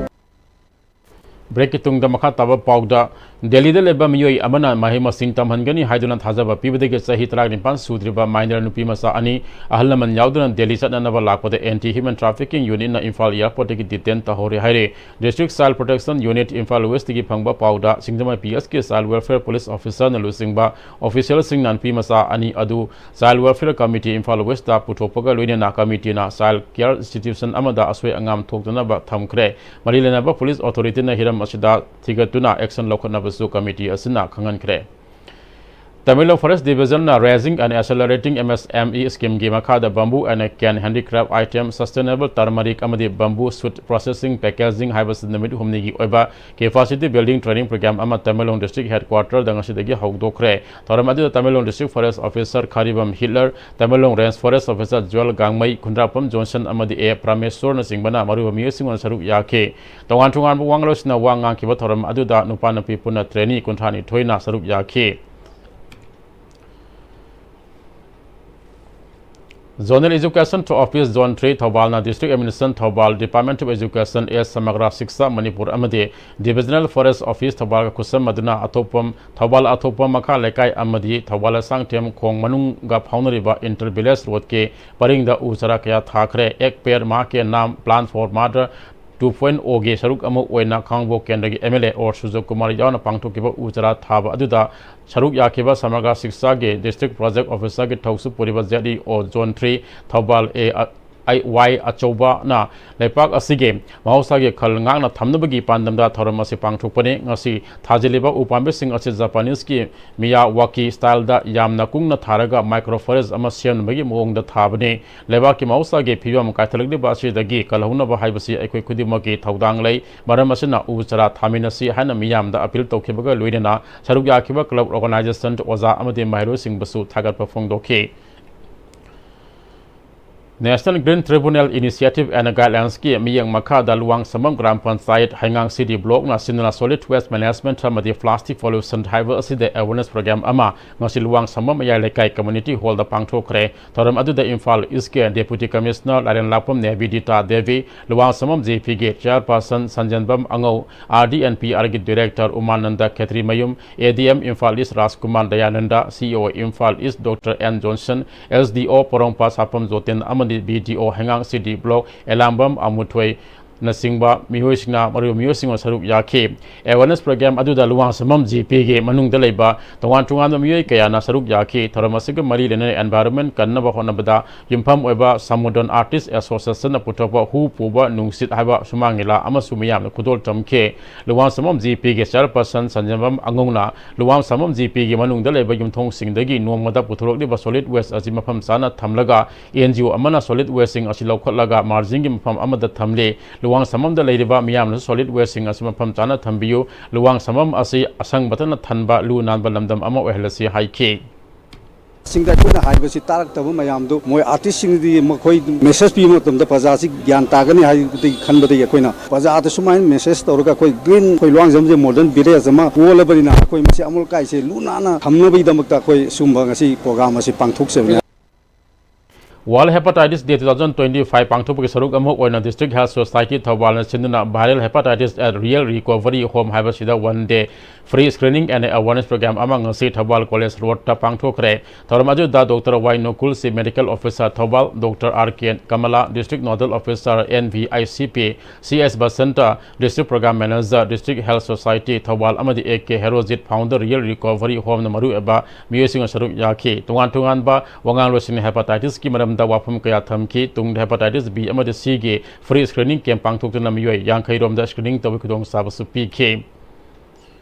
ꯕ꯭ꯔꯦꯛꯀꯤ ꯇꯨꯡꯗ ꯃꯈꯥ ꯇꯥꯕ ꯄꯥꯎꯗ, ꯗꯦꯜꯂꯤꯗ ꯂꯩꯕ ꯃꯤꯑꯣꯏ ꯑꯃꯅ ꯃꯍꯩ ꯃꯁꯤꯡ ꯇꯝꯍꯟꯒꯅꯤ ꯍꯥꯏꯗꯨꯅ ꯊꯥꯖꯕ ꯄꯤꯕꯗꯒꯤ ꯆꯍꯤ ꯇꯔꯥꯅꯤꯄꯥꯟ ꯁꯨꯗ꯭ꯔꯤꯕ ꯃꯥꯏꯅꯔ ꯅꯨꯄꯤ ꯃꯆꯥ ꯑꯅꯤ ꯑꯍꯜ ꯂꯃꯟ ꯌꯥꯎꯗꯨꯅ ꯗꯦꯜꯂꯤ ꯆꯠꯅꯅꯕ ꯂꯥꯛꯄꯗ anti human trafficking unit Imphal ꯑꯦꯌꯔꯄꯣꯔꯠꯇꯒꯤ ꯗꯤꯇꯦꯟ ꯇꯧꯍꯧꯔꯦ ꯍꯥꯏꯔꯦ꯫ District child protection unit Imphal ꯋꯦꯁꯇꯒꯤ ꯐꯪꯕ ꯄꯥꯎꯗ, ꯁꯤꯡꯖꯃꯩ ꯄꯤ ꯑꯦꯁꯀꯤ ꯆꯥꯏꯜ ꯋꯦꯜꯐꯤꯌꯔ ꯄꯨꯂꯤꯁ ꯑꯣꯐꯤꯁꯔꯅ ꯂꯨꯆꯤꯡꯕ ꯑꯣꯐꯤꯁꯤꯌꯦꯜꯁꯤꯡꯅ ꯅꯨꯄꯤ ꯃꯆꯥ ꯑꯅꯤ ꯑꯗꯨ child welfare committee Imphal west ꯄꯨꯊꯣꯛꯄꯒ ꯂꯣꯏꯅꯅ ꯀꯃꯤꯇꯤꯅ ꯆꯥꯏꯜ ꯀꯦꯌꯔ ꯏꯟꯁꯇꯤꯇ꯭ꯌꯨꯁꯟ ꯑꯃꯗ ꯑꯁꯣꯏ ꯑꯉꯥꯝ ꯊꯣꯛꯇꯅꯕ ꯊꯝꯈ꯭ꯔꯦ꯫ ꯃꯔꯤ ꯂꯩꯅꯕ ꯄꯨꯂꯤꯁ ꯑꯣꯊꯣꯔꯤꯇꯤꯅ ꯍꯤꯔꯝ ꯑꯁꯤꯗ ꯊꯤꯒꯠꯇꯨꯅ ꯑꯦꯛꯁꯟ ꯂꯧꯈꯠꯅꯕꯁꯨ ꯀꯃꯤꯇꯤ ꯑꯁꯤꯅ ꯈꯪꯍꯟꯈ꯭ꯔꯦ꯫ Tamenglong Forest Division ꯅ Raising and Accelerating M S M E Scheme ꯒꯤ ꯃꯈꯥꯗ Bamboo and Cane Handicraft Item, Sustainable Turmeric ꯑꯃꯗꯤ Bamboo Shoot Processing Packaging ꯍꯥꯏꯕꯁꯤ ꯅꯨꯃꯤꯠ ꯍꯨꯝꯅꯤꯒꯤ ꯑꯣꯏꯕ Capacity Building Training Program ꯑꯃ ꯇꯃꯦꯡꯂꯣꯡ District Headquarter ꯗ ꯉꯁꯤꯗꯒꯤ ꯍꯧꯗꯣꯛꯈ꯭ꯔꯦ꯫ ꯊꯧꯔꯝ ꯑꯗꯨꯗ Tamenglong District Forest Officer Kharibam Hitler, Tamenglong Range Forest Officer Jewel Gangmei, Khundrakpam Johnson ꯑꯃꯗꯤ ꯑꯦ ꯄ꯭ꯔꯃꯦꯁꯣꯔꯅꯆꯤꯡꯕꯅ ꯃꯔꯨꯑꯣꯏꯕ ꯃꯤꯑꯣꯏꯁꯤꯡꯅ ꯁꯔꯨꯛ ꯌꯥꯈꯤ꯫ ꯇꯣꯉꯥꯟ ꯇꯣꯉꯥꯟꯕ ꯋꯥ ꯉꯥꯡꯂꯣꯏꯁꯤꯡꯅ ꯋꯥ ꯉꯥꯡꯈꯤꯕ ꯊꯧꯔꯝ ꯑꯗꯨꯗ ꯅꯨꯄꯥ ꯅꯨꯄꯤ ꯄꯨꯟꯅ trainee ꯀꯨꯟꯊ꯭ꯔꯥ ꯅꯤꯊꯣꯏꯅ ꯁꯔꯨꯛ ꯌꯥꯈꯤ꯫ Zonal Education Office Zone three ꯊꯧꯕꯥꯜꯅ District Administration Thoubal, Department of Education, A Samagra Shiksha Manipur ꯑꯃꯗꯤ Divisional Forest Office ꯊꯧꯕꯥꯜꯒ ꯈꯨꯠꯁꯝꯅꯗꯨꯅ ꯑꯊꯣꯛꯄꯝ, ꯊꯧꯕꯥꯜ ꯑꯊꯣꯛꯄꯝ ꯃꯈꯥ ꯂꯩꯀꯥꯏ ꯑꯃꯗꯤ ꯊꯧꯕꯥꯜ ꯂꯩꯁꯥꯡꯊꯦꯝ ꯈꯣꯡ ꯃꯅꯨꯡꯒ ꯐꯥꯎꯅꯔꯤꯕ Inter Village Road ꯀꯤ ꯄꯔꯤꯡꯗ ꯎ ꯆꯥꯔꯥ ꯀꯌꯥ ꯊꯥꯈ꯭ꯔꯦ꯫ Ek Ped Maa Ke Naam Plant for Mother two point O ꯒꯤ ꯁꯔꯨꯛ ꯑꯃ ꯑꯣꯏꯅ ꯈꯥꯡꯉꯕꯣꯛ ꯀꯦꯟꯗ꯭ꯔꯒꯤ M L A ꯑꯣꯔ ꯁꯨꯔꯖꯀꯨꯃꯥꯔ ꯌꯥꯎꯅ ꯄꯥꯡꯊꯣꯛꯈꯤꯕ ꯎ ꯆꯥꯔꯥ ꯊꯥꯕ ꯑꯗꯨꯗ ꯁꯔꯨꯛ ꯌꯥꯈꯤꯕ ꯁꯃꯒ꯭ꯔ ꯁꯤꯛꯁꯥꯒꯤ District Project Officer ꯒꯤ ꯊꯧꯁꯨ ꯄꯨꯔꯤꯕ Z E O Zone three Thoubal A Y ꯑꯆꯧꯕꯅ ꯂꯩꯄꯥꯛ ꯑꯁꯤꯒꯤ ꯃꯍꯧꯁꯥꯒꯤ ꯈꯜ ꯉꯥꯛꯅ ꯊꯝꯅꯕꯒꯤ ꯄꯥꯟꯗꯝꯗ ꯊꯧꯔꯝ ꯑꯁꯤ ꯄꯥꯡꯊꯣꯛꯄꯅꯤ꯫ ꯉꯁꯤ ꯊꯥꯖꯤꯜꯂꯤꯕ ꯎ ꯄꯥꯝꯕꯤꯁꯤꯡ ꯑꯁꯤ Japanese ꯀꯤ Miyawaki style ꯗ ꯌꯥꯝꯅ ꯀꯨꯡꯅ ꯊꯥꯔꯒ micro forest ꯑꯃ ꯁꯦꯝꯅꯕꯒꯤ ꯃꯑꯣꯡꯗ ꯊꯥꯕꯅꯤ꯫ ꯂꯩꯕꯥꯛꯀꯤ ꯃꯍꯧꯁꯥꯒꯤ ꯐꯤꯕꯝ ꯀꯥꯏꯊꯔꯛꯂꯤꯕ ꯑꯁꯤꯗꯒꯤ ꯀꯜꯍꯧꯅꯕ ꯍꯥꯏꯕꯁꯤ ꯑꯩꯈꯣꯏ ꯈꯨꯗꯤꯡꯃꯛꯀꯤ ꯊꯧꯗꯥꯡ ꯂꯩ꯫ ꯃꯔꯝ ꯑꯁꯤꯅ ꯎ ꯆꯥꯔꯥ ꯊꯥꯃꯤꯟꯅꯁꯤ ꯍꯥꯏꯅ ꯃꯤꯌꯥꯝꯗ appeal ꯇꯧꯈꯤꯕꯒ ꯂꯣꯏꯅꯅ ꯁꯔꯨꯛ ꯌꯥꯈꯤꯕ club organization, ꯑꯣꯖꯥ ꯑꯃꯗꯤ ꯃꯍꯩꯔꯣꯏꯁꯤꯡꯕꯨꯁꯨ ꯊꯥꯒꯠꯄ ꯐꯣꯡꯗꯣꯛꯈꯤ꯫ National Green Tribunal Initiative and Guidelines ꯀꯤ ꯃꯤꯠꯌꯦꯡ ꯃꯈꯥꯗ ꯂꯨꯋꯥꯡꯁꯝꯕꯝ ꯒ꯭ꯔꯥꯝ ꯄꯟꯆꯥꯌꯠ, ꯍꯩꯉꯥꯡ C D block ꯅ ꯁꯤꯟꯗꯨꯅ solid waste management ꯑꯃꯗꯤ plastic pollution ꯍꯥꯏꯕ ꯑꯁꯤꯗ awareness program ꯑꯃ ꯉꯁꯤ ꯂꯨꯋꯥꯡꯁꯝꯕꯝ ꯃꯌꯥꯏ ꯂꯩꯀꯥꯏ community hall ꯗ ꯄꯥꯡꯊꯣꯛꯈ꯭ꯔꯦ꯫ ꯊꯧꯔꯝ ꯑꯗꯨꯗ ꯏꯝꯐꯥꯜ East ꯀꯤ Deputy Commissioner ꯂꯥꯏꯔꯦꯟꯂꯥꯛꯄꯝ ꯅꯦꯕꯤꯗꯤꯇꯥ Devi, ꯂꯨꯋꯥꯡꯁꯝꯕꯝ J P ꯒꯤ chairperson ꯁꯟꯖꯦꯟꯕꯝ ꯑꯉꯧ, R D and P R ꯒꯤ director ꯎꯃꯥꯅꯟꯗ Khetrimayum, A D M Imphal East Rajkumar Dayananda, C E O Imphal East Doctor N Johnson, S D O ꯄꯣꯔꯣꯝꯄꯥꯠ ꯁꯥꯐꯝ ꯖꯣꯇꯦꯟ ꯑꯃꯗꯤ B D O ꯍꯩꯉꯥꯡ C D block ꯑꯦꯂꯥꯝꯕꯝ ꯑꯃꯨꯊꯣꯏ, ꯅꯆꯤꯡꯕ ꯃꯤꯑꯣꯏꯁꯤꯡꯅ, ꯃꯔꯨꯑꯣꯏꯕ ꯃꯤꯑꯣꯏꯁꯤꯡꯅ ꯁꯔꯨꯛ ꯌꯥꯈꯤ꯫ Awareness program ꯑꯗꯨꯗ ꯂꯨꯋꯥꯡꯁꯝꯕꯝ G ꯄꯤꯒꯤ ꯃꯅꯨꯡꯗ ꯂꯩꯕ ꯇꯣꯉꯥꯟ ꯇꯣꯉꯥꯟꯕ ꯃꯤꯑꯣꯏ ꯀꯌꯥꯅ ꯁꯔꯨꯛ ꯌꯥꯈꯤ꯫ ꯊꯧꯔꯝ ꯑꯁꯤꯒ ꯃꯔꯤ ꯂꯩꯅꯅ environment ꯀꯟꯅꯕ ꯍꯣꯠꯅꯕꯗ ꯌꯨꯝꯐꯝ ꯑꯣꯏꯕ ꯁꯃꯨꯗ꯭ꯔꯟ Artist Association ꯅ ꯄꯨꯊꯣꯛꯄ ꯍꯨ ꯄꯨꯕ ꯅꯨꯡꯁꯤꯠ ꯍꯥꯏꯕ ꯁꯨꯃꯥꯡ ꯂꯤꯂꯥ ꯑꯃꯁꯨ ꯃꯤꯌꯥꯝꯅ ꯈꯨꯗꯣꯜ ꯇꯝꯈꯤ꯫ ꯂꯨꯋꯥꯡꯁꯝꯕꯝ ꯖꯤ ꯄꯤꯒꯤ chairperson ꯁꯟꯖꯦꯝꯕꯝ ꯑꯉꯧꯅ ꯂꯨꯋꯥꯡꯁꯝꯕꯝ ꯖꯤ ꯄꯤꯒꯤ ꯃꯅꯨꯡꯗ ꯂꯩꯕ ꯌꯨꯝꯊꯣꯡꯁꯤꯡꯗꯒꯤ ꯅꯣꯡꯃꯗ ꯄꯨꯊꯣꯔꯛꯂꯤꯕ solid waste ꯑꯁꯤ ꯃꯐꯝ ꯆꯥꯅ ꯊꯝꯂꯒ N G O ꯑꯃꯅ solid waste ꯁꯤꯡ ꯑꯁꯤ ꯂꯧꯈꯠꯂꯒ margin ꯒꯤ ꯃꯐꯝ ꯑꯃꯗ ꯊꯝꯂꯤ꯫ ꯂꯨꯋꯥꯡꯁꯝꯕꯝꯗ ꯂꯩꯔꯤꯕ ꯃꯤꯌꯥꯝꯅꯁꯨ solid waste ꯁꯤꯡ ꯑꯁꯤ ꯃꯐꯝ ꯆꯥꯅ ꯊꯝꯕꯤꯌꯨ꯫ ꯂꯨꯋꯥꯡꯁꯝꯕꯝ ꯑꯁꯤ ꯑꯁꯪꯕꯇꯅ ꯊꯟꯕ ꯂꯨ ꯅꯥꯟꯕ ꯂꯝꯗꯝ ꯑꯃ ꯑꯣꯏꯍꯜꯂꯁꯤ ꯍꯥꯏꯈꯤ꯫ ꯁꯤꯡꯗ ꯑꯩꯈꯣꯏꯅ ꯍꯥꯏꯕꯁꯤ ꯇꯥꯔꯛꯇꯕ ꯃꯌꯥꯝꯗꯨ ꯃꯣꯏ artist ꯁꯤꯡꯗꯤ ꯃꯈꯣꯏ message ꯄꯤꯕ ꯃꯇꯝꯗ ꯄ꯭ꯔꯖꯥꯁꯤ ꯒ꯭ꯌꯥꯟ ꯇꯥꯒꯅꯤ ꯍꯥꯏꯕꯗꯒꯤ ꯈꯟꯕꯗꯒꯤ ꯑꯩꯈꯣꯏꯅ ꯄ꯭ꯔꯖꯥꯗ ꯁꯨꯃꯥꯏꯅ message ꯇꯧꯔꯒ ꯑꯩꯈꯣꯏ green, ꯑꯩꯈꯣꯏ ꯂꯨꯋꯥꯡꯖꯝꯁꯦ modern village ꯑꯃ ꯑꯣꯜꯂꯕꯅꯤꯅ ꯑꯩꯈꯣꯏ ꯃꯁꯤ ꯑꯃꯨꯜ ꯀꯥꯏꯁꯦ ꯂꯨ ꯅꯥꯟꯅ ꯊꯝꯅꯕꯒꯤꯗꯃꯛꯇ ꯑꯩꯈꯣꯏ ꯁꯤꯒꯨꯝꯕ ꯉꯁꯤ program ꯑꯁꯤ ꯄꯥꯡꯊꯣꯛꯆꯕꯅꯤ꯫ World Hepatitis Day two thousand twenty-five ꯄꯥꯡꯊꯣꯛꯄꯒꯤ ꯁꯔꯨꯛ ꯑꯃ ꯑꯣꯏꯅ District Health Society ꯊꯧꯕꯥꯜꯅ ꯁꯤꯟꯗꯨꯅ Viral Hepatitis at Real Recovery Home ꯍꯥꯏꯕꯁꯤꯗ one day free screening and awareness program ꯑꯃ ꯉꯁꯤ ꯊꯧꯕꯥꯜ College Road ꯇ ꯄꯥꯡꯊꯣꯛꯈ꯭ꯔꯦ꯫ ꯊꯧꯔꯝ ꯑꯗꯨꯗ Doctor Y Nokul, Chief Medical Officer Thoubal, Doctor R K Kamala, District Nodal Officer N V I C P, C S Basanta, District Program Manager, District Health Society Thoubal ꯑꯃꯗꯤ A K Herojit, Founder Real Recovery Home ꯅ ꯃꯔꯨꯑꯣꯏꯕ ꯃꯤꯑꯣꯏꯁꯤꯡꯅ ꯁꯔꯨꯛ ꯌꯥꯈꯤ꯫ ꯇꯣꯉꯥꯟ ꯇꯣꯉꯥꯟꯕ ꯋꯥꯉꯥꯡꯂꯣꯏꯁꯤꯡꯅ hepatitis ꯀꯤ ꯃꯔꯝꯗ ꯋꯥꯐꯝ ꯀꯌꯥ ꯊꯝꯈꯤ꯫ ꯇꯨꯡꯗ hepatitis B ꯑꯃꯗꯤ C ꯒꯤ free screening camp ꯄꯥꯡꯊꯣꯛꯇꯨꯅ ꯃꯤꯑꯣꯏ ꯌꯥꯡꯈꯩ ꯔꯣꯝꯗ screening ꯇꯧꯕꯒꯤ ꯈꯨꯗꯣꯡꯆꯥꯕꯁꯨ ꯄꯤꯈꯤ꯫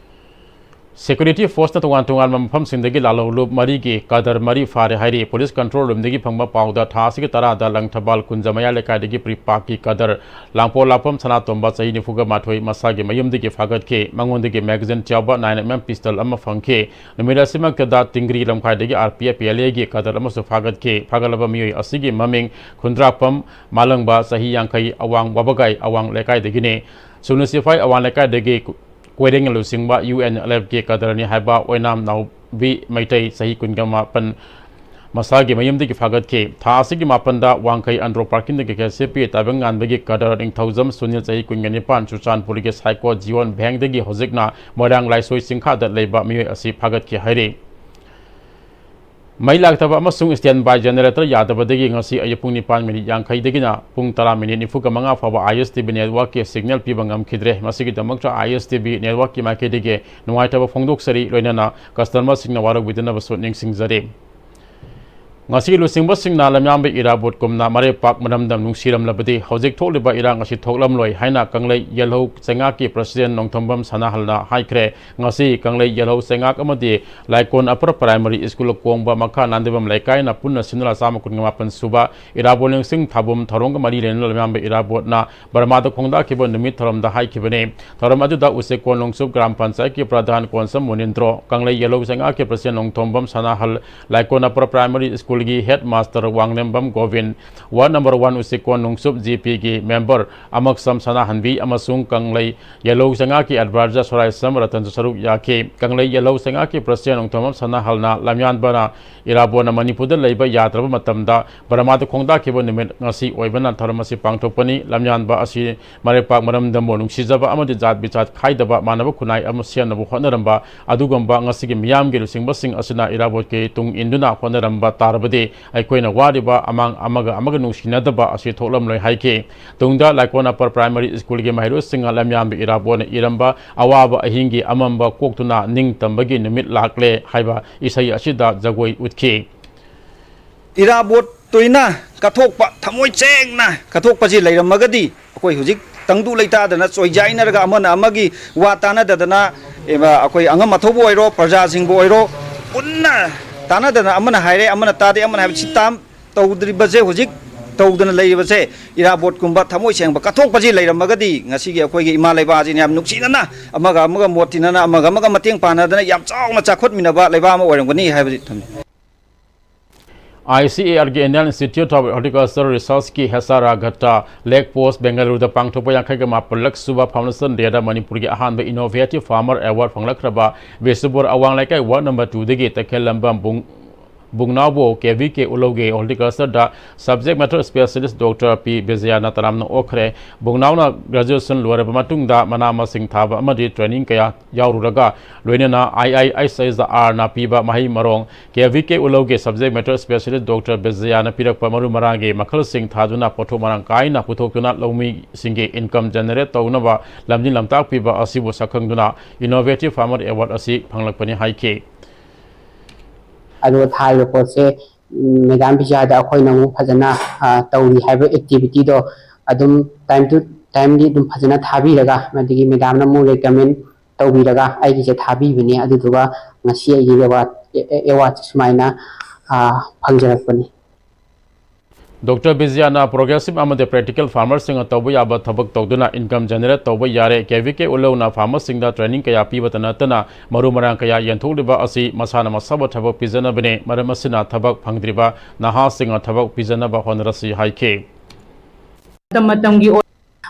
Security force ꯅ ꯇꯣꯉꯥꯟ ꯇꯣꯉꯥꯟꯕ ꯃꯐꯝꯁꯤꯡꯗꯒꯤ ꯂꯥꯜꯍꯧ ꯂꯨꯞ ꯃꯔꯤꯒꯤ ꯀꯗꯔ ꯃꯔꯤ ꯐꯥꯔꯦ ꯍꯥꯏꯔꯤ꯫ Police control room ꯗꯒꯤ ꯐꯪꯕ ꯄꯥꯎꯗ ꯊꯥ ꯑꯁꯤꯒꯤ ꯇꯔꯥꯗ ꯂꯪꯊꯕꯥꯜ ꯀꯨꯟꯖ ꯃꯌꯥ ꯂꯩꯀꯥꯏꯗꯒꯤ ꯄ꯭ꯔꯤꯄꯥꯛꯀꯤ ꯀꯗꯔ ꯂꯥꯡꯄꯣꯛ ꯂꯥꯛꯐꯝ ꯁꯅꯥꯇꯣꯝꯕ ꯆꯍꯤ ꯅꯤꯐꯨꯒ ꯃꯥꯊꯣꯏ ꯃꯁꯥꯒꯤ ꯃꯌꯨꯝꯗꯒꯤ ꯐꯥꯒꯠꯈꯤ꯫ ꯃꯉꯣꯟꯗꯒꯤ magazine ꯌꯥꯎꯕ nine M M pistol ꯑꯃ ꯐꯪꯈꯤ꯫ ꯅꯨꯃꯤꯠ ꯑꯁꯤꯃꯛꯇꯗ ꯇꯤꯡꯒ꯭ꯔꯤ ꯂꯝꯈꯥꯏꯗꯒꯤ R P F P L A ꯒꯤ ꯀꯗꯔ ꯑꯃꯁꯨ ꯐꯥꯒꯠꯈꯤ꯫ ꯐꯥꯒꯠꯂꯕ ꯃꯤꯑꯣꯏ ꯑꯁꯤꯒꯤ ꯃꯃꯤꯡ ꯈꯨꯟꯗ꯭ꯔꯥꯛꯄꯝ ꯃꯥꯂꯪꯕ, ꯆꯍꯤ ꯌꯥꯡꯈꯩ, ꯑꯋꯥꯡ ꯋꯥꯕꯒꯥꯏ ꯑꯋꯥꯡ ꯂꯩꯀꯥꯏꯗꯒꯤꯅꯤ꯫ ꯁꯨꯅꯨ ꯁꯤꯐꯥꯏ ꯑꯋꯥꯡ ꯂꯩꯀꯥꯏꯗꯒꯤ ꯀꯣꯏꯔꯦꯡ ꯂꯨꯆꯤꯡꯕ U N L F ꯀꯤ ꯀꯗꯔꯅꯤ ꯍꯥꯏꯕ ꯑꯣꯏꯅꯥꯝ ꯅꯥꯎꯕꯤ ꯃꯩꯇꯩ, ꯆꯍꯤ ꯀꯨꯟꯒ ꯃꯥꯄꯟ, ꯃꯁꯥꯒꯤ ꯃꯌꯨꯝꯗꯒꯤ ꯐꯥꯒꯠꯈꯤ꯫ ꯊꯥ ꯑꯁꯤꯒꯤ ꯃꯥꯄꯟꯗ ꯋꯥꯡꯈꯩ ꯑꯟꯗ꯭ꯔꯣ parking ꯗꯒꯤ K C P ꯇꯥꯏꯕꯪꯉꯥꯟꯕꯒꯤ ꯀꯗꯔ ꯅꯤꯡꯊꯧꯖꯝ ꯁꯨꯅꯤꯜ, ꯆꯍꯤ ꯀꯨꯟꯒ ꯅꯤꯄꯥꯟ, ꯆꯨꯔꯆꯥꯟꯄꯨꯔꯒꯤ ꯁꯥꯏꯀꯣ ꯖꯤꯌꯣꯟ ꯚꯦꯡꯗꯒꯤ ꯍꯧꯖꯤꯛꯅ ꯃꯣꯏꯔꯥꯡ ꯂꯥꯏꯁꯣꯏ ꯆꯤꯡꯈꯥꯗ ꯂꯩꯕ ꯃꯤꯑꯣꯏ ꯑꯁꯤ ꯐꯥꯒꯠꯈꯤ ꯍꯥꯏꯔꯤ꯫ ꯃꯩ ꯂꯥꯛꯇꯕ ꯑꯃꯁꯨꯡ standby generator ꯌꯥꯗꯕꯗꯒꯤ ꯉꯁꯤ ꯑꯌꯨꯛ ꯄꯨꯡ ꯅꯤꯄꯥꯟ ꯃꯤꯅꯤꯠ ꯌꯥꯡꯈꯩꯗꯒꯤꯅ ꯄꯨꯡ ꯇꯔꯥ ꯃꯤꯅꯤꯠ ꯅꯤꯐꯨꯒ ꯃꯉꯥ ꯐꯥꯎꯕ ISTV networkꯀꯤ signal ꯄꯤꯕ ꯉꯝꯈꯤꯗ꯭ꯔꯦ꯫ ꯃꯁꯤꯒꯤꯗꯃꯛꯇ ISTV networkꯀꯤ ꯃꯥꯏꯀꯩꯗꯒꯤ ꯅꯨꯡꯉꯥꯏꯇꯕ ꯐꯣꯡꯗꯣꯛꯆꯔꯤ, ꯂꯣꯏꯅꯅ customerꯁꯤꯡꯅ ꯋꯥꯔꯧꯕꯤꯗꯅꯕꯁꯨ ꯅꯤꯡꯁꯤꯡꯖꯔꯤ꯫ ꯉꯁꯤꯒꯤ ꯂꯨꯆꯤꯡꯕꯁꯤꯡꯅ ꯂꯝꯌꯥꯟꯕ ꯏꯔꯥꯕꯣꯠꯀꯨꯝꯅ ꯃꯔꯩꯄꯥꯛ ꯃꯔꯝꯗꯝ ꯅꯨꯡꯁꯤꯔꯝꯂꯕꯗꯤ ꯍꯧꯖꯤꯛ ꯊꯣꯛꯂꯤꯕ ꯏꯔꯥꯡ ꯑꯁꯤ ꯊꯣꯛꯂꯝꯂꯣꯏ ꯍꯥꯏꯅ ꯀꯪꯂꯩ ꯌꯦꯜꯍꯧ ꯆꯩꯉꯥꯛꯀꯤ president ꯅꯣꯡꯊꯣꯝꯕꯝ ꯁꯅꯥꯍꯜꯅ ꯍꯥꯏꯈ꯭ꯔꯦ꯫ ꯉꯁꯤ ꯀꯪꯂꯩ ꯌꯦꯜꯍꯧ ꯆꯩꯉꯥꯛ ꯑꯃꯗꯤ ꯂꯥꯏꯀꯣꯟ upper primary school ꯀꯣꯡꯕ ꯃꯈꯥ ꯅꯥꯟꯗꯕꯝ ꯂꯩꯀꯥꯏꯅ ꯄꯨꯟꯅ ꯁꯤꯟꯗꯨꯅ ꯆꯥꯝꯃ ꯀꯨꯟꯒ ꯃꯥꯄꯟ ꯁꯨꯕ ꯏꯔꯥꯕꯣꯠ ꯅꯤꯡꯁꯤꯡ ꯊꯥꯕꯨꯝ ꯊꯧꯔꯝꯒ ꯃꯔꯤ ꯂꯩꯅꯅ ꯂꯝꯌꯥꯟꯕ ꯏꯔꯥꯕꯣꯠꯅ ꯕꯔꯃꯥꯗ ꯈꯣꯡꯗꯥꯈꯤꯕ ꯅꯨꯃꯤꯠ ꯊꯧꯔꯝꯗ ꯍꯥꯏꯈꯤꯕꯅꯤ꯫ ꯊꯧꯔꯝ ꯑꯗꯨꯗ ꯎꯆꯦꯛꯀꯣꯟ ꯅꯣꯡꯆꯨꯞ ꯒ꯭ꯔꯥꯝ ꯄꯟꯆꯥꯌꯠꯀꯤ ꯄ꯭ꯔꯙꯥꯟ Konsam ꯃꯨꯅꯤꯟꯗ꯭ꯔꯣ, ꯀꯪꯂꯩ ꯌꯦꯜꯍꯧ ꯆꯩꯉꯥꯛꯀꯤ president Nongthombam ꯁꯅꯥꯍꯜ, ꯂꯥꯏꯀꯣꯟ upper primary schoolꯒꯤ headmaster ꯋꯥꯡꯂꯦꯝꯕꯝ Gobin, ward number one ꯎꯆꯦꯛꯀꯣꯟ ꯅꯣꯡꯆꯨꯞ GPꯒꯤ member ꯑꯃꯛꯁꯝ ꯁꯅꯥꯍꯟꯕꯤ ꯑꯃꯁꯨꯡ ꯀꯪꯂꯩ ꯌꯦꯜꯍꯧ ꯆꯩꯉꯥꯛꯀꯤ advisor ꯁꯣꯔꯥꯏꯁꯝ ꯔꯇꯟꯁꯨ ꯁꯔꯨꯛ ꯌꯥꯈꯤ꯫ ꯀꯪꯂꯩ ꯌꯦꯜꯍꯧ ꯆꯩꯉꯥꯛꯀꯤ president ꯅꯣꯡꯊꯣꯝꯕꯝ ꯁꯅꯥꯍꯜꯅ ꯂꯝꯌꯥꯟꯕꯅ ꯏꯔꯥꯕꯣꯠꯅ ꯃꯅꯤꯄꯨꯔꯗ ꯂꯩꯕ ꯌꯥꯗ꯭ꯔꯕ ꯃꯇꯝꯗ ꯕꯔꯃꯥꯗ ꯈꯣꯡꯗꯥꯈꯤꯕ ꯅꯨꯃꯤꯠ ꯉꯁꯤ ꯑꯣꯏꯕꯅ ꯊꯧꯔꯝ ꯑꯁꯤ ꯄꯥꯡꯊꯣꯛꯄꯅꯤ꯫ ꯂꯝꯌꯥꯟꯕ ꯑꯁꯤ ꯃꯔꯩꯄꯥꯛ ꯃꯔꯝꯗꯝꯕꯨ ꯅꯨꯡꯁꯤꯖꯕ ꯑꯃꯗꯤ ꯖꯥꯠ ꯕꯤꯖꯥꯠ ꯈꯥꯏꯗꯕ ꯃꯥꯟꯅꯕ ꯈꯨꯟꯅꯥꯏ ꯑꯃ ꯁꯦꯝꯅꯕ ꯍꯣꯠꯅꯔꯝꯕ ꯑꯗꯨꯒꯨꯝꯕ ꯉꯁꯤꯒꯤ ꯃꯤꯌꯥꯝꯒꯤ ꯂꯨꯆꯤꯡꯕꯁꯤꯡ ꯑꯁꯤꯅ ꯏꯔꯥꯕꯣꯠꯀꯤ ꯇꯨꯡ ꯏꯟꯗꯨꯅ ꯍꯣꯠꯅꯔꯝꯕ ꯇꯥꯔꯕꯗꯤ ꯑꯩꯈꯣꯏꯅ ꯋꯥꯔꯤꯕ ꯑꯃꯥꯡ ꯑꯃꯒ ꯑꯃꯒ ꯅꯨꯡꯁꯤꯅꯗꯕ ꯑꯁꯤ ꯊꯣꯛꯂꯝꯂꯣꯏ ꯍꯥꯏꯈꯤ꯫ ꯇꯨꯡꯗ ꯂꯥꯏꯀꯣꯟ upper primary schoolꯒꯤ ꯃꯍꯩꯔꯣꯏꯁꯤꯡꯅ ꯂꯝꯌꯥꯟꯕ ꯏꯔꯥꯕꯣꯠꯅ ꯏꯔꯝꯕ ꯑꯋꯥꯕ ꯑꯍꯤꯡꯒꯤ ꯑꯃꯝꯕ ꯀꯣꯛꯇꯨꯅ ꯅꯤꯡꯇꯝꯕꯒꯤ ꯅꯨꯃꯤꯠ ꯂꯥꯛꯂꯦ ꯍꯥꯏꯕ ꯏꯁꯩ ꯑꯁꯤꯗ ꯖꯒꯣꯏ ꯎꯠꯈꯤ꯫ ꯏꯔꯥꯕꯣꯠ ꯇꯣꯏꯅ ꯀꯠꯊꯣꯛꯄ, ꯊꯃꯣꯏ ꯁꯦꯡꯅ ꯀꯠꯊꯣꯛꯄꯁꯤ ꯂꯩꯔꯝꯃꯒꯗꯤ ꯑꯩꯈꯣꯏ ꯍꯧꯖꯤꯛ ꯇꯪꯗꯨ ꯂꯩꯇꯥꯗꯅ ꯆꯣꯏꯖꯥꯏꯅꯔꯒ ꯑꯃꯅ ꯑꯃꯒꯤ ꯋꯥ ꯇꯥꯅꯗꯗꯅ, ꯑꯩꯈꯣꯏ ꯑꯉꯝ ꯑꯊꯧꯕ ꯑꯣꯏꯔꯣ, ꯄ꯭ꯔꯖꯥꯁꯤꯡꯕꯨ ꯑꯣꯏꯔꯣ, ꯄꯨꯟꯅ ꯇꯥꯅꯗꯅ ꯑꯃꯅ ꯍꯥꯏꯔꯦ ꯑꯃꯅ ꯇꯥꯗꯦ, ꯑꯃꯅ ꯍꯥꯏꯕ ꯁꯤ ꯇꯥꯝ ꯇꯧꯗ꯭ꯔꯤꯕꯁꯦ, ꯍꯧꯖꯤꯛ ꯇꯧꯗꯅ ꯂꯩꯔꯤꯕꯁꯦ ꯏꯔꯥꯕꯣꯠꯀꯨꯝꯕ ꯊꯃꯣꯏ ꯁꯦꯡꯕ ꯀꯠꯊꯣꯛꯄꯁꯤ ꯂꯩꯔꯝꯃꯒꯗꯤ ꯉꯁꯤꯒꯤ ꯑꯩꯈꯣꯏꯒꯤ ꯏꯃꯥ ꯂꯩꯕꯥꯛ ꯑꯁꯤꯅ ꯌꯥꯝ ꯅꯨꯡꯁꯤꯅꯅ ꯑꯃꯒ ꯑꯃꯒ ꯃꯣꯠ ꯇꯤꯟꯅꯅ ꯑꯃꯒ ꯑꯃꯒ ꯃꯇꯦꯡ ꯄꯥꯡꯅꯗꯅ ꯌꯥꯝ ꯆꯥꯎꯅ ꯆꯥꯎꯈꯠꯃꯤꯟꯅꯕ ꯂꯩꯕꯥꯛ ꯑꯃ ꯑꯣꯏꯔꯝꯒꯅꯤ ꯍꯥꯏꯕꯁꯤ ꯊꯝꯖꯩ꯫ ICARꯒꯤ Indian Institute of Horticulture Researchꯀꯤ ꯍꯦꯁꯥꯔꯥꯒꯠꯇ ꯂꯦꯛ ꯄꯣꯁ ꯕꯦꯡꯒꯂꯨꯔꯨꯗ ꯄꯥꯡꯊꯣꯛꯄ ꯌꯥꯡꯈꯩꯒ ꯃꯥꯄꯜꯂꯛ ꯁꯨꯕ Foundation Dayꯗ ꯃꯅꯤꯄꯨꯔꯒꯤ ꯑꯍꯥꯟꯕ innovative farmer award ꯐꯪꯂꯛꯈ꯭ꯔꯕ ꯕꯤꯁꯅꯨꯄꯨꯔ ꯑꯋꯥꯡ ꯂꯩꯀꯥꯏ ward number twoꯗꯒꯤ ꯇꯈꯦꯜꯂꯝꯕꯝ ꯕꯨꯡ ꯕꯨꯡꯅꯥꯎꯕꯨ ꯀꯦ ꯚꯤ ꯀꯦ ꯎꯂꯧꯒꯤ ꯍꯣꯔꯇꯤꯀꯜꯆꯔꯗ ꯁꯕꯖꯦꯛ ꯃꯦꯇꯔ ꯁ꯭ꯄꯦꯁꯤꯌꯦꯂꯤꯁ ꯗꯣꯛꯇꯔ ꯄꯤ ꯕꯤꯖꯌꯥꯅ ꯇꯔꯥꯝꯅ ꯑꯣꯛꯈ꯭ꯔꯦ꯫ ꯕꯨꯡꯅꯥꯎꯅ ꯒ꯭ꯔꯦꯖꯨꯑꯦꯁꯟ ꯂꯣꯏꯔꯕ ꯃꯇꯨꯡꯗ ꯃꯅꯥ ꯃꯁꯤꯡ ꯊꯥꯕ ꯑꯃꯗꯤ ꯇ꯭ꯔꯦꯅꯤꯡ ꯀꯌꯥ ꯌꯥꯎꯔꯨꯔꯒ, ꯂꯣꯏꯅꯅ ꯑꯥꯏ ꯑꯥꯏ ꯑꯩꯆ ꯑꯩꯆ ꯑꯥꯔꯅ ꯄꯤꯕ ꯃꯍꯩ ꯃꯔꯣꯡ, ꯀꯦ ꯚꯤ ꯀꯦ ꯎꯂꯧꯒꯤ ꯁꯕꯖꯦꯛ ꯃꯦꯇꯔ ꯁ꯭ꯄꯦꯁꯤꯌꯦꯂꯤꯁ ꯗꯣꯛꯇꯔ ꯕꯤꯖꯌꯥꯅ ꯄꯤꯔꯛꯄ ꯃꯔꯨ ꯃꯔꯥꯡꯒꯤ ꯃꯈꯜꯁꯤꯡ ꯊꯥꯗꯨꯅ ꯄꯣꯠꯊꯣꯛ ꯃꯔꯥꯡ ꯀꯥꯏꯅ ꯄꯨꯊꯣꯛꯇꯨꯅ ꯂꯧꯃꯤꯁꯤꯡꯒꯤ ꯏꯟꯀꯝ ꯖꯦꯅꯦꯔꯦꯠ ꯇꯧꯅꯕ ꯂꯝꯖꯤꯡ ꯂꯝꯇꯥꯛꯄꯤꯕ ꯑꯁꯤꯕꯨ ꯁꯛꯈꯪꯗꯨꯅ ꯏꯅꯣꯚꯦꯇꯤꯚ ꯐꯥꯔꯃꯔ ꯑꯦꯋꯥꯔꯗ ꯑꯁꯤ ꯐꯪꯂꯛꯄꯅꯤ ꯍꯥꯏꯈꯤ꯫ ꯑꯗꯨꯒ ꯊꯥꯔꯤꯕ ꯄꯣꯠꯁꯦ, ꯎꯝ, ꯃꯦꯗꯥꯝ ꯕꯤꯖꯌꯥꯗ ꯑꯩꯈꯣꯏꯅ ꯑꯃꯨꯛ ꯐꯖꯅ, ꯑ, ꯇꯧꯔꯤ ꯍꯥꯏꯕ ꯑꯦꯛꯇꯤꯚꯤꯇꯤꯗꯣ ꯑꯗꯨꯝ time to time ꯗꯤ ꯑꯗꯨꯝ ꯐꯖꯅ ꯊꯥꯕꯤꯔꯒ, ꯑꯗꯒꯤ ꯃꯦꯗꯥꯝꯅ ꯑꯃꯨꯛ ꯔꯤꯀꯃꯦꯟ ꯇꯧꯕꯤꯔꯒ ꯑꯩꯒꯤꯁꯦ ꯊꯥꯕꯤꯕꯅꯦ꯫ ꯑꯗꯨꯗꯨꯒ ꯉꯁꯤ ꯑꯩꯒꯤ ꯑꯦꯋꯥꯔꯗ, ꯑꯦ-, ꯑꯦ-, ꯑꯦꯋꯥꯔꯗꯁꯦ ꯁꯨꯃꯥꯏꯅ, ꯑ, ꯐꯪꯖꯔꯛꯄꯅꯤ꯫ ꯗꯣꯛꯇꯔ ꯕꯤꯖꯌꯥꯅ ꯄ꯭ꯔꯣꯒ꯭ꯔꯦꯁꯤꯚ ꯑꯃꯗꯤ ꯄ꯭ꯔꯦꯛꯇꯤꯀꯦꯜ ꯐꯥꯔꯃꯔꯁꯤꯡꯅ ꯇꯧꯕ ꯌꯥꯕ ꯊꯕꯛ ꯇꯧꯗꯨꯅ ꯏꯟꯀꯝ ꯖꯦꯅꯦꯔꯦꯠ ꯇꯧꯕ ꯌꯥꯔꯦ꯫ ꯀꯦ ꯚꯤ ꯀꯦ ꯎꯂꯧꯅ ꯐꯥꯔꯃꯔꯁꯤꯡꯗ ꯇ꯭ꯔꯦꯅꯤꯡ ꯀꯌꯥ ꯄꯤꯕꯇ ꯅꯠꯇꯅ ꯃꯔꯨ ꯃꯔꯥꯡ ꯀꯌꯥ ꯌꯦꯟꯊꯣꯛꯂꯤꯕ ꯑꯁꯤ ꯃꯁꯥꯅ ꯃꯁꯥꯕꯨ ꯊꯕꯛ ꯄꯤꯖꯅꯕꯅꯤ꯫ ꯃꯔꯝ ꯑꯁꯤꯅ ꯊꯕꯛ ꯐꯪꯗ꯭ꯔꯤꯕ ꯅꯍꯥꯁꯤꯡꯅ ꯊꯕꯛ ꯄꯤꯖꯅꯕ ꯍꯣꯠꯅꯔꯁꯤ ꯍꯥꯏꯈꯤ꯫ ꯃꯇꯝ ꯃꯇꯝꯒꯤ ꯑꯣꯏ-,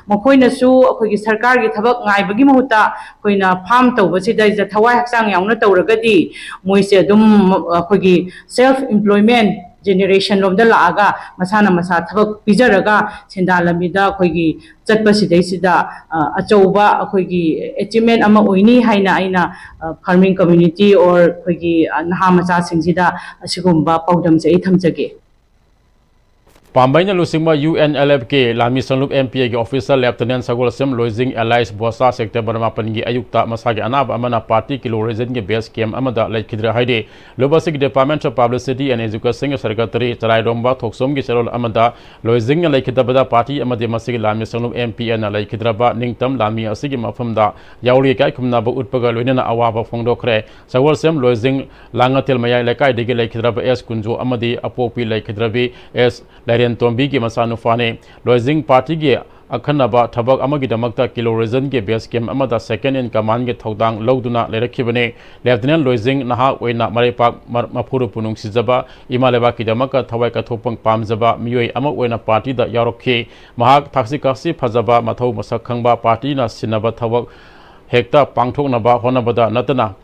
ꯃꯈꯣꯏꯅꯁꯨ ꯑꯩꯈꯣꯏꯒꯤ ꯁꯔꯀꯥꯔꯒꯤ ꯊꯕꯛ ꯉꯥꯏꯕꯒꯤ ꯃꯍꯨꯠꯇ ꯑꯩꯈꯣꯏꯅ ꯐꯥꯔꯝ ꯇꯧꯕꯁꯤꯗꯩꯗ ꯊꯋꯥꯏ ꯍꯛꯆꯥꯡ ꯌꯥꯎꯅ ꯇꯧꯔꯒꯗꯤ ꯃꯣꯏꯁꯦ ꯑꯗꯨꯝ ꯑꯩꯈꯣꯏꯒꯤ ꯁꯦꯜꯐ ꯑꯦꯝꯄ꯭ꯂꯣꯏꯃꯦꯟ ꯖꯦꯅꯦꯔꯦꯁꯟ ꯂꯣꯝꯗ ꯂꯥꯛꯑꯒ ꯃꯁꯥꯅ ꯃꯁꯥ ꯊꯕꯛ ꯄꯤꯖꯔꯒ ꯁꯦꯟꯗꯥꯟ ꯂꯝꯕꯤꯗ ꯑꯩꯈꯣꯏꯒꯤ ꯆꯠꯄꯁꯤꯗꯩꯁꯤꯗ, ꯑ, ꯑꯆꯧꯕ ꯑꯩꯈꯣꯏꯒꯤ ꯑꯦꯆꯤꯞꯃꯦꯟ ꯑꯃ ꯑꯣꯏꯅꯤ ꯍꯥꯏꯅ ꯑꯩꯅ, ꯑ, ꯐꯥꯔꯃꯤꯡ ꯀꯝꯃ꯭ꯌꯨꯅꯤꯇꯤ ꯑꯣꯔ ꯑꯩꯈꯣꯏꯒꯤ, ꯑ, ꯅꯍꯥ ꯃꯆꯥꯁꯤꯡꯁꯤꯗ ꯑꯁꯤꯒꯨꯝꯕ ꯄꯥꯎꯗꯝꯁꯦ ꯑꯩ ꯊꯝꯖꯒꯦ꯫ ꯄꯥꯝꯕꯩꯅ ꯂꯨꯆꯤꯡꯕ ꯌꯨ ꯑꯦꯟ ꯑꯦꯜ ꯑꯦꯐ ꯀꯤ ꯂꯥꯟꯃꯤ ꯁꯪꯂꯨꯞ ꯑꯦꯝ ꯄꯤ ꯑꯦꯒꯤ officer lieutenant Sagolsem Loijing alias Bosa sector ꯃꯔꯤ ꯃꯥꯄꯟꯒꯤ ꯑꯌꯨꯛꯇ ꯃꯁꯥꯒꯤ ꯑꯅꯥꯕ ꯑꯃꯅ ꯄꯥꯔꯇꯤ ꯀꯤꯂꯣ ꯔꯤꯖꯟꯒꯤ ꯕꯦꯁ ꯀꯦꯝꯞ ꯑꯃꯗ ꯂꯩꯈꯤꯗ꯭ꯔꯦ ꯍꯥꯏꯔꯤ꯫ ꯂꯨꯞ ꯑꯁꯤꯒꯤ ꯗꯤꯄꯥꯔꯠꯃꯦꯟ ꯑꯣꯐ ꯄꯕ꯭ꯂꯤꯁꯤꯇꯤ ꯑꯦꯟ ꯑꯦꯖꯨꯀꯦꯁꯟꯒꯤ ꯁꯦꯀ꯭ꯔꯦꯇꯔꯤ ꯆꯔꯥꯏꯔꯣꯝꯕ ꯊꯣꯛꯆꯣꯝꯒꯤ ꯆꯦꯔꯣꯜ ꯑꯃꯗ ꯂꯣꯏꯖꯤꯡꯅ ꯂꯩꯈꯤꯗꯕꯗ ꯄꯥꯔꯇꯤ ꯑꯃꯗꯤ ꯃꯁꯤꯒꯤ ꯂꯥꯟꯃꯤ ꯁꯪꯂꯨꯞ ꯑꯦꯝ ꯄꯤ ꯑꯦꯅ ꯂꯩꯈꯤꯗ꯭ꯔꯕ ꯅꯤꯡꯇꯝ ꯂꯥꯟꯃꯤ ꯑꯁꯤꯒꯤ ꯃꯐꯝꯗ ꯌꯥꯎꯔꯤ ꯏꯀꯥꯏ ꯈꯨꯝꯅꯕ ꯎꯠꯄꯒ ꯂꯣꯏꯅꯅ ꯑꯋꯥꯕ ꯐꯣꯡꯗꯣꯛꯈ꯭ꯔꯦ꯫ ꯁꯒꯣꯜꯁꯦꯝ ꯂꯣꯏꯖꯤꯡ ꯂꯥꯡꯉꯊꯦꯜ ꯃꯌꯥꯏ ꯂꯩꯀꯥꯏꯗꯒꯤ ꯂꯩꯈꯤꯗ꯭ꯔꯕ ꯑꯦꯁ ꯀꯨꯟꯖꯣ ꯑꯃꯗꯤ ꯑꯄꯣꯛꯄꯤ ꯂꯩꯈꯤꯗ꯭ꯔꯕꯤ ꯑꯦꯁ ꯂꯥꯏꯔꯦꯟꯇꯣꯝꯕꯤꯒꯤ ꯃꯆꯥꯅꯨꯄꯥꯅꯤ꯫ ꯂꯣꯏꯖꯤꯡ ꯄꯥꯔꯇꯤꯒꯤ ꯑꯈꯟꯅꯕ ꯊꯕꯛ ꯑꯃꯒꯤꯗꯃꯛꯇ ꯀꯤꯂꯣ ꯔꯤꯖꯟꯒꯤ ꯕꯦꯁ ꯀꯦꯝꯞ ꯑꯃꯗ ꯁꯦꯀꯦꯟ ꯏꯟ ꯀꯃꯥꯟꯒꯤ ꯊꯧꯗꯥꯡ ꯂꯧꯗꯨꯅ ꯂꯩꯔꯛꯈꯤꯕꯅꯤ꯫ ꯂꯦꯐꯇꯤꯅꯦꯟ ꯂꯣꯏꯖꯤꯡ ꯅꯍꯥ ꯑꯣꯏꯅ ꯃꯔꯩꯄꯥꯛ ꯃ-, ꯃꯄꯨꯔꯣꯏꯕꯄꯨ ꯅꯨꯡꯁꯤꯖꯕ, ꯏꯃꯥ ꯂꯩꯕꯥꯛꯀꯤꯗꯃꯛꯇ ꯊꯋꯥꯏ ꯀꯠꯊꯣꯛꯄ ꯄꯥꯝꯖꯕ ꯃꯤꯑꯣꯏ ꯑꯃ ꯑꯣꯏꯅ ꯄꯥꯔꯇꯤꯗ ꯌꯥꯎꯔꯛꯈꯤ꯫ ꯃꯍꯥꯛ ꯊꯛꯁꯤ ꯈꯥꯁꯤ ꯐꯖꯕ, ꯃꯊꯧ ꯃꯁꯛ ꯈꯪꯕ, ꯄꯥꯔꯇꯤꯅ ꯁꯤꯟꯅꯕ ꯊꯕꯛ ꯍꯦꯛꯇ ꯄꯥꯡꯊꯣꯛꯅꯕ ꯍꯣꯠꯅꯕꯗ ꯅꯠꯇꯅ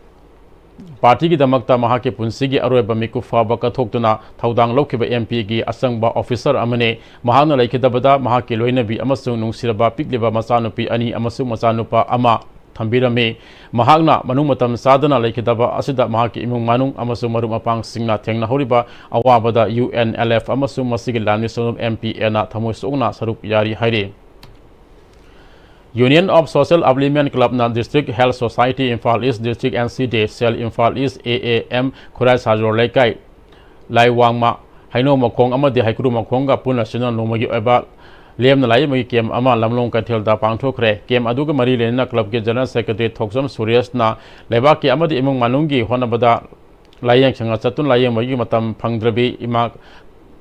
ꯄꯥꯔꯇꯤꯒꯤꯗꯃꯛꯇ ꯃꯍꯥꯛꯀꯤ ꯄꯨꯟꯁꯤꯒꯤ ꯑꯔꯣꯏꯕ ꯃꯤꯀꯨꯞ ꯐꯥꯎꯕ ꯀꯠꯊꯣꯛꯇꯨꯅ ꯊꯧꯗꯥꯡ ꯂꯧꯈꯤꯕ ꯑꯦꯝ ꯄꯤꯒꯤ ꯑꯆꯪꯕ ꯑꯣꯐꯤꯁꯥꯔ ꯑꯃꯅꯤ꯫ ꯃꯍꯥꯛꯅ ꯂꯩꯈꯤꯗꯕꯗ ꯃꯍꯥꯛꯀꯤ ꯂꯣꯏꯅꯕꯤ ꯑꯃꯁꯨꯡ ꯅꯨꯡꯁꯤꯔꯕ ꯄꯤꯛꯂꯤꯕ ꯃꯆꯥꯅꯨꯄꯤ ꯑꯅꯤ ꯑꯃꯁꯨꯡ ꯃꯆꯥꯅꯨꯄꯥ ꯑꯃ ꯊꯝꯕꯤꯔꯝꯃꯤ꯫ ꯃꯍꯥꯛꯅ ꯃꯅꯨꯡ ꯃꯇꯝ ꯆꯥꯗꯅ ꯂꯩꯈꯤꯗꯕ ꯑꯁꯤꯗ ꯃꯍꯥꯛꯀꯤ ꯏꯃꯨꯡ ꯃꯅꯨꯡ ꯑꯃꯁꯨꯡ ꯃꯔꯨꯞ ꯃꯄꯥꯡꯁꯤꯡꯅ ꯊꯦꯡꯅꯍꯧꯔꯤꯕ ꯑꯋꯥꯕꯗ ꯌꯨ ꯑꯦꯟ ꯑꯦꯜ ꯑꯦꯐ ꯑꯃꯁꯨꯡ ꯃꯁꯤꯒꯤ ꯂꯥꯟꯃꯤ ꯁꯣꯂꯨꯝ ꯑꯦꯝ ꯄꯤ ꯑꯦꯅ ꯊꯃꯣꯏ ꯁꯣꯛꯅ ꯁꯔꯨꯛ ꯌꯥꯔꯤ ꯍꯥꯏꯔꯤ꯫ Union of Social Upliftment Clubꯅ District Health Societyꯏꯝꯐꯥꯜ east, District N C D cell Imphal is, A A M, ꯈꯨꯔꯥꯏ ꯁꯥꯖꯣꯔ ꯂꯩꯀꯥꯏ, ꯂꯥꯏꯋꯥꯡꯃ, ꯍꯩꯅꯧ ꯃꯈꯣꯡ ꯑꯃꯗꯤ ꯍꯩꯀ꯭ꯔꯨ ꯃꯈꯣꯡꯒ ꯄꯨꯟꯅ ꯁꯤꯟꯅ ꯅꯣꯡꯃꯒꯤ ꯑꯣꯏꯕ ꯂꯦꯝꯅ ꯂꯥꯏꯌꯦꯡꯕꯒꯤ ꯀꯦꯝ ꯑꯃ ꯂꯝꯂꯣꯡ ꯀꯩꯊꯦꯜꯗ ꯄꯥꯡꯊꯣꯛꯈ꯭ꯔꯦ꯫ ꯀꯦꯝ ꯑꯗꯨꯒ ꯃꯔꯤ ꯂꯩꯅꯅ clubꯀꯤ General Secretary ꯊꯣꯛꯆꯝ ꯁꯨꯔꯦꯁꯅ ꯂꯩꯕꯥꯛꯀꯤ ꯑꯃꯗꯤ ꯏꯃꯨꯡ ꯃꯅꯨꯡꯒꯤ ꯍꯣꯠꯅꯕꯗ ꯂꯥꯏꯌꯦꯡ ꯁꯪꯗ ꯆꯠꯇꯨꯅ ꯂꯥꯏꯌꯦꯡꯕꯒꯤ ꯃꯇꯝ ꯐꯪꯗ꯭ꯔꯕꯤ ꯏꯃꯥ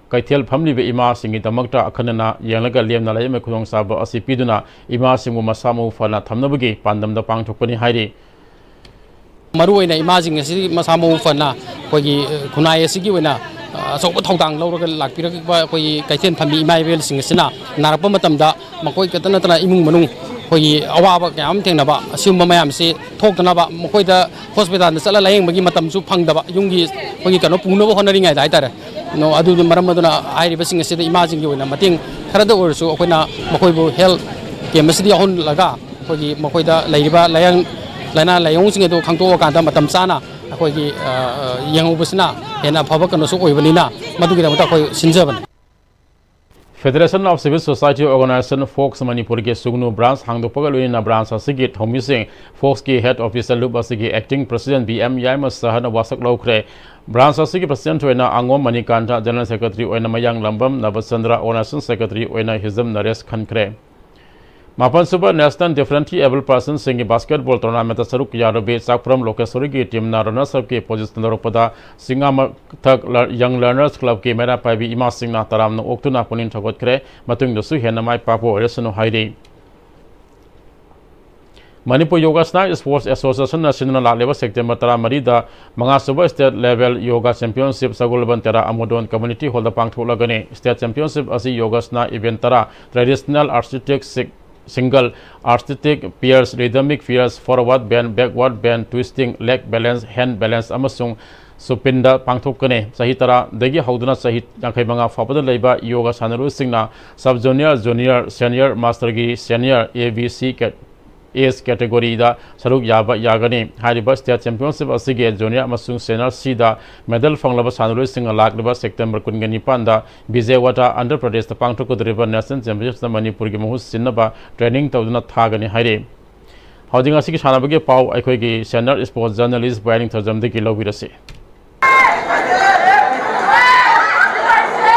ꯀꯩꯊꯦꯜ ꯐꯝꯂꯤꯕ ꯏꯃꯥꯁꯤꯡꯒꯤꯗꯃꯛꯇ ꯑꯈꯟꯅꯅ ꯌꯦꯡꯂꯒ ꯂꯦꯝꯅ ꯂꯥꯏꯌꯦꯡꯕꯒꯤ ꯈꯨꯗꯣꯡꯆꯥꯕ ꯑꯁꯤ ꯄꯤꯗꯨꯅ ꯏꯃꯥꯁꯤꯡꯕꯨ ꯃꯁꯥ ꯃꯎ ꯐꯅ ꯊꯝꯅꯕꯒꯤ ꯄꯥꯟꯗꯝꯗ ꯄꯥꯡꯊꯣꯛꯄꯅꯤ ꯍꯥꯏꯔꯤ꯫ ꯃꯔꯨꯑꯣꯏꯅ ꯏꯃꯥꯁꯤꯡ ꯑꯁꯤ ꯃꯁꯥ ꯃꯎ ꯐꯅ ꯑꯩꯈꯣꯏꯒꯤ, ꯑ, ꯈꯨꯟꯅꯥꯏ ꯑꯁꯤꯒꯤ ꯑꯣꯏꯅ, ꯑ, ꯑꯆꯧꯕ ꯊꯧꯗꯥꯡ ꯂꯧꯔꯒ ꯂꯥꯛꯄꯤꯔꯛꯄ ꯑꯩꯈꯣꯏꯒꯤ ꯀꯩꯊꯦꯜ ꯐꯝꯕꯤ ꯏꯃꯥ ꯏꯕꯦꯜꯁꯤꯡ ꯑꯁꯤꯅ ꯅꯥꯔꯛꯄ ꯃꯇꯝꯗ ꯃꯈꯣꯏ ꯈꯛꯇ ꯅꯠꯇꯅ ꯏꯃꯨꯡ ꯃꯅꯨꯡ ꯑꯩꯈꯣꯏꯒꯤ ꯑꯋꯥꯕ ꯀꯌꯥ ꯑꯃ ꯊꯦꯡꯅꯕ, ꯑꯁꯤꯒꯨꯝꯕ ꯃꯌꯥꯝꯁꯤ ꯊꯣꯛꯇꯅꯕ ꯃꯈꯣꯏꯗ ꯍꯣꯁꯄꯤꯇꯥꯜꯗ ꯆꯠꯂ ꯂꯥꯌꯦꯡꯕꯒꯤ ꯃꯇꯝꯁꯨ ꯐꯪꯗꯕ, ꯌꯨꯝꯒꯤ ꯑꯩꯈꯣꯏꯒꯤ ꯀꯩꯅꯣ ꯄꯨꯅꯕ ꯍꯣꯠꯅꯔꯤꯉꯩꯗ ꯍꯥꯏꯇꯥꯔꯦ꯫ ꯅꯣ, ꯑꯗꯨꯅ ꯃꯔꯝ ꯑꯗꯨꯅ ꯍꯥꯏꯔꯤꯕꯁꯤꯡ ꯑꯁꯤꯗ ꯏꯃꯥꯁꯤꯡꯒꯤ ꯑꯣꯏꯅ ꯃꯇꯦꯡ ꯈꯔꯗ ꯑꯣꯏꯔꯁꯨ ꯑꯩꯈꯣꯏꯅ ꯃꯈꯣꯏꯕꯨ health camp ꯑꯁꯤꯗ ꯌꯥꯎꯍꯜꯂꯒ ꯑꯩꯈꯣꯏꯒꯤ ꯃꯈꯣꯏꯗ ꯂꯩꯔꯤꯕ ꯂꯥꯏꯌꯥꯡ-, ꯂꯥꯏꯅꯥ ꯂꯥꯏꯑꯣꯡꯁꯤꯡ ꯑꯗꯨ ꯈꯪꯗꯣꯛꯑꯀꯥꯟꯗ ꯃꯇꯝ ꯆꯥꯅ ꯑꯩꯈꯣꯏꯒꯤ, ꯑ, ꯑ, ꯌꯦꯡꯍꯧꯕꯁꯤꯅ ꯍꯦꯟꯅ ꯑꯐꯕ ꯀꯩꯅꯣꯁꯨ ꯑꯣꯏꯕꯅꯤꯅ ꯃꯗꯨꯒꯤꯗꯃꯛꯇ ꯑꯩꯈꯣꯏ ꯁꯤꯟꯖꯕꯅꯤ꯫ Federation of Civil Society Organisation fox ꯃꯅꯤꯄꯨꯔꯒꯤ ꯁꯨꯒꯅꯨ branch ꯍꯥꯡꯗꯣꯛꯄꯒ ꯂꯣꯏꯅꯅ branch ꯑꯁꯤꯒꯤ ꯊꯧꯃꯤꯁꯤꯡ ꯐꯣꯛꯁꯀꯤ head officer ꯂꯨꯞ ꯑꯁꯤꯒꯤ acting president ꯕꯤ ꯑꯦꯝ ꯌꯥꯏꯃ ꯁꯍꯥꯅ ꯋꯥꯁꯛ ꯂꯧꯈ꯭ꯔꯦ꯫ Branch ꯑꯁꯤꯒꯤ president ꯑꯣꯏꯅ ꯑꯉꯣꯝ ꯃꯅꯤꯀꯥꯟꯇ, general secretary ꯑꯣꯏꯅ ꯃꯌꯥꯡꯂꯝꯕꯝ ꯅꯕꯆꯟꯗ꯭ꯔ, organization secretary ꯑꯣꯏꯅ ꯍꯤꯖꯝ ꯅꯔꯦꯁ ꯈꯟꯈ꯭ꯔꯦ꯫ ꯃꯥꯄꯟꯁꯨꯕ National Differently Abled Personsꯁꯤꯡꯒꯤ basketball tournamentꯇ ꯁꯔꯨꯛ ꯌꯥꯔꯨꯕꯤ ꯆꯥꯛꯐ꯭ꯔꯝ ꯂꯣꯀꯦꯁꯣꯔꯤꯒꯤ teamꯅ runners upꯀꯤ position ꯂꯧꯔꯛꯄꯗ ꯆꯤꯡꯉꯥ ꯃꯊꯛ ꯂ-, Young Learners Clubꯀꯤ ꯃꯩꯔꯥ ꯄꯥꯏꯕꯤ ꯏꯃꯥꯁꯤꯡꯅ ꯇꯔꯥꯝꯅ ꯑꯣꯛꯇꯨꯅ ꯄꯨꯛꯅꯤꯡ ꯊꯧꯒꯠꯈ꯭ꯔꯦ꯫ ꯃꯇꯨꯡꯗꯁꯨ ꯍꯦꯟꯅ ꯃꯥꯏ ꯄꯥꯛꯄ ꯑꯣꯏꯔꯁꯅꯨ ꯍꯥꯏꯔꯤ꯫ ꯃꯅꯤꯄꯨꯔ ꯌꯣꯒꯥꯁꯅꯥ Sports Associationꯅ ꯁꯤꯟꯗꯨꯅ ꯂꯥꯛꯂꯤꯕ September ꯇꯔꯥꯃꯔꯤꯗ ꯃꯉꯥꯁꯨꯕ state level yoga championship ꯁꯒꯣꯜꯕꯟ ꯇꯦꯔꯥ ꯑꯃꯨꯗꯣꯟ community hallꯗ ꯄꯥꯡꯊꯣꯛꯂꯒꯅꯤ꯫ State championship ꯑꯁꯤ ꯌꯣꯒꯥꯁꯅꯥ event ꯇꯔꯥ, traditional artistic single, artistic pairs, rhythmic pairs, forward bend, backward bend, twisting, leg balance, hand balance ꯑꯃꯁꯨꯡ ꯁꯨꯄꯤꯟꯗ ꯄꯥꯡꯊꯣꯛꯀꯅꯤ꯫ ꯆꯍꯤ ꯇꯔꯥꯗꯒꯤ ꯍꯧꯗꯨꯅ ꯆꯍꯤ ꯌꯥꯡꯈꯩ ꯃꯉꯥ ꯐꯥꯎꯕꯗ ꯂꯩꯕ ꯌꯣꯒ ꯁꯥꯟꯅꯔꯣꯏꯁꯤꯡꯅ sub junior, junior, senior, masterꯒꯤ senior, A B C cat-, age categoryꯗ ꯁꯔꯨꯛ ꯌꯥꯕ ꯌꯥꯒꯅꯤ꯫ ꯍꯥꯏꯔꯤꯕ state championship ꯑꯁꯤꯒꯤ junior ꯑꯃꯁꯨꯡ senior Cꯗ medal ꯐꯪꯂꯕ ꯁꯥꯟꯅꯔꯣꯏꯁꯤꯡꯅ ꯂꯥꯛꯂꯤꯕ September ꯀꯨꯟꯒ ꯅꯤꯄꯥꯟꯗ ꯕꯤꯖꯦꯋꯥꯇꯥ, ꯑꯟꯙ꯭ꯔ ꯄ꯭ꯔꯗꯦꯁꯇ ꯄꯥꯡꯊꯣꯛꯀꯗꯧꯔꯤꯕ national championshipꯇ ꯃꯅꯤꯄꯨꯔꯒꯤ ꯃꯍꯨꯠ ꯁꯤꯟꯅꯕ training ꯇꯧꯗꯨꯅ ꯊꯥꯒꯅꯤ ꯍꯥꯏꯔꯤ꯫ ꯍꯧꯖꯤꯛ ꯉꯁꯤꯒꯤ ꯁꯥꯟꯅꯕꯒꯤ ꯄꯥꯎ ꯑꯩꯈꯣꯏꯒꯤ senior sports journalist ꯕꯣꯌꯥꯏꯅꯤꯡꯊꯧꯖꯝꯗꯒꯤ ꯂꯧꯕꯤꯔꯁꯤ꯫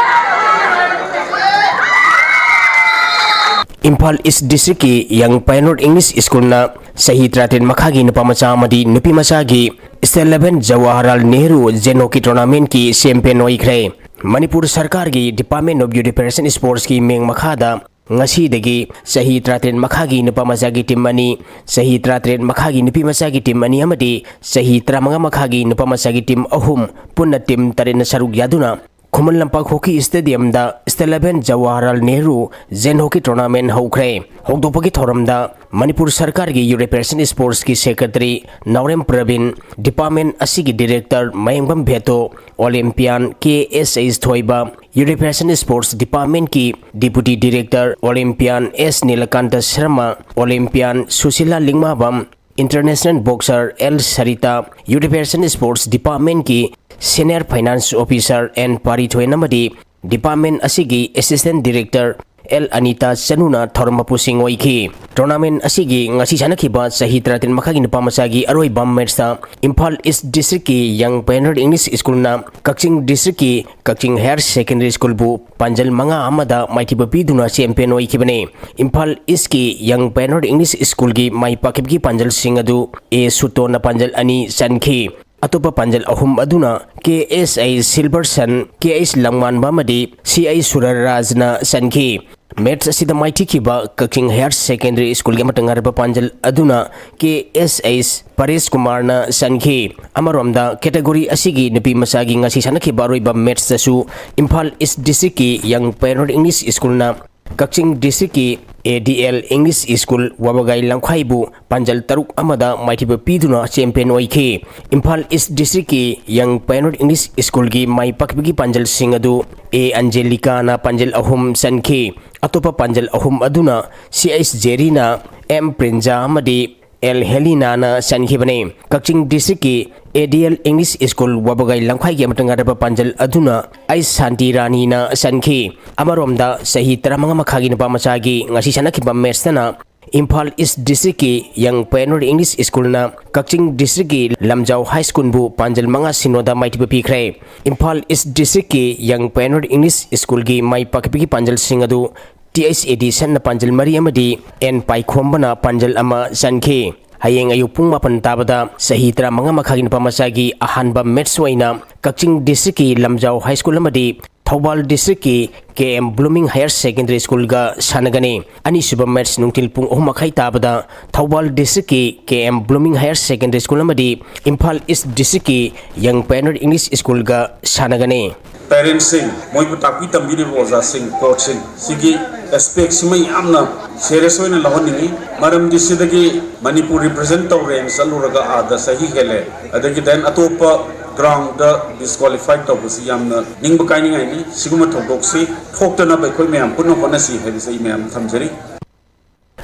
ꯏꯝꯐꯥꯜ ꯏꯁ ꯗꯤꯁꯇ꯭ꯔꯤꯛꯀꯤ ꯌꯪ ꯄꯥꯏꯑꯣꯅꯤꯌꯔ ꯏꯪꯂꯤꯁ ꯁ꯭ꯀꯨꯜꯅ ꯆꯍꯤ ꯇꯔꯥꯇꯔꯦꯠ ꯃꯈꯥꯒꯤ ꯅꯨꯄꯥ ꯃꯆꯥ ꯑꯃꯗꯤ ꯅꯨꯄꯤ ꯃꯆꯥꯒꯤ ꯁ꯭ꯇꯦꯠ ꯂꯦꯚꯦꯜ ꯖꯋꯥꯍꯔꯂꯥꯜ ꯅꯦꯍꯔꯨ ꯖꯦꯟ ꯍꯣꯀꯤ ꯇꯣꯔꯅꯥꯃꯦꯟꯠꯀꯤ ꯆꯦꯝꯄꯤꯌꯟ ꯑꯣꯏꯈ꯭ꯔꯦ꯫ ꯃꯅꯤꯄꯨꯔ ꯁꯔꯀꯥꯔꯒꯤ department of youth affairs and ꯁ꯭ꯄꯣꯔꯠꯁꯀꯤ ꯃꯤꯡ ꯃꯈꯥꯗ ꯉꯁꯤꯗꯒꯤ ꯆꯍꯤ ꯇꯔꯥꯇꯔꯦꯠ ꯃꯈꯥꯒꯤ ꯅꯨꯄꯥ ꯃꯆꯥꯒꯤ ꯇꯤꯝ ꯑꯅꯤ, ꯆꯍꯤ ꯇꯔꯥꯇꯔꯦꯠ ꯃꯈꯥꯒꯤ ꯅꯨꯄꯤ ꯃꯆꯥꯒꯤ ꯇꯤꯝ ꯑꯅꯤ ꯑꯃꯗꯤ ꯆꯍꯤ ꯇꯔꯥꯃꯉꯥ ꯃꯈꯥꯒꯤ ꯅꯨꯄꯥ ꯃꯆꯥꯒꯤ ꯇꯤꯝ ꯑꯍꯨꯝ, ꯄꯨꯟꯅ ꯇꯤꯝ ꯇꯔꯦꯠꯅ ꯁꯔꯨꯛ ꯌꯥꯗꯨꯅ ꯈꯨꯃꯟ ꯂꯝꯄꯥꯛ ꯍꯣꯀꯤ ꯁ꯭ꯇꯦꯗꯤꯌꯝꯗ ꯁ꯭ꯇꯦꯠ ꯂꯦꯚꯦꯜ ꯖꯋꯥꯍꯔꯂꯥꯜ ꯅꯦꯍꯔꯨ ꯖꯦꯟ ꯍꯣꯀꯤ ꯇꯣꯔꯅꯥꯃꯦꯟꯠ ꯍꯧꯈ꯭ꯔꯦ꯫ ꯍꯧꯗꯣꯛꯄꯒꯤ ꯊꯧꯔꯝꯗ ꯃꯅꯤꯄꯨꯔ ꯁꯔꯀꯥꯔꯒꯤ ꯌꯨꯠ ꯑꯦꯐꯤꯌꯔꯁ ꯑꯦꯟ ꯁ꯭ꯄꯣꯔꯠꯁꯀꯤ ꯁꯦꯀ꯭ꯔꯦꯇꯔꯤ ꯅꯥꯎꯔꯦꯝ ꯄ꯭ꯔꯕꯤꯟ, ꯗꯤꯄꯥꯔꯠꯃꯦꯟꯠ ꯑꯁꯤꯒꯤ director Mayengbam Veto, Olympian K S H Thoiba, youth affairs and sports ꯗꯤꯄꯥꯔꯠꯃꯦꯟꯠꯀꯤ deputy director Olympian S Nilakanta Sharma, Olympian Sushila Lingmabam, international boxer L Sarita, youth affairs and sports ꯗꯤꯄꯥꯔꯠꯃꯦꯟꯠꯀꯤ senior finance officer N Parithoi ꯑꯃꯗꯤ department ꯑꯁꯤꯒꯤ assistant director L Anita ꯆꯅꯨꯅ ꯊꯧꯔꯝ ꯃꯄꯨꯁꯤꯡ ꯑꯣꯏꯈꯤ꯫ Tournament ꯑꯁꯤꯒꯤ ꯉꯁꯤ ꯁꯥꯟꯅꯈꯤꯕ ꯆꯍꯤ ꯇꯔꯥꯇꯔꯦꯠ ꯃꯈꯥꯒꯤ ꯅꯨꯄꯥ ꯃꯆꯥꯒꯤ ꯑꯔꯣꯏꯕ ꯃꯦꯠꯁꯇ ꯏꯝꯐꯥꯜ ꯏꯁ ꯗꯤꯁꯇ꯭ꯔꯤꯛꯀꯤ ꯌꯪ ꯄꯥꯏꯑꯣꯅꯤꯌꯔ ꯏꯪꯂꯤꯁ ꯁ꯭ꯀꯨꯜꯅ ꯀꯛꯆꯤꯡ ꯗꯤꯁꯇ꯭ꯔꯤꯛꯀꯤ ꯀꯛꯆꯤꯡ ꯍꯥꯌꯔ ꯁꯦꯀꯦꯟꯗꯔꯤ ꯁ꯭ꯀꯨꯜꯕꯨ ꯄꯥꯟꯖꯜ ꯃꯉꯥ ꯑꯃꯗ ꯃꯥꯏꯊꯤꯕ ꯄꯤꯗꯨꯅ ꯆꯦꯝꯄꯤꯌꯟ ꯑꯣꯏꯈꯤꯕꯅꯤ꯫ ꯏꯝꯐꯥꯜ ꯏꯁꯀꯤ ꯌꯪ ꯄꯥꯏꯑꯣꯅꯤꯌꯔ ꯏꯪꯂꯤꯁ ꯁ꯭ꯀꯨꯜꯒꯤ ꯃꯥꯏ ꯄꯥꯛꯈꯤꯕꯒꯤ ꯄꯥꯟꯖꯜꯁꯤꯡ ꯑꯗꯨ ꯑꯦ ꯁꯨꯇꯣꯟꯅ ꯄꯥꯟꯖꯜ ꯑꯅꯤ ꯆꯟꯈꯤ꯫ ꯑꯇꯣꯞꯄ ꯄꯥꯟꯖꯜ ꯑꯍꯨꯝ ꯑꯗꯨꯅ ꯀꯦ ꯑꯦꯁ ꯑꯩꯆ ꯁꯤꯜꯚꯔꯁꯟ, ꯀꯦ ꯑꯩꯆ ꯂꯪꯃꯥꯟꯕ ꯑꯃꯗꯤ ꯁꯤ ꯑꯩꯆ ꯁꯨꯔꯔꯥꯖꯅ ꯆꯟꯈꯤ꯫ ꯃꯦꯠꯁ ꯑꯁꯤꯗ ꯃꯥꯏꯊꯤꯈꯤꯕ ꯀꯛꯆꯤꯡ ꯍꯥꯌꯔ ꯁꯦꯀꯦꯟꯗꯔꯤ ꯁ꯭ꯀꯨꯜꯒꯤ ꯑꯃꯠꯇ ꯉꯥꯏꯔꯕ ꯄꯥꯟꯖꯜ ꯑꯗꯨꯅ ꯀꯦ ꯑꯦꯁ ꯑꯩꯆ ꯄꯔꯦꯁ ꯀꯨꯃꯥꯔꯅ ꯆꯟꯈꯤ꯫ ꯑꯃꯔꯣꯝꯗ, ꯀꯦꯇꯦꯒꯣꯔꯤ ꯑꯁꯤꯒꯤ ꯅꯨꯄꯤ ꯃꯆꯥꯒꯤ ꯉꯁꯤ ꯁꯥꯟꯅꯈꯤꯕ ꯑꯔꯣꯏꯕ ꯃꯦꯠꯁꯇꯁꯨ ꯏꯝꯐꯥꯜ ꯏꯁ ꯗꯤꯁꯇ꯭ꯔꯤꯛꯀꯤ ꯌꯪ ꯄꯥꯏꯑꯣꯅꯤꯌꯔ ꯏꯪꯂꯤꯁ ꯁ꯭ꯀꯨꯜꯅ ꯀꯛꯆꯤꯡ ꯗꯤꯁꯇ꯭ꯔꯤꯛꯀꯤ ꯑꯦ ꯗꯤ ꯑꯦꯜ ꯏꯪꯂꯤꯁ ꯁ꯭ꯀꯨꯜ ꯋꯥꯕꯒꯥꯏ ꯂꯝꯈꯥꯏꯕꯨ ꯄꯥꯟꯖꯜ ꯇꯔꯨꯛ ꯑꯃꯗ ꯃꯥꯏꯊꯤꯕ ꯄꯤꯗꯨꯅ ꯆꯦꯝꯄꯤꯌꯟ ꯑꯣꯏꯈꯤ꯫ ꯏꯝꯐꯥꯜ ꯏꯁ ꯗꯤꯁꯇ꯭ꯔꯤꯛꯀꯤ ꯌꯪ ꯄꯥꯏꯑꯣꯅꯤꯌꯔ ꯏꯪꯂꯤꯁ ꯁ꯭ꯀꯨꯜꯒꯤ ꯃꯥꯏ ꯄꯥꯛꯄꯒꯤ ꯄꯥꯟꯖꯜꯁꯤꯡ ꯑꯗꯨ ꯑꯦ ꯑꯟꯖꯦꯂꯤꯀꯥꯅ ꯄꯥꯟꯖꯜ ꯑꯍꯨꯝ ꯆꯟꯈꯤ꯫ ꯑꯇꯣꯞꯄ ꯄꯥꯟꯖꯜ ꯑꯍꯨꯝ ꯑꯗꯨꯅ ꯁꯤ ꯑꯩꯆ ꯖꯦꯔꯤꯅ, ꯑꯦꯝ ꯄ꯭ꯔꯤꯟꯖꯥ ꯑꯃꯗꯤ ꯑꯦꯜ ꯍꯦꯂꯤꯅꯥꯅ ꯆꯟꯈꯤꯕꯅꯤ꯫ ꯀꯛꯆꯤꯡ ꯗꯤꯁꯇ꯭ꯔꯤꯛꯀꯤ ꯑꯦ ꯗꯤ ꯑꯦꯜ ꯏꯪꯂꯤꯁ ꯁ꯭ꯀꯨꯜ ꯋꯥꯕꯒꯥꯏ ꯂꯝꯈꯥꯏꯒꯤ ꯑꯃꯇ ꯉꯥꯏꯔꯕ ꯄꯥꯟꯖꯜ ꯑꯗꯨꯅ ꯑꯩꯁ ꯁꯥꯟꯇꯤ ꯔꯥꯅꯤꯅ ꯆꯟꯈꯤ꯫ ꯑꯃꯔꯣꯝꯗ ꯆꯍꯤ ꯇꯔꯥꯃꯉꯥ ꯃꯈꯥꯒꯤ ꯅꯨꯄꯥ ꯃꯆꯥꯒꯤ ꯉꯁꯤ ꯁꯥꯟꯅꯈꯤꯕ ꯃꯦꯠꯁꯇꯅ ꯏꯝꯐꯥꯜ ꯏꯁ ꯗꯤꯁꯇ꯭ꯔꯤꯛꯀꯤ ꯌꯪ ꯄꯥꯏꯑꯣꯅꯤꯌꯔ ꯏꯪꯂꯤꯁ ꯁ꯭ꯀꯨꯜꯅ ꯀꯛꯆꯤꯡ ꯗꯤꯁꯇ꯭ꯔꯤꯛꯀꯤ ꯂꯝꯖꯥꯎ ꯍꯥꯏ ꯁ꯭ꯀꯨꯜꯕꯨ ꯄꯥꯟꯖꯜ ꯃꯉꯥ ꯁꯤꯅꯣꯗ ꯃꯥꯏꯊꯤꯕ ꯄꯤꯈ꯭ꯔꯦ꯫ ꯏꯝꯐꯥꯜ ꯏꯁ ꯗꯤꯁꯇ꯭ꯔꯤꯛꯀꯤ ꯌꯪ ꯄꯥꯏꯑꯣꯅꯤꯌꯔ ꯏꯪꯂꯤꯁ ꯁ꯭ꯀꯨꯜꯒꯤ ꯃꯥꯏ ꯄꯥꯛꯄꯒꯤ ꯄꯥꯟꯖꯜꯁꯤꯡ ꯑꯗꯨ ꯇꯤ ꯑꯩꯆ ꯑꯦ ꯗꯤ ꯁꯟꯅ ꯄꯥꯟꯖꯜ ꯃꯔꯤ ꯑꯃꯗꯤ ꯑꯦꯟ ꯄꯥꯏꯈꯣꯝꯕꯅ ꯄꯥꯟꯖꯜ ꯑꯃ ꯆꯟꯈꯤ꯫ ꯍꯌꯦꯡ ꯑꯌꯨꯛ ꯄꯨꯡ ꯃꯥꯄꯟ ꯇꯥꯕꯗ ꯆꯍꯤ ꯇꯔꯥꯃꯉꯥ ꯃꯈꯥꯒꯤ ꯅꯨꯄꯥ ꯃꯆꯥꯒꯤ ꯑꯍꯥꯟꯕ ꯃꯦꯠꯁ ꯑꯣꯏꯅ ꯀꯛꯆꯤꯡ ꯗꯤꯁꯇ꯭ꯔꯤꯛꯀꯤ ꯂꯝꯖꯥꯎ ꯍꯥꯏ ꯁ꯭ꯀꯨꯜ ꯑꯃꯗꯤ ꯊꯧꯕꯥꯜ ꯗꯤꯁꯇ꯭ꯔꯤꯛꯀꯤ K M blooming higher secondary ꯁ꯭ꯀꯨꯜꯒ ꯁꯥꯟꯅꯒꯅꯤ꯫ ꯑꯅꯤꯁꯨꯕ ꯃꯦꯠꯁ ꯅꯨꯡꯊꯤꯜ ꯄꯨꯡ ꯑꯍꯨꯝ ꯃꯈꯥꯏ ꯇꯥꯕꯗ ꯊꯧꯕꯥꯜ ꯗꯤꯁꯇ꯭ꯔꯤꯛꯀꯤ K M blooming higher secondary school ꯑꯃꯗꯤ ꯏꯝꯐꯥꯜ ꯏꯁ ꯗꯤꯁꯇ꯭ꯔꯤꯛꯀꯤ ꯌꯪ ꯄꯥꯏꯑꯣꯅꯤꯌꯔ ꯏꯪꯂꯤꯁ ꯁ꯭ꯀꯨꯜꯒ ꯁꯥꯟꯅꯒꯅꯤ꯫ ꯄꯦꯔꯦꯟꯁꯁꯤꯡ, ꯃꯣꯏꯕꯨ ꯇꯥꯛꯄꯤ ꯇꯝꯕꯤꯔꯤꯕ ꯑꯣꯖꯥꯁꯤꯡ, ꯀꯣꯆꯁꯤꯡ, ꯁꯤꯒꯤ ꯑꯦꯁꯄꯦꯛꯁꯤꯃ ꯌꯥꯝꯅ ꯁꯦꯔꯤꯌꯁ ꯑꯣꯏꯅ ꯂꯧꯍꯟꯅꯤꯡꯉꯤ꯫ ꯃꯔꯝꯗꯤ ꯁꯤꯗꯒꯤ ꯃꯅꯤꯄꯨꯔ ꯔꯤꯄ꯭ꯔꯖꯦꯟ ꯇꯧꯔꯦꯅ ꯆꯠꯂꯨꯔꯒ ꯑꯥꯗ ꯆꯍꯤ ꯍꯦꯜꯂꯦ, ꯑꯗꯒꯤ ꯗꯦꯟ ꯑꯇꯣꯞꯄ ꯒ꯭ꯔꯥꯎꯟꯗ ꯗꯤꯁꯀ꯭ꯋꯥꯂꯤꯐꯥꯏ ꯇꯧꯕꯁꯤ ꯌꯥꯝꯅ ꯅꯤꯡꯕ ꯀꯥꯏꯅꯤꯡꯉꯥꯏꯅꯤ꯫ ꯁꯤꯒꯨꯝꯕ ꯊꯧꯗꯣꯛꯁꯤ ꯊꯣꯛꯇꯅꯕ ꯑꯩꯈꯣꯏ ꯃꯌꯥꯝ ꯄꯨꯟꯅ ꯍꯣꯠꯅꯁꯤ ꯍꯥꯏꯕꯁꯤ ꯑꯩ ꯃꯌꯥꯝꯗ ꯊꯝꯖꯔꯤ꯫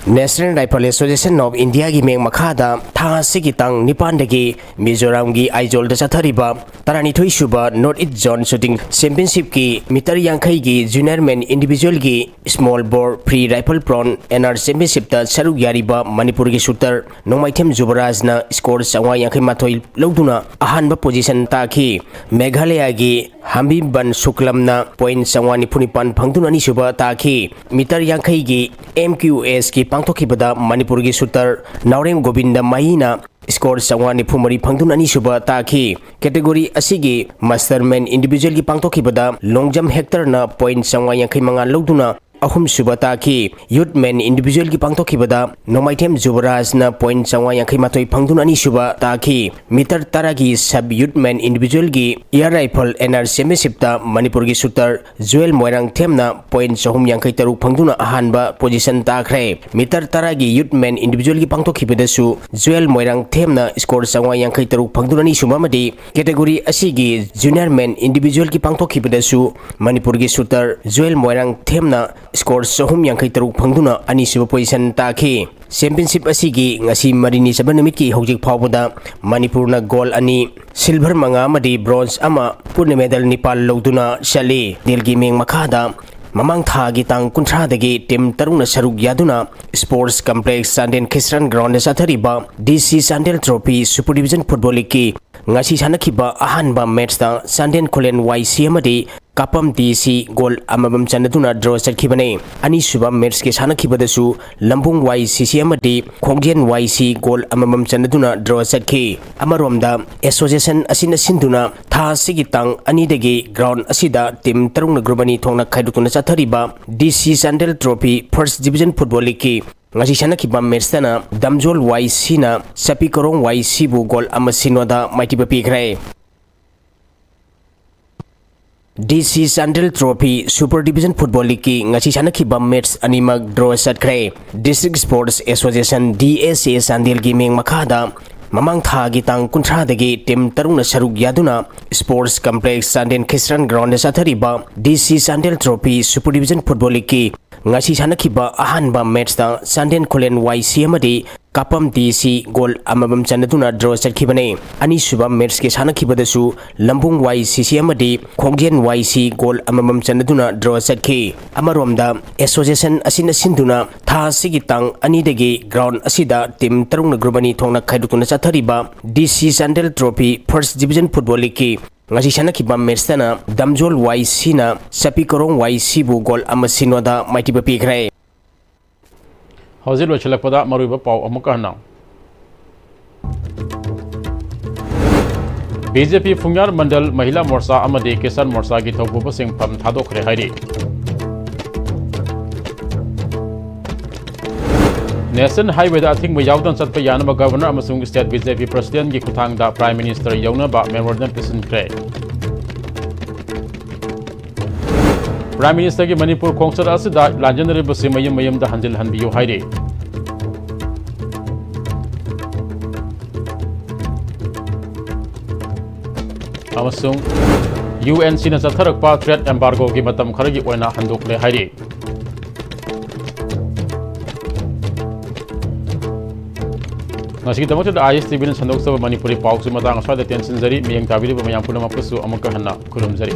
National Rifle Association of Indiaꯒꯤ ꯃꯤꯠꯌꯦꯡ ꯃꯈꯥꯗ ꯊꯥ ꯑꯁꯤꯒꯤ ꯇꯥꯡ ꯅꯤꯄꯥꯟꯗꯒꯤ ꯃꯤꯖꯣꯔꯥꯝꯒꯤ ꯑꯥꯏꯖꯣꯜꯗ ꯆꯠꯊꯔꯤꯕ ꯇꯔꯥꯅꯤꯊꯣꯏ ꯁꯨꯕ North East Zone Shooting Championshipꯀꯤ ꯃꯤꯇꯔ ꯌꯥꯡꯈꯩꯒꯤ Junior Men Individualꯒꯤ Small Bore Free Rifle Pro N R Championshipꯇ ꯁꯔꯨꯛ ꯌꯥꯔꯤꯕ ꯃꯅꯤꯄꯨꯔꯒꯤ shooter ꯅꯣꯡꯃꯥꯏꯊꯦꯝ ꯖꯨꯕꯔꯥꯖꯅ score ꯆꯥꯝꯃꯉꯥ ꯌꯥꯡꯈꯩ ꯃꯥꯊꯣꯏ ꯂꯧꯗꯨꯅ ꯑꯍꯥꯟꯕ position ꯇꯥꯈꯤ꯫ ꯃꯦꯘꯥꯂꯌꯥꯒꯤ ꯍꯝꯕꯤꯕꯟ ꯁꯨꯛꯂꯝꯅ point ꯆꯥꯝꯃꯉꯥ ꯅꯤꯐꯨ ꯅꯤꯄꯥꯟ ꯐꯪꯗꯨꯅ ꯑꯅꯤꯁꯨꯕ ꯇꯥꯈꯤ꯫ ꯃꯤꯇꯔ ꯌꯥꯡꯈꯩꯒꯤ M Q S ꯀꯤ ꯄꯥꯡꯊꯣꯛꯈꯤꯕꯗ ꯃꯅꯤꯄꯨꯔꯒꯤ shooter ꯅꯥꯎꯔꯦꯝ ꯒꯣꯕꯤꯟꯗ ꯃꯍꯤꯅ score ꯆꯥꯝꯃꯉꯥ ꯅꯤꯐꯨ ꯃꯔꯤ ꯐꯪꯗꯨꯅ ꯑꯅꯤꯁꯨꯕ ꯇꯥꯈꯤ꯫ Category ꯑꯁꯤꯒꯤ Master Men Individualꯒꯤ ꯄꯥꯡꯊꯣꯛꯈꯤꯕꯗ ꯂꯣꯡꯖꯝ ꯍꯦꯛꯇꯔꯅ point ꯆꯥꯝꯃꯉꯥ ꯌꯥꯡꯈꯩ ꯃꯉꯥ ꯂꯧꯗꯨꯅ ꯑꯍꯨꯝꯁꯨꯕ ꯇꯥꯈꯤ꯫ Youth Men Individualꯒꯤ ꯄꯥꯡꯊꯣꯛꯈꯤꯕꯗ ꯅꯣꯡꯃꯥꯏꯊꯦꯝ ꯖꯨꯕꯔꯥꯖꯅ point ꯆꯥꯝꯃꯉꯥ ꯌꯥꯡꯈꯩ ꯃꯥꯊꯣꯏ ꯐꯪꯗꯨꯅ ꯑꯅꯤꯁꯨꯕ ꯇꯥꯈꯤ꯫ Meter ꯇꯔꯥꯒꯤ Sub Youth Men Individualꯒꯤ Air Rifle N R Championshipꯇ ꯃꯅꯤꯄꯨꯔꯒꯤ shooter ꯖꯨꯋꯦꯜ ꯃꯣꯏꯔꯥꯡꯊꯦꯝꯅ point ꯆꯍꯨꯝ ꯌꯥꯡꯈꯩ ꯇꯔꯨꯛ ꯐꯪꯗꯨꯅ ꯑꯍꯥꯟꯕ position ꯇꯥꯈ꯭ꯔꯦ꯫ Meter ꯇꯔꯥꯒꯤ Youth Men Individualꯒꯤ ꯄꯥꯡꯊꯣꯛꯈꯤꯕꯗꯁꯨ ꯖꯨꯋꯦꯜ ꯃꯣꯏꯔꯥꯡꯊꯦꯝꯅ score ꯆꯥꯝꯃꯉꯥ ꯌꯥꯡꯈꯩ ꯇꯔꯨꯛ ꯐꯪꯗꯨꯅ ꯑꯅꯤꯁꯨꯕ ꯑꯃꯗꯤ category ꯑꯁꯤꯒꯤ Junior Men Individualꯒꯤ ꯄꯥꯡꯊꯣꯛꯈꯤꯕꯗꯁꯨ ꯃꯅꯤꯄꯨꯔꯒꯤ shooter ꯖꯨꯋꯦꯜ ꯃꯣꯏꯔꯥꯡꯊꯦꯝꯅ score ꯆꯍꯨꯝ ꯌꯥꯡꯈꯩ ꯇꯔꯨꯛ ꯐꯪꯗꯨꯅ ꯑꯅꯤꯁꯨꯕ position ꯇꯥꯈꯤ꯫ Championship ꯑꯁꯤꯒꯤ ꯉꯁꯤ ꯃꯔꯤꯅꯤ ꯆꯟꯕ ꯅꯨꯃꯤꯠꯀꯤ ꯍꯧꯖꯤꯛ ꯐꯥꯎꯕꯗ ꯃꯅꯤꯄꯨꯔꯅ gold ꯑꯅꯤ, silver ꯃꯉꯥ ꯑꯃꯗꯤ bronze ꯑꯃ ꯄꯨꯟꯅ medal ꯅꯤꯄꯥꯜ ꯂꯧꯗꯨꯅ ꯆꯠꯂꯤ꯫ ꯗꯦꯜꯒꯤ ꯃꯤꯡ ꯃꯈꯥꯗ ꯃꯃꯥꯡ ꯊꯥꯒꯤ ꯇꯥꯡ ꯀꯨꯟꯊ꯭ꯔꯥꯗꯒꯤ team ꯇꯔꯨꯛꯅ ꯁꯔꯨꯛ ꯌꯥꯗꯨꯅ Sports Complex ꯆꯥꯟꯗꯦꯜ Christian Groundꯗ ꯆꯠꯊꯔꯤꯕ D C Chandel Trophy Super Division Football Leagueꯀꯤ ꯉꯁꯤ ꯁꯥꯟꯅꯈꯤꯕ ꯑꯍꯥꯟꯕ matchꯇ ꯆꯥꯟꯗꯦꯜ ꯈꯨꯂꯦꯟ Y C ꯑꯃꯗꯤ ꯀꯥꯄꯝ D C goal ꯑꯃꯃꯝ ꯆꯟꯅꯗꯨꯅ draw ꯆꯠꯈꯤꯕꯅꯤ꯫ ꯑꯅꯤꯁꯨꯕ matchꯀꯤ ꯁꯥꯟꯅꯈꯤꯕꯗꯁꯨ ꯂꯝꯕꯨꯡ Y C C ꯑꯃꯗꯤ ꯈꯣꯡꯖꯦꯟ Y C goal ꯑꯃꯃꯝ ꯆꯟꯅꯗꯨꯅ draw ꯆꯠꯈꯤ꯫ ꯑꯃꯔꯣꯝꯗ association ꯑꯁꯤꯅ ꯁꯤꯟꯗꯨꯅ ꯊꯥ ꯑꯁꯤꯒꯤ ꯇꯥꯡ ꯑꯅꯤꯗꯒꯤ ground ꯑꯁꯤꯗ team ꯇꯔꯨꯛꯅ group ꯑꯅꯤ ꯊꯣꯛꯅ ꯈꯥꯏꯗꯣꯛꯇꯨꯅ ꯆꯠꯊꯔꯤꯕ D C Chandel Trophy First Division Football Leagueꯀꯤ ꯉꯁꯤ ꯁꯥꯟꯅꯈꯤꯕ matchꯇꯅ ꯗꯝꯖꯣꯜ Y Cꯅ ꯆꯄꯤ ꯀꯔꯣꯡ Y Cꯕꯨ goal ꯑꯃ ꯁꯤꯅꯣꯗ ꯃꯥꯏꯊꯤꯕ ꯄꯤꯈ꯭ꯔꯦ꯫ D C Chandel Trophy Super Division Football Leagueꯀꯤ ꯉꯁꯤ ꯁꯥꯟꯅꯈꯤꯕ match ꯑꯅꯤꯃꯛ draw ꯆꯠꯈ꯭ꯔꯦ꯫ District Sports Association D S A ꯆꯥꯟꯗꯦꯜꯒꯤ ꯃꯤꯡ ꯃꯈꯥꯗ ꯃꯃꯥꯡ ꯊꯥꯒꯤ ꯇꯥꯡ ꯀꯨꯟꯊ꯭ꯔꯥꯗꯒꯤ team ꯇꯔꯨꯛꯅ ꯁꯔꯨꯛ ꯌꯥꯗꯨꯅ Sports Complex ꯆꯥꯟꯗꯦꯜ Christian Groundꯗ ꯆꯠꯊꯔꯤꯕ D C Chandel Trophy Super Division Football Leagueꯀꯤ ꯉꯁꯤ ꯁꯥꯟꯅꯈꯤꯕ ꯑꯍꯥꯟꯕ matchꯇ ꯆꯥꯟꯗꯦꯜ ꯈꯨꯂꯦꯟ Y C ꯑꯃꯗꯤ ꯀꯥꯄꯝ D C goal ꯑꯃꯃꯝ ꯆꯟꯅꯗꯨꯅ draw ꯆꯠꯈꯤꯕꯅꯤ꯫ ꯑꯅꯤꯁꯨꯕ matchꯀꯤ ꯁꯥꯟꯅꯈꯤꯕꯗꯁꯨ ꯂꯝꯕꯨꯡ Y C C ꯑꯃꯗꯤ ꯈꯣꯡꯖꯦꯟ Y C goal ꯑꯃꯃꯝ ꯆꯟꯅꯗꯨꯅ draw ꯆꯠꯈꯤ꯫ ꯑꯃꯔꯣꯝꯗ association ꯑꯁꯤꯅ ꯁꯤꯟꯗꯨꯅ ꯊꯥ ꯑꯁꯤꯒꯤ ꯇꯥꯡ ꯑꯅꯤꯗꯒꯤ ground ꯑꯁꯤꯗ team ꯇꯔꯨꯛꯅ group ꯑꯅꯤ ꯊꯣꯛꯅ ꯈꯥꯏꯗꯣꯛꯇꯨꯅ ꯆꯠꯊꯔꯤꯕ D C Chandel Trophy First Division Football Leagueꯀꯤ ꯉꯁꯤ ꯁꯥꯟꯅꯈꯤꯕ matchꯇꯅ ꯗꯝꯖꯣꯜ Y Cꯅ ꯆꯄꯤ ꯀꯔꯣꯡ Y Cꯕꯨ goal ꯑꯃ ꯁꯤꯅꯣꯗ ꯃꯥꯏꯊꯤꯕ ꯄꯤꯈ꯭ꯔꯦ꯫ ꯍꯧꯖꯤꯛ ꯂꯣꯏꯁꯤꯜꯂꯛꯄꯗ ꯃꯔꯨꯑꯣꯏꯕ ꯄꯥꯎ ꯑꯃꯨꯛꯀ ꯍꯟꯅ꯫ B J P ꯐꯨꯡꯌꯥꯔ ꯃꯟꯗꯜ ꯃꯍꯤꯂꯥ ꯃꯣꯔꯆꯥ ꯑꯃꯗꯤ ꯀꯤꯁꯥꯟ ꯃꯣꯔꯆꯥꯒꯤ ꯊꯧꯄꯨꯕꯁꯤꯡ ꯐꯝ ꯊꯥꯗꯣꯛꯈ꯭ꯔꯦ ꯍꯥꯏꯔꯤ꯫ National Highwayꯗ ꯑꯊꯤꯡꯕ ꯌꯥꯎꯗꯅ ꯆꯠꯄ ꯌꯥꯅꯕ Governor ꯑꯃꯁꯨꯡ State BJP Presidentꯀꯤ ꯈꯨꯠꯊꯥꯡꯗ Prime Ministerꯗ ꯌꯧꯅꯕ memorandum ꯄꯤꯁꯤꯟꯈ꯭ꯔꯦ꯫ Prime Ministerꯒꯤ ꯃꯅꯤꯄꯨꯔ ꯈꯣꯡꯆꯠ ꯑꯁꯤꯗ ꯂꯥꯟꯖꯦꯟꯅꯔꯤꯕꯁꯤ ꯃꯌꯨꯝ ꯃꯌꯨꯝꯗ ꯍꯟꯖꯤꯜꯍꯟꯕꯤꯌꯨ ꯍꯥꯏꯔꯤ꯫ ꯑꯃꯁꯨꯡ UNCꯅ ꯆꯠꯊꯔꯛꯄ trade embargoꯒꯤ ꯃꯇꯝ ꯈꯔꯒꯤ ꯑꯣꯏꯅ ꯍꯟꯗꯣꯛꯂꯦ ꯍꯥꯏꯔꯤ꯫ ꯉꯁꯤꯒꯤꯗꯃꯛꯇ ISTVꯅ ꯁꯟꯗꯣꯛꯆꯕ ꯃꯅꯤꯄꯨꯔꯤ ꯄꯥꯎꯁꯨ ꯃꯇꯥꯡ ꯑꯁ꯭ꯋꯥꯏꯗ ꯇꯦꯟꯁꯤꯟꯖꯔꯤ꯫ ꯃꯤꯠꯌꯦꯡ ꯇꯥꯕꯤꯔꯤꯕ ꯃꯌꯥꯝ ꯄꯨꯝꯅꯃꯛꯄꯨꯁꯨ ꯑꯃꯨꯛꯀ ꯍꯟꯅ ꯈꯨꯔꯨꯝꯖꯔꯤ꯫